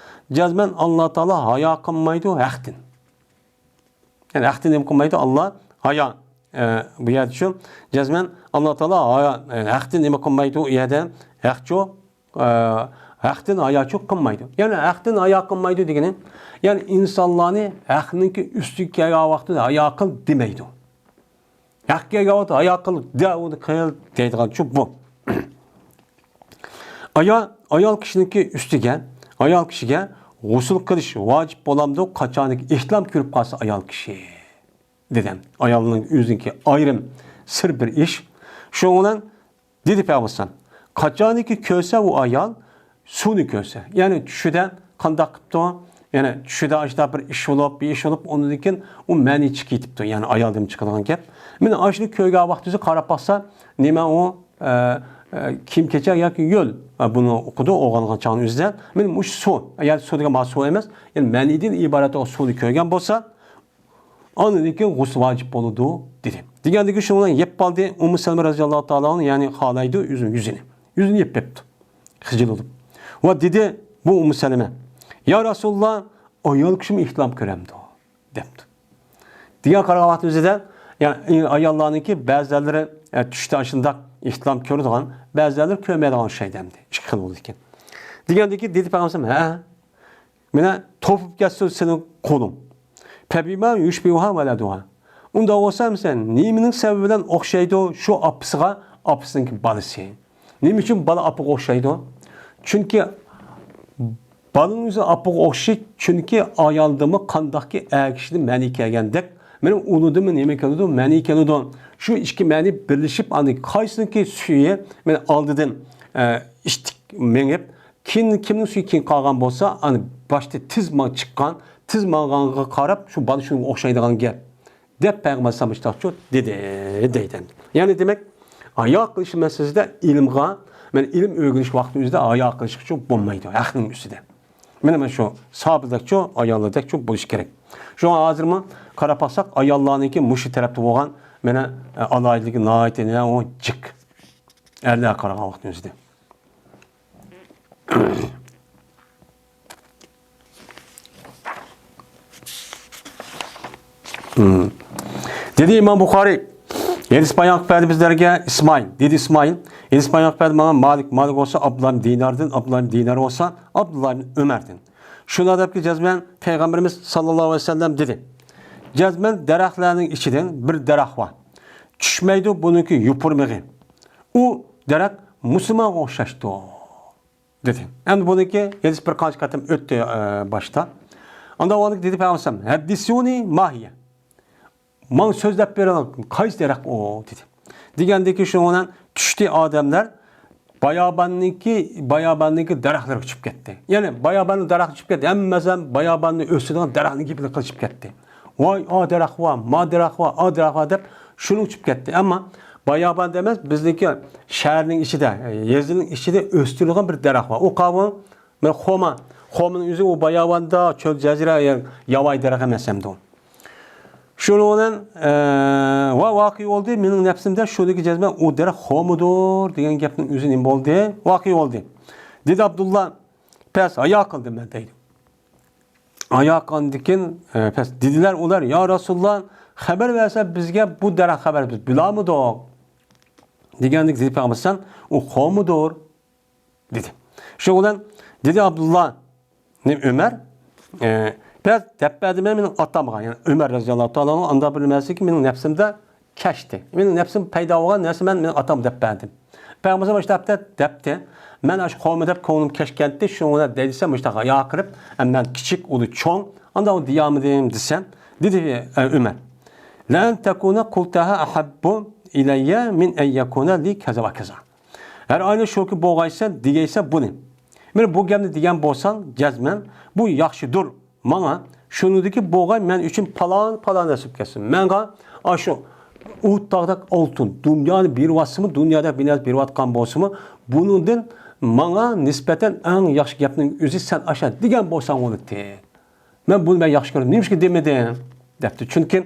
جەزمەن ئاللا تائالا ھايا قىلمايدۇ ھەقتىن. يەنى ھەقتىن نېمە قىلمايدۇ؟ ئاللا ھايا. ئە، بۇ يەردە شۇ جەزمەن ئاللا تائالا ھايا-، ئە، ھەقتىن نېمە قىلمايدۇ، ئۇ يەردە ھەقچۇ، ئە، ھەقتىن ھاياچۇ قىلمايدۇ. يەنى ھەقتىن ھايا قىلمايدۇ دېگىنى، يەنى ئىنسانلارنى ھەقنىڭكى ئۈستىگە كەلگەن ۋاقتىدا ھايا قىل دېمەيدۇ. ھەق كەلگەن ۋاقىتتا ھايا قىل، دە، ئۇنى قىل دەيدىغانچۇ بۇ. ئايا-، ئايال كىشىنىڭكى ئۈستىگە، ئايال كىشىگە غۇسۇل قىلىش ۋاجىپ بولامدۇ، قاچانكى ئېھتىلام كۆرۈپ قالسا ئايال كىشى؟ دېدى. ئايالنىڭ ئۆزىنىڭكى ئايرىم سىر بىر ئىش. شۇنىڭ بىلەن دېدى پەيغەمبەر ئەلەيھىسسالام، قاچانكى كۆرسە ئۇ ئايال سۇنى كۆرسە، يەنى چۈشىدە قانداق قىپتۇ؟ يەنى چۈشىدە ئاشۇنداق بىر ئىش بولۇپ، بىر ئىش بولۇپ، ئۇنىڭدىن كېيىن ئۇ مەنى چىقىپ كېتىپتۇ. يەنى ئايالدىن چىقىدىغان گەپ. مانا ئاشۇنى كۆرگەن ۋاقتىدا قاراپ باقسا، نېمە ئۇ، ئە، ئە، كىيىم-كېچەك ياكى يۆل، ئە، بۇنى ئۇقىدۇ، ئويغانغان چاغنىڭ ئۆزىدە. مانا مۇشۇ سۇ، يەنى سۇ دېگەن مانا سۇ ئەمەس، يەنى مەنىدىن ئىبارەت ئۇ سۇنى كۆرگەن بولسا، ئاندىن كېيىن غۇسۇل ۋاجىپ بولىدۇ، دېدى. دېگەندىكى شۇنىڭ بىلەن يەپ قالدى. ئۇممۇ سەلمە رەزىياللاھۇ تائالا ئەنھۇ، يەنى خالايدۇ ئۆزىنىڭ يۈزىنى. يۈزىنى يەپ بېرىپتۇ. خىجىل بولۇپ. ۋە دېدى، بۇ ئۇممۇ سەلمە، يا رەسۇلاللا، ئايال كىشىمۇ ئېھتىلام كۆرەمدۇ؟ دەپتۇ. دېگەن قارىغان ۋاقتىمىزدا، يەنى ئاياللارنىڭكى بەزىلەرلىرى، ئە، چۈشتە ئاشۇنداق ئېھتىلام كۆرىدىغان، بەزىلەرلىرى كۆرمەيدىغان ئوخشايدۇ ئەمدى. ئىككى خىل بولىدىكەن. دېگەندىكى دېدى پەيغەمبەر، ھە، مانا توپۇپ كەتسۇن سېنىڭ قولۇڭ. پەبىما يۇشبىھۇھا ۋەلەدۇھا. ئۇنداق بولسا، مەسىلەن، نېمىنىڭ سەۋەبى بىلەن ئوخشايدۇ شۇ ئاپىسىغا، ئاپىسىنىڭكى بالىسى؟ نېمە ئۈچۈن بالا ئاپىغا ئوخشايدۇ؟ چۈنكى بالىنىڭ ئۆزى ئاپىغا ئوخشاش، چۈنكى ئايالدىمۇ قانداقكى ئەر كىشىدىن مەنى كەلگەندەك، مانا ئۇنىڭدىنمۇ نېمە كېلىدۇ؟ مەنى كېلىدۇ. شۇ ئىككى مەنى بىرلىشىپ، ئاندىن قايسىنىڭكى سۈيى، مانا ئالدىدىن، ئە، ئىتتىك مېڭىپ، كېيىن كىمنىڭ سۈيى كېيىن قالغان بولسا، ئانا باشتا تېز ما-، چىققان، تېز ماڭغانغا قاراپ، شۇ بالا شۇنىڭغا ئوخشايدىغان گەپ، دەپ پەيغەمبەر ئەلەيھىسسالام مۇشۇنداقچۇ دېدى، دەيدۇ. يەنى دېمەك، ھايا قىلىش مەسىلىسىدە ئىلىمغا، مانا ئىلىم ئۆگىنىش ۋاقتى ئۆزىدە ھايا قىلىشقىچۇ بولمايدۇ، ھەقنىڭ ئۈستىدە. مانا، مانا شۇ ساھابىلەردەكچۇ، ئاياللاردەكچۇ بولۇش كېرەك. شۇڭا ھازىرمۇ قاراپ باقساق، ئاياللارنىڭكى مۇشۇ تەرەپتە بولغان، مانا، ئالاھىدىلىكى ناھايىتى نە ئۇ جىق. ئەرلەرگە قارىغان ۋاقتىمىزدا. دېدى ئىمام بۇخارىي، ھەدىس بايان قىلىپ بەردى بىزلەرگە ئىسمائىل. دېدى ئىسمائىل، ھەدىس بايان قىلىپ بەردى ماڭا مالىك، مالىك بولسا ئابدۇللا ئىبن دىناردىن، ئابدۇللا ئىبن دىنار بولسا ئابدۇللا ئىبن ئۆمەردىن. شۇنداق دەپكى جەزمەن پەيغەمبىرىمىز ساللاللاھۇ ئەلەيھى ۋەسەللەم دېدى، جەزمەن دەرەخلەرنىڭ ئىچىدىن بىر دەرەخ بار. چۈشمەيدۇ بۇنىڭكى يوپۇرمىقى. ئۇ دەرەخ مۇسۇلمانغا ئوخشاشتۇ. دېدى. ئەمدى بۇنىڭكى ھەدىس بىر قانچە قېتىم ئۆتتى، ئە، باشتا. ئاندا ئۇنىڭ دېدى پەيغەمبەر، ھەددىسۇنى ماھىيە. ماڭا سۆزلەپ بېرىڭ، قايسى دەرەخ ئۇ؟ دېدى. دېگەندىكى شۇنىڭ بىلەن چۈشتى ئادەملەر باياباننىڭكى، باياباننىڭكى دەرەخلىرىگە چۈشۈپ كەتتى. يەنى باياباننىڭ دەرەخلىرىگە چۈشۈپ كەتتى. ھەممىسى ھەم باياباننى ئۆستۈرىدىغان دەرەخنىڭ گېپىنى قىلىشىپ كەتتى. ۋاي، ئا دەرەخ ۋار، ما دەرەخ ۋار، ئا دەرەخ ۋار دەپ شۇنىڭغا چۈشۈپ كەتتى. ئەمما باياباندا ئەمەس، بىزنىڭكى شەھەرنىڭ ئىچىدە، يېزىنىڭ ئىچىدە ئۆستۈرىدىغان بىر دەرەخ بار. ئۇ قاۋۇ، مانا خورما. خورمىنىڭ ئۆزى ئۇ باياباندا، چۆل، جەزىرە، ياۋايى دەرەخ ئەمەس ئەمدى ئۇ. شۇنىڭ بىلەن، ئە، ۋە ۋاقىئ بولدى، مېنىڭ نەپسىمدە شۇنىڭكى جەزمەن ئۇ دەرەخ خورمىدۇر دېگەن گەپنىڭ ئۆزى نېمە بولدى؟ ۋاقىئ بولدى. دېدى ئابدۇللا، پەس ھايا قىلدىم مەن دەيدۇ. ھايا قىلغاندىن كېيىن، ئە، پەس دېدىلەر ئۇلار، يا رەسۇلاللا، خەۋەر بەرسە بىزگە بۇ دەرەخ خەۋەر بىز بىلالمىدۇق. دېگەندىن كېيىن دېدى پەيغەمبەر، ئۇ خورمىدۇر. دېدى. شۇنىڭ بىلەن دېدى ئابدۇللا ئىبن ئۆمەر، ئە، بەس دەپ بەردىم مېنىڭ ئاتامغا، يەنى ئۆمەر رەزىياللاھۇ تائالا ئەنھۇ ئاندا بىر نېمە ئەمەسكى، مېنىڭ نەپسىمدە كەچتى. مېنىڭ نەپسىم پەيدا بولغان نەرسە مەن مېنىڭ ئاتامغا دەپ بەردىم. پەيغەمبەر مۇشۇنداق دەپتى، دەپتى. مەن ئاشۇ قورما دەپ كۆڭلۈم كەچكەنتى، شۇنىڭ بىلەن دەيدىسەم مۇشۇنداق ھايا قىلىپ، ئەمما مەن كىچىك، ئۇلى چوڭ، ئاندا ئۇ دېيالمىدىم دېسەم، دېدى، ئە، ئۆمەر. لەن تەكۇنە قۇلتەھا ئەھەببۇ ئىلەييە مىن ئەن يەكۇنە لى كەزا ۋە كەزا. ھەر ئاينى شۇكى بولغايسەن دېگەيسەن بۇنى. مانا بۇ گەپنى دېگەن بولساڭ، جەزمەن بۇ ياخشىدۇر ماڭا. شۇنىڭدىكى بولغاي مەن ئۈچۈن پالان، پالان نەرسە بولۇپ كەتسۇن. مەنغا ئاشۇ ئۇھۇد تاغدەك ئالتۇن، دۇنيانى بېرىۋاتسىمۇ، دۇنيادەك بىر نەرسە بېرىۋاتقان بولسىمۇ، بۇنىڭدىن ماڭا نىسبەتەن ئەڭ ياخشى گەپنىڭ ئۆزى سەن ئاشۇ دېگەن بولساڭ بولاتتى. مەن بۇنى مەن ياخشى كۆرىمەن. نېمىشقا دېمىدىڭ؟ دەپتۇ. چۈنكى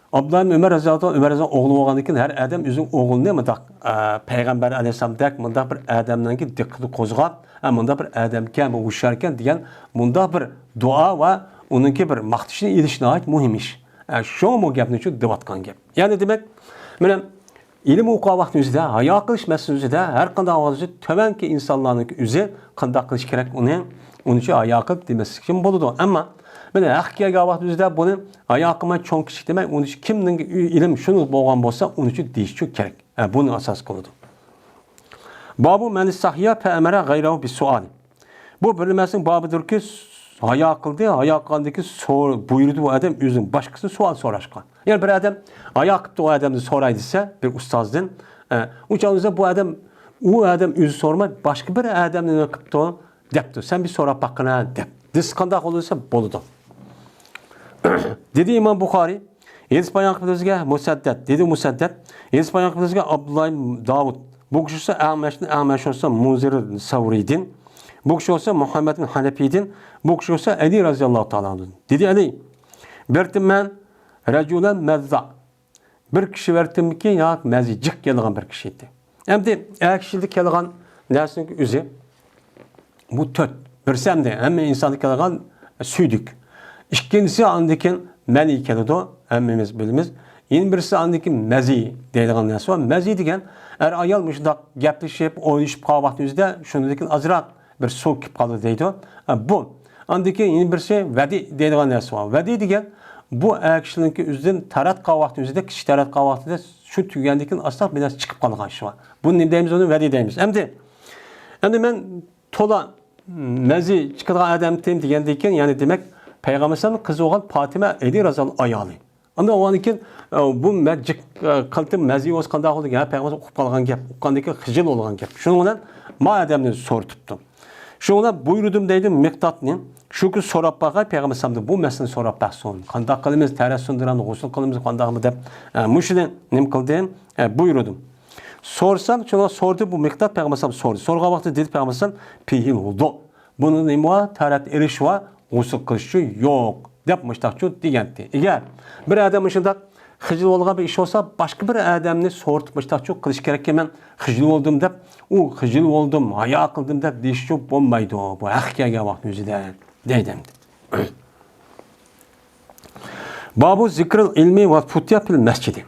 ئابدۇللا ئىبن ئۆمەر رەزىياللاھۇ ئەنھۇ، ئۆمەر رەزىياللاھۇ ئەنھۇ ئوغلى بولغاندىن كېيىن ھەر ئادەم ئۆزىنىڭ ئوغلىنى مۇنداق، ئە، پەيغەمبەر ئەلەيھىسسالامدەك مۇنداق بىر ئادەمنىڭكى دىققىتىنى قوزغاپ، ئە، مۇنداق بىر ئادەمكەن، بۇ ھوشياركەن دېگەن مۇنداق بىر دۇئا ۋە ئۇنىڭكى بىر ماختىشىنى ئېلىش ناھايىتى مۇھىم ئىش. ئە، شۇڭا بۇ گەپنى شۇ دەۋاتقان گەپ. يەنى دېمەك، مانا ئىلىم ئوقۇغان ۋاقتى ئۆزىدە، ھايا قىلىش مەسىلىسى ئۆزىدە، ھەر قانداق ۋاقىت ئۆزى تۆۋەنكى ئىنسانلارنىڭ ئۆزى قانداق قىلىش كېرەك ئۇنى، ئۇنى شۇ ھايا قىلىپ دېمەسلىك بولىدۇ. ئەمما مانا ھەققە كەلگەن ۋاقتى ئۆزىدە بۇنى ھايا قىلماي چوڭ كىچىك دېمەي، ئۇنى شۇ كىمنىڭ ئىلىم شۇنى بولغان بولسا، ئۇنى شۇ دېيىش شۇ كېرەك. ئە، بۇنى ئاساس قىلىدۇ. بابۇ مەن ئىستەھيا فەئەمەرە غەيرەھۇ بىسسۇئالى. بۇ بىلمەسنىڭ بابىدۇركى، ھايا قىلدى، ھايا قىلغاندىكى سور-، بۇيرۇدى ئۇ ئادەم ئۆزىنىڭ باشقىسىدىن سوئال سوراشقا. يەنى بىر ئادەم ھايا قىپتۇ، ئۇ ئادەمدىن سوراي دېسە، بىر ئۇستازدىن، ئە، ئۇ چاغدا بۇ ئادەم، ئۇ ئادەم ئۆزى سورىماي، باشقا بىر ئادەمدىن نېمە قىپتۇ دەپتۇ، سەن بىر سوراپ باققىنا دەپ. دېسە قانداق بولىدۇ دېسە، بولىدۇ. دېدى ئىمام بۇخارىي، ھەدىس بايان قىلىپ بىزگە مۇسەددەد، دېدى مۇسەددەد، ھەدىس بايان قىلىپ بىزگە ئابدۇللا ئىبن داۋۇد، بۇ كىشى بولسا ئەڭمەشتىن، ئەڭمەش بولسا مۇنزىر سەۋرىدىن، بۇ كىشى بولسا مۇھەممەد بىن ھەنەپىدىن، بۇ كىشى بولسا ئەلى رەزىياللاھۇ تائالا ئەنھۇدىن. دېدى ئەلى، بېرىپتىم مەن رەجۇلەن مەززا، بىر كىشى بەرتىمكى يا مەزى جىق كېلىدىغان بىر كىشى ئىدى. ئەمدى ئەر كىشىدە كېلىدىغان نەرسىنىڭ ئۆزى بۇ تۆت. بىرسى ئەمدى ھەممە ئىنساندا كېلىدىغان سۈيدۈك. ئىككىنچىسى ئاندىن كېيىن مەنى كېلىدۇ، ھەممىمىز بىلىمىز. يەنە بىرسى ئاندىن كېيىن مەزى دەيدىغان نەرسە بار. مەزى دېگەن ئەر ئايال مۇشۇنداق گەپلىشىپ، ئوينىشىپ قالغان ۋاقتى ئۆزىدە شۇنىڭدىن كېيىن ئازراق بىر سۇ كېلىپ قالىدۇ دەيدۇ. ئە، بۇ. ئاندىن كېيىن يەنە بىرسى ۋەدى دەيدىغان نەرسە بار. ۋەدى دېگەن بۇ ئەر كىشىنىڭكى ئۆزىدىن تاراتقان ۋاقتى، ئۆزىدە كىشى تاراتقان ۋاقتىدا شۇ تۈگەندىن كېيىن ئاستا بىر نەرسە چىقىپ قالغان ئىش بار. بۇنى نېمە دەيمىز؟ ئۇنى ۋەدى دەيمىز. ئەمدى، ئەمدى مەن تولا مەزى چىقىدىغان ئادەمتىم دېگەندىن كېيىن، يەنى دېمەك، پەيغەمبەر ئەلەيھىسسالامنىڭ قىزى بولغان پاتىمە ئەلى رەزىياللاھۇ ئايالى. ئاندىن ئۇنىڭدىن كېيىن، ئە، بۇ مەن جىق، ئە، قىلتىم مەزى بولسا قانداق بولىدۇ؟ ھە، پەيغەمبەر ئۇقۇپ قالغان گەپ، ئۇققاندىن كېيىن خىجىل بولغان گەپ. شۇنىڭ بىلەن ما ئادەمنى سورىتىپتۇ. شۇنىڭ بىلەن بۇيرۇدۇم دەيدۇ مىقدادنى. شۇ كۈن سوراپ باقاي، پەيغەمبەر ئەلەيھىسسالامدىن بۇ مەسىلىنى سوراپ باقسۇن. قانداق قىلىمىز، تەرەت سۇندۇرامىز، غۇسۇل قىلىمىز، قانداقمۇ دەپ، ئە، مۇشۇنى نېمە قىلدىم؟ ئە، بۇيرۇدۇم. سورىسام، شۇنىڭ سورىدى بۇ مىقداد پەيغەمبەر ئەلەيھىسسالام سورىدى. سورىغان ۋاقتىدا دېدى پەيغەمبەر ئەلەيھىسسالام، فىھىل ۋۇدۇ. بۇنىڭ نېمە بار؟ تەرەت ئېلىش بار، غۇسۇل قىلىشچۇ يوق، دەپ مۇشتاقچۇ دېگەنتى. ئەگەر بىر ئادەم مۇشۇنداق خىجىل بولغان بىر ئىش بولسا، باشقا بىر ئادەمنى سورىتىپ مۇشتاقچۇ قىلىش كېرەككەن، مەن خىجىل بولدۇم دەپ، ئۇ خىجىل بولدۇم، ھايا قىلدىم دەپ دېيىشچۇ بولمايدۇ. بۇ ھەققە كەلگەن ۋاقىت ئۆزىدە دەيدۇ ئەمدى. بابۇ زىكرىل ئىلمى ۋە پۇتيا پىل مەسجىدى.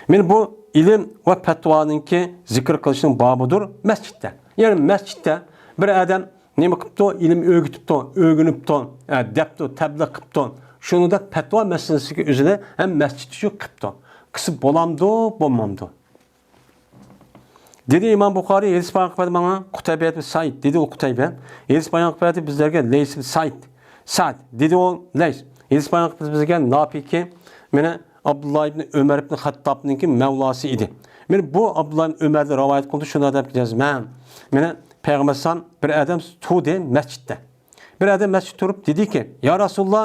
مانا بۇ ئىلىم ۋە پەتىۋانىڭكى زىكىر قىلىشنىڭ بابىدۇر مەسچىتتە. يەنى مەسچىتتە بىر ئادەم نېمە قىپتۇ؟ ئىلىم ئۆگىتىپتۇ، ئۆگىنىپتۇ، ئە، دەپتۇ، تەبلىغ قىپتۇ. شۇنىڭدەك پەتىۋا مەسىلىسىگە ئۆزىنى ھەم مەسچىتتە شۇ قىپتۇ. قىلسا بولامدۇ، بولمامدۇ؟ دېدى ئىمام بۇخارىي، ھەدىس بايان قىلىپ بەردى ماڭا قۇتەيبە ئىبن سەئىد. دېدى ئۇ قۇتەيبە، ھەدىس بايان قىلىپ بەردى بىزلەرگە لەيس ئىبن سەئىد. سەئد. دېدى ئۇ لەيس. ھەدىس بايان قىلىپ بەردى بىزگە نافىكى، مانا ئابدۇللا ئىبن ئۆمەر ئىبن خەتتابنىڭكى مەۋلاسى ئىدى. مانا بۇ ئابدۇللا ئىبن ئۆمەردىن رىۋايەت قىلدى، شۇنداق دەپ جەزمەن. مانا پەيغەمبەر ئەلەيھىسسالام بىر ئادەم تۇردى مەسچىتتە. بىر ئادەم مەسچىتتە تۇرۇپ دېدىكى، يا رەسۇلاللا،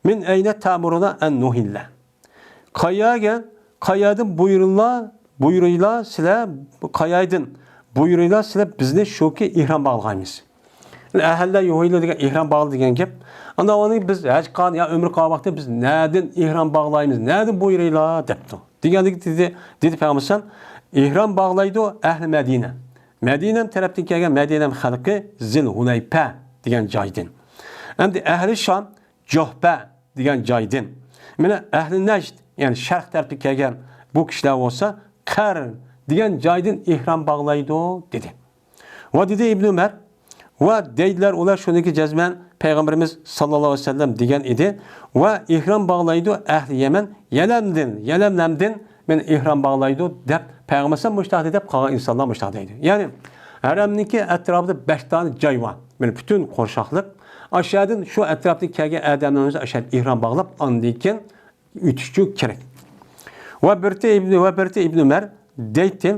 مىن ئەينە تەمۇرۇنە ئەن نۇھىللە؟ قايەرگە، قايەردىن بۇيرۇلا، بۇيرۇيلا سىلەر، قايەردىن بۇيرۇيلا سىلەر بىزنى شۇكى ئېھرام باغلايمىز؟ ئەھەللە يۇھىللە دېگەن ئېھرام باغلا دېگەن گەپ. ئاندىن ئۇنى بىز ھەج قىلغان يا ئۆمرە قىلغان ۋاقتى بىز نەدىن ئېھرام باغلايمىز، نەدىن بۇيرۇيلا دەپتۇ. دېگەندىكى دېدى، دېدى پەيغەمبەر ئەلەيھىسسالام، ئېھرام باغلايدۇ ئەھلى مەدىنە. مەدىنە تەرەپتىن كەلگەن مەدىنە خەلقى زىل ھۇلەيپە دېگەن جايدىن. ئەمدى ئەھلى شام جۇھپە دېگەن جايدىن. مانا ئەھلى نەجد، يەنى شەرق تەرەپتىن كەلگەن بۇ كىشىلەر بولسا قەر دېگەن جايدىن ئېھرام باغلايدۇ دېدى. ۋە دېدى ئىبن ئۆمەر، ۋە دەيدىلەر ئۇلار شۇنىڭكى جەزمەن پەيغەمبىرىمىز ساللاللاھۇ ئەلەيھى ۋەسەللەم دېگەن ئىدى. ۋە ئېھرام باغلايدۇ ئەھلى يەمەن، يەلەمدىن، يەلەملەمدىن مانا ئېھرام باغلايدۇ دەپ پەيغەمبەر ئەلەيھىسسالام مۇشۇنداق دېدى دەپ قالغان ئىنسانلار مۇشۇنداق دەيدۇ. يەنى ھەرەمنىڭكى ئەتراپىدا بەش دانە جاي بار. مانا پۈتۈن قورشاقلىق. ئاشۇ يەردىن شۇ ئەتراپتىن كەلگەن ئادەملەرنىڭ ئۆزى ئاشۇ يەردە ئېھرام باغلاپ ئاندىن كېيىن ئۆتۈشى كېرەك. ۋە بىرتى ئىبنى، ۋە بىرتى ئىبنى ئۆمەر دەيتتى،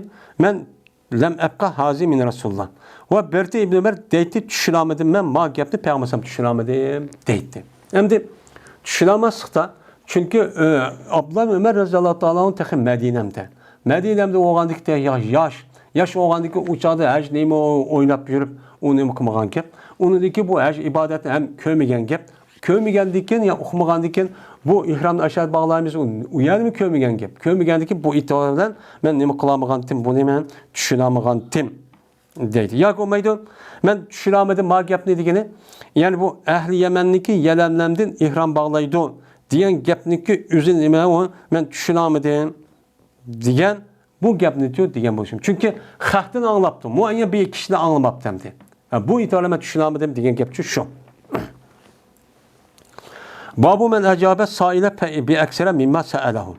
مەن لەم ئەبقە ھازى مىن رەسۇلىللا. ۋە بىرتى ئىبنى ئۆمەر دەيتتى، چۈشىنەلمىدىم مەن ما گەپنى پەيغەمبەر ئەلەيھىسسالام چۈشىنەلمىدىم دەيتتى. ئەمدى چۈشىنەلمەسلىكتە، چۈنكى، ئە، ئابدۇللا ئۆمەر رەزىياللاھۇ تائالا ئەنھۇ تېخى مەدىنەمدە. مەدىنەمدە بولغاندىكى ياش، ياش، ياش بولغاندىكى ئۇ چاغدا ھەج نېمە ئويناپ يۈرۈپ، ئۇ نېمە قىلمىغان گەپ. ئۇنىڭدىكى بۇ ھەج ئىبادەتنى ھەم كۆرمىگەن گەپ. كۆرمىگەندىكىن يا ئۇقمىغاندىكىن بۇ ئېھرامنى ئاشۇ يەردە باغلايمىز، ئۇ، ئۇ يەرنىمۇ كۆرمىگەن گەپ. كۆرمىگەندىكىن بۇ ئېتىبار بىلەن مەن نېمە قىلالمىغانتىم، بۇنى مەن چۈشىنەلمىغانتىم دەيدۇ. ياكى بولمايدۇ، مەن چۈشىنەلمىدىم ما گەپنى دېگىنى. يەنى بۇ ئەھلى يەمەننىكى يەلەملەمدىن ئېھرام باغلايدۇ دېگەن گەپنىكى ئۆزى نېمە ئۇ؟ مەن چۈشىنەلمىدىم دېگەن بۇ گەپنىچۇ دېگەن بولۇشۇم. چۈنكى خەقتىن ئاڭلاپتۇ. مۇئەييەن بىر كىشىدىن ئاڭلىماپتۇ ئەمدى. ھە، بۇ ئېتىباردا مەن چۈشىنەلمىدىم دېگەن گەپچۇ شۇ. بابۇ مەن ئەجابە سائىلە بىئەكسەرە مىمما سەئەلەھۇ.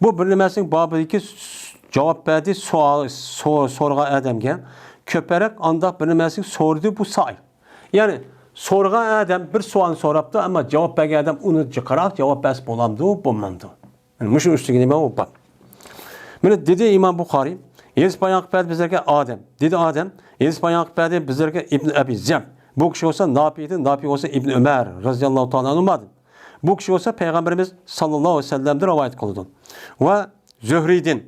بۇ بىر نېمەسىنىڭ بابىدىكى س-، جاۋاب بەردى سوئال، سو-، سورىغان ئادەمگە كۆپرەك ئانداق بىر نېمەسىنى سورىدى بۇ سائىل. يەنى سورىغان ئادەم بىر سوئالنى سوراپتۇ، ئەمما جاۋاب بەرگەن ئادەم ئۇنى جىقراق جاۋاب بەرسە بولامدۇ، بولمامدۇ؟ يەنى مۇشۇ ئۈستىگە نېمە ئۇ بار. مانا دېدى ئىمام بۇخارىي، ھەدىس بايان قىلىپ بەردى بىزلەرگە ئادەم. دېدى ئادەم، ھەدىس بايان قىلىپ بەردى بىزلەرگە ئىبن ئەبى زىئب. بۇ كىشى بولسا ناپىدىن، ناپى بولسا ئىبن ئۆمەر رەزىياللاھۇ تائالا ئەنھۇمادىن. بۇ كىشى بولسا پەيغەمبىرىمىز ساللاللاھۇ ئەلەيھى ۋەسەللەمدىن رىۋايەت قىلىدۇ. ۋە زۆھرىيدىن،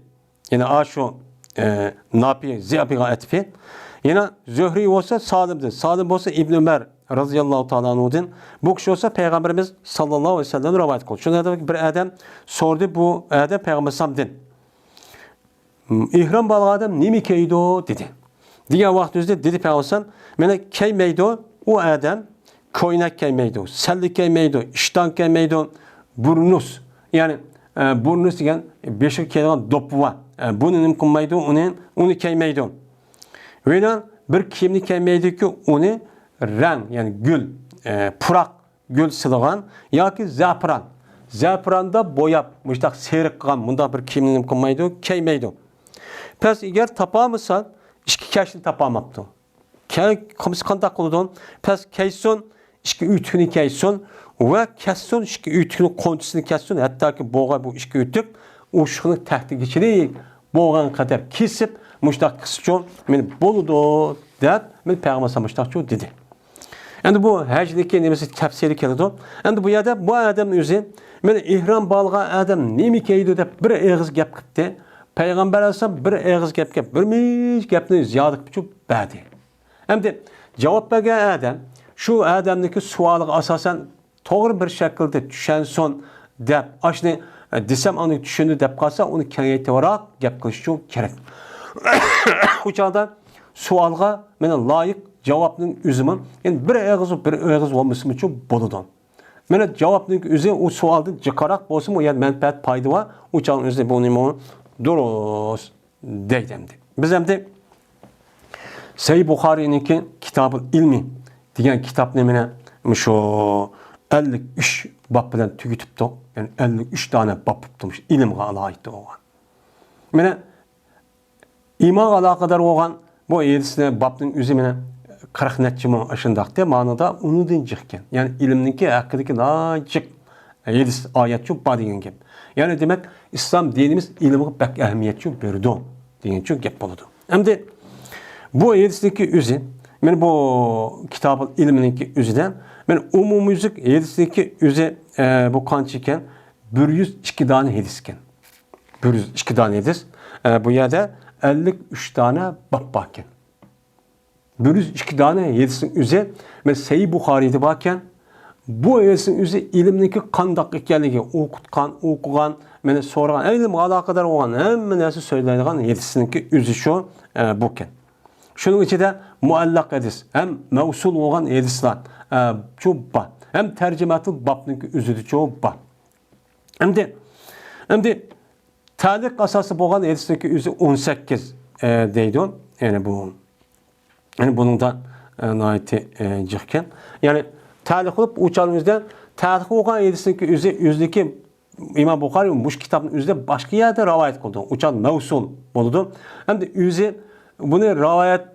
يەنى ئاشۇ، ئە، ناپى زىئبىغا ئەتىپى. يەنە زۆھرىي بولسا سالىمدىن، سالىم بولسا ئىبن ئۆمەر رەزىياللاھۇ تائالا ئەنھۇدىن. بۇ كىشى بولسا پەيغەمبىرىمىز ساللاللاھۇ ئەلەيھى ۋەسەللەم رىۋايەت قىلدى. شۇنىڭ بىر ئادەم سورىدى بۇ ئادەم پەيغەمبەر ئەلەيھىسسالامدىن. ئېھرام باغلىغان ئادەم نېمە كىيىدۇ؟ دېدى. دېگەن ۋاقىت ئۆزىدە دېدى پەيغەمبەر ئەلەيھىسسالام، مانا كىيمەيدۇ ئۇ ئادەم، كوينەك كىيمەيدۇ، سەللە كىيمەيدۇ، ئىشتان كىيمەيدۇ، بۇرنۇس، يەنى، ئە، بۇرنۇس دېگەن بېشىغا كىيىدىغان دوپپا بار. ئە، بۇنى نېمە قىلمايدۇ، ئۇنى، ئۇنى كىيمەيدۇ. ۋە بىر كىيىمنى كىيمەيدۇكى، ئۇنى رەڭ، يەنى گۈل، ئە، پۇراق، گۈل سېلىغان ياكى زەپىران. زەپىراندا بوياپ، مۇشتاق سېرىق قىلغان مۇنداق بىر كىيىمنى نېمە قىلمايدۇ، كىيمەيدۇ. پەس ئەگەر تاپالمىسا، ئىككى كەشنى تاپالماپتۇ. كە-، قىلمىسا قانداق قىلىدۇ؟ پەس كىيسۇن، ئىككى ئۆتۈكنى كىيسۇن ۋە كەسسۇن، ئىككى ئۆتۈكنى قونچىسىنى كەسسۇن، ھەتتاكى بوغاي بۇ ئىككى ئۆتۈك ئۇششۇقنىڭ تەكتىگىچىلىك بولغان قەدەر كېسىپ، مۇشتاق قىلسىچۇ، مانا بولىدۇ، دەپ، مانا پەيغەمبەر مۇشتاقچۇ دېدى. ئەمدى بۇ ھەجنىڭكى نېمىسى تەپسىلىي كېلىدۇ. ئەمدى بۇ يەردە بۇ ئادەمنىڭ ئۆزى، مانا ئېھرام باغلىغان ئادەم نېمە كىيىدۇ دەپ بىر ئېغىز گەپ قىپتى. پەيغەمبەر ئەلەيھىسسالام بىر ئېغىز گەپكە بىر مۇنچە گەپنى زىيادە قىلىپ بەردى. ئەمدى جاۋاب بەرگەن ئادەم شۇ ئادەمنىڭكى سوئالىغا ئاساسەن توغرا بىر شەكىلدە چۈشەنسۇن دەپ، ئاشۇنى، ئە، دېسەم، ئاندىن چۈشىنىدۇ دەپ قالسا، ئۇنى كېڭەيتىۋراق گەپ قىلىشچۇ كېرەك. ئۇ چاغدا سوئالغا مانا لايىق جاۋابنىڭ ئۆزىمۇ، يەنى بىر ئېغىز، بىر ئېغىز بولمىسىمۇچۇ بولىدۇ. مانا جاۋابنىڭ ئۆزى ئۇ سوئالدىن جىقراق بولسىمۇ، ئۇ يەردە مەنپەئەت، پايدا بار. ئۇ چاغنىڭ ئۆزى بۇ نېمە دۇرۇس. دەيدۇ ئەمدى. بىز ئەمدى سەھىھ بۇخارىينىڭكى كىتابۇل ئىلمى دېگەن كىتابنى مانا مۇشۇ ئەللىك ئۈچ باب بىلەن تۈگىتىپتۇق. يەنى ئەللىك ئۈچ دانە باب بوپتۇ مۇشۇ ئىلىمغا ئالاھىدە بولغان. مانا ئىمانغا ئالاقىدار بولغان بۇ ھەدىسنى بابنىڭ ئۆزى مانا قىرىق نەچچە مىڭ ئاشۇنداقتى، مانىدا ئۇنىڭدىن جىقكەن. يەنى ئىلىمنىڭكى ھەققىدىكى ناھايىتى جىق ھەدىس، ئايەتچۇ بار دېگەن گەپ. يەنى دېمەك، ئىسلام دىنىمىز ئىلىمغا بەك ئەھمىيەتچۇ بېرىدۇ دېگەنچۇ گەپ بولىدۇ. ئەمدى بۇ ھەدىسنىڭكى ئۆزى، مانا بۇ كىتابۇل ئىلمىنىڭكى ئۆزىدە، مانا ئومۇميۈزلۈك ھەدىسنىڭكى ئۆزى، ئە، بۇ قانچە ئىكەن؟ بىر يۈز ئىككى دانە ھەدىس ئىكەن. بىر يۈز ئىككى دانە ھەدىس. ئە، بۇ يەردە ئەللىك ئۈچ دانە باب بار ئىكەن. بىر يۈز ئىككى دانە ھەدىسنىڭ ئۆزى، مانا سەھىھ بۇخارىيدا بار ئىكەن. بۇ ھەدىسنىڭ ئۆزى ئىلىمنىڭكى قانداق ئىكەنلىكى، ئوقۇتقان، ئوقۇغان، مانا سورىغان، ئىلىمغا ئالاقىدار بولغان ھەممە نەرسە سۆزلەيدىغان ھەدىسنىڭكى ئۆزى شۇ، ئە، بۇ ئىكەن. شۇنىڭ ئىچىدە مۇئەللەق ھەدىس ھەم مەۋسۇل بولغان ھەدىسلەر، ئە، شۇ بار. ھەم تەرجىمەتۇل بابنىڭكى ئۆزىدىچۇ بار. ئەمدى، ئەمدى تەلىق ئاساسى بولغان ھەدىسنىڭكى ئۆزى ئون سەككىز، ئە، دەيدۇ. يەنى بۇ، يەنى بۇنىڭدا، ئە، ناھايىتى، ئە، جىقكەن. يەنى تەلىق قىلىپ، ئۇ چاغنىڭ ئۆزىدە تەلىق بولغان ھەدىسنىڭكى ئۆزى، ئۆزىدىكى ئىمام بۇخارىي مۇشۇ كىتابنىڭ ئۆزىدە باشقا يەردە رىۋايەت قىلىدۇ. ئۇ چاغ مەۋسۇل بولىدۇ. ئەمدى ئۆزى بۇنى رىۋايەت،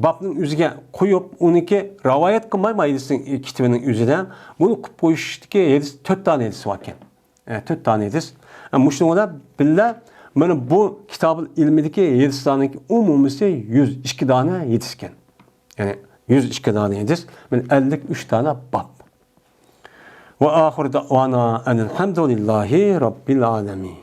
بابنىڭ ئۆزىگە قويۇپ، ئۇنىڭكى رىۋايەت قىلماي، ما ھەدىسنىڭ كىتابىنىڭ ئۆزىدە بۇنى قىلىپ قويۇشتىكى ھەدىس، تۆت دانە ھەدىس باركەن. ئە، تۆت دانە ھەدىس. ئە، مۇشۇنىڭ بىلەن بىللە، مانا بۇ كىتابۇل ئىلمىدىكى ھەدىسلەرنىڭ ئومۇمىسى يۈز ئىككى دانە ھەدىس ئىكەن. يەنى يۈز ئىككى دانە ھەدىس، مانا ئەللىك ئۈچ دانە باب. ۋە ئاخىر دەۋانا ئەنىل ھەمدۇلىللاھى رەببىل ئالەمىن.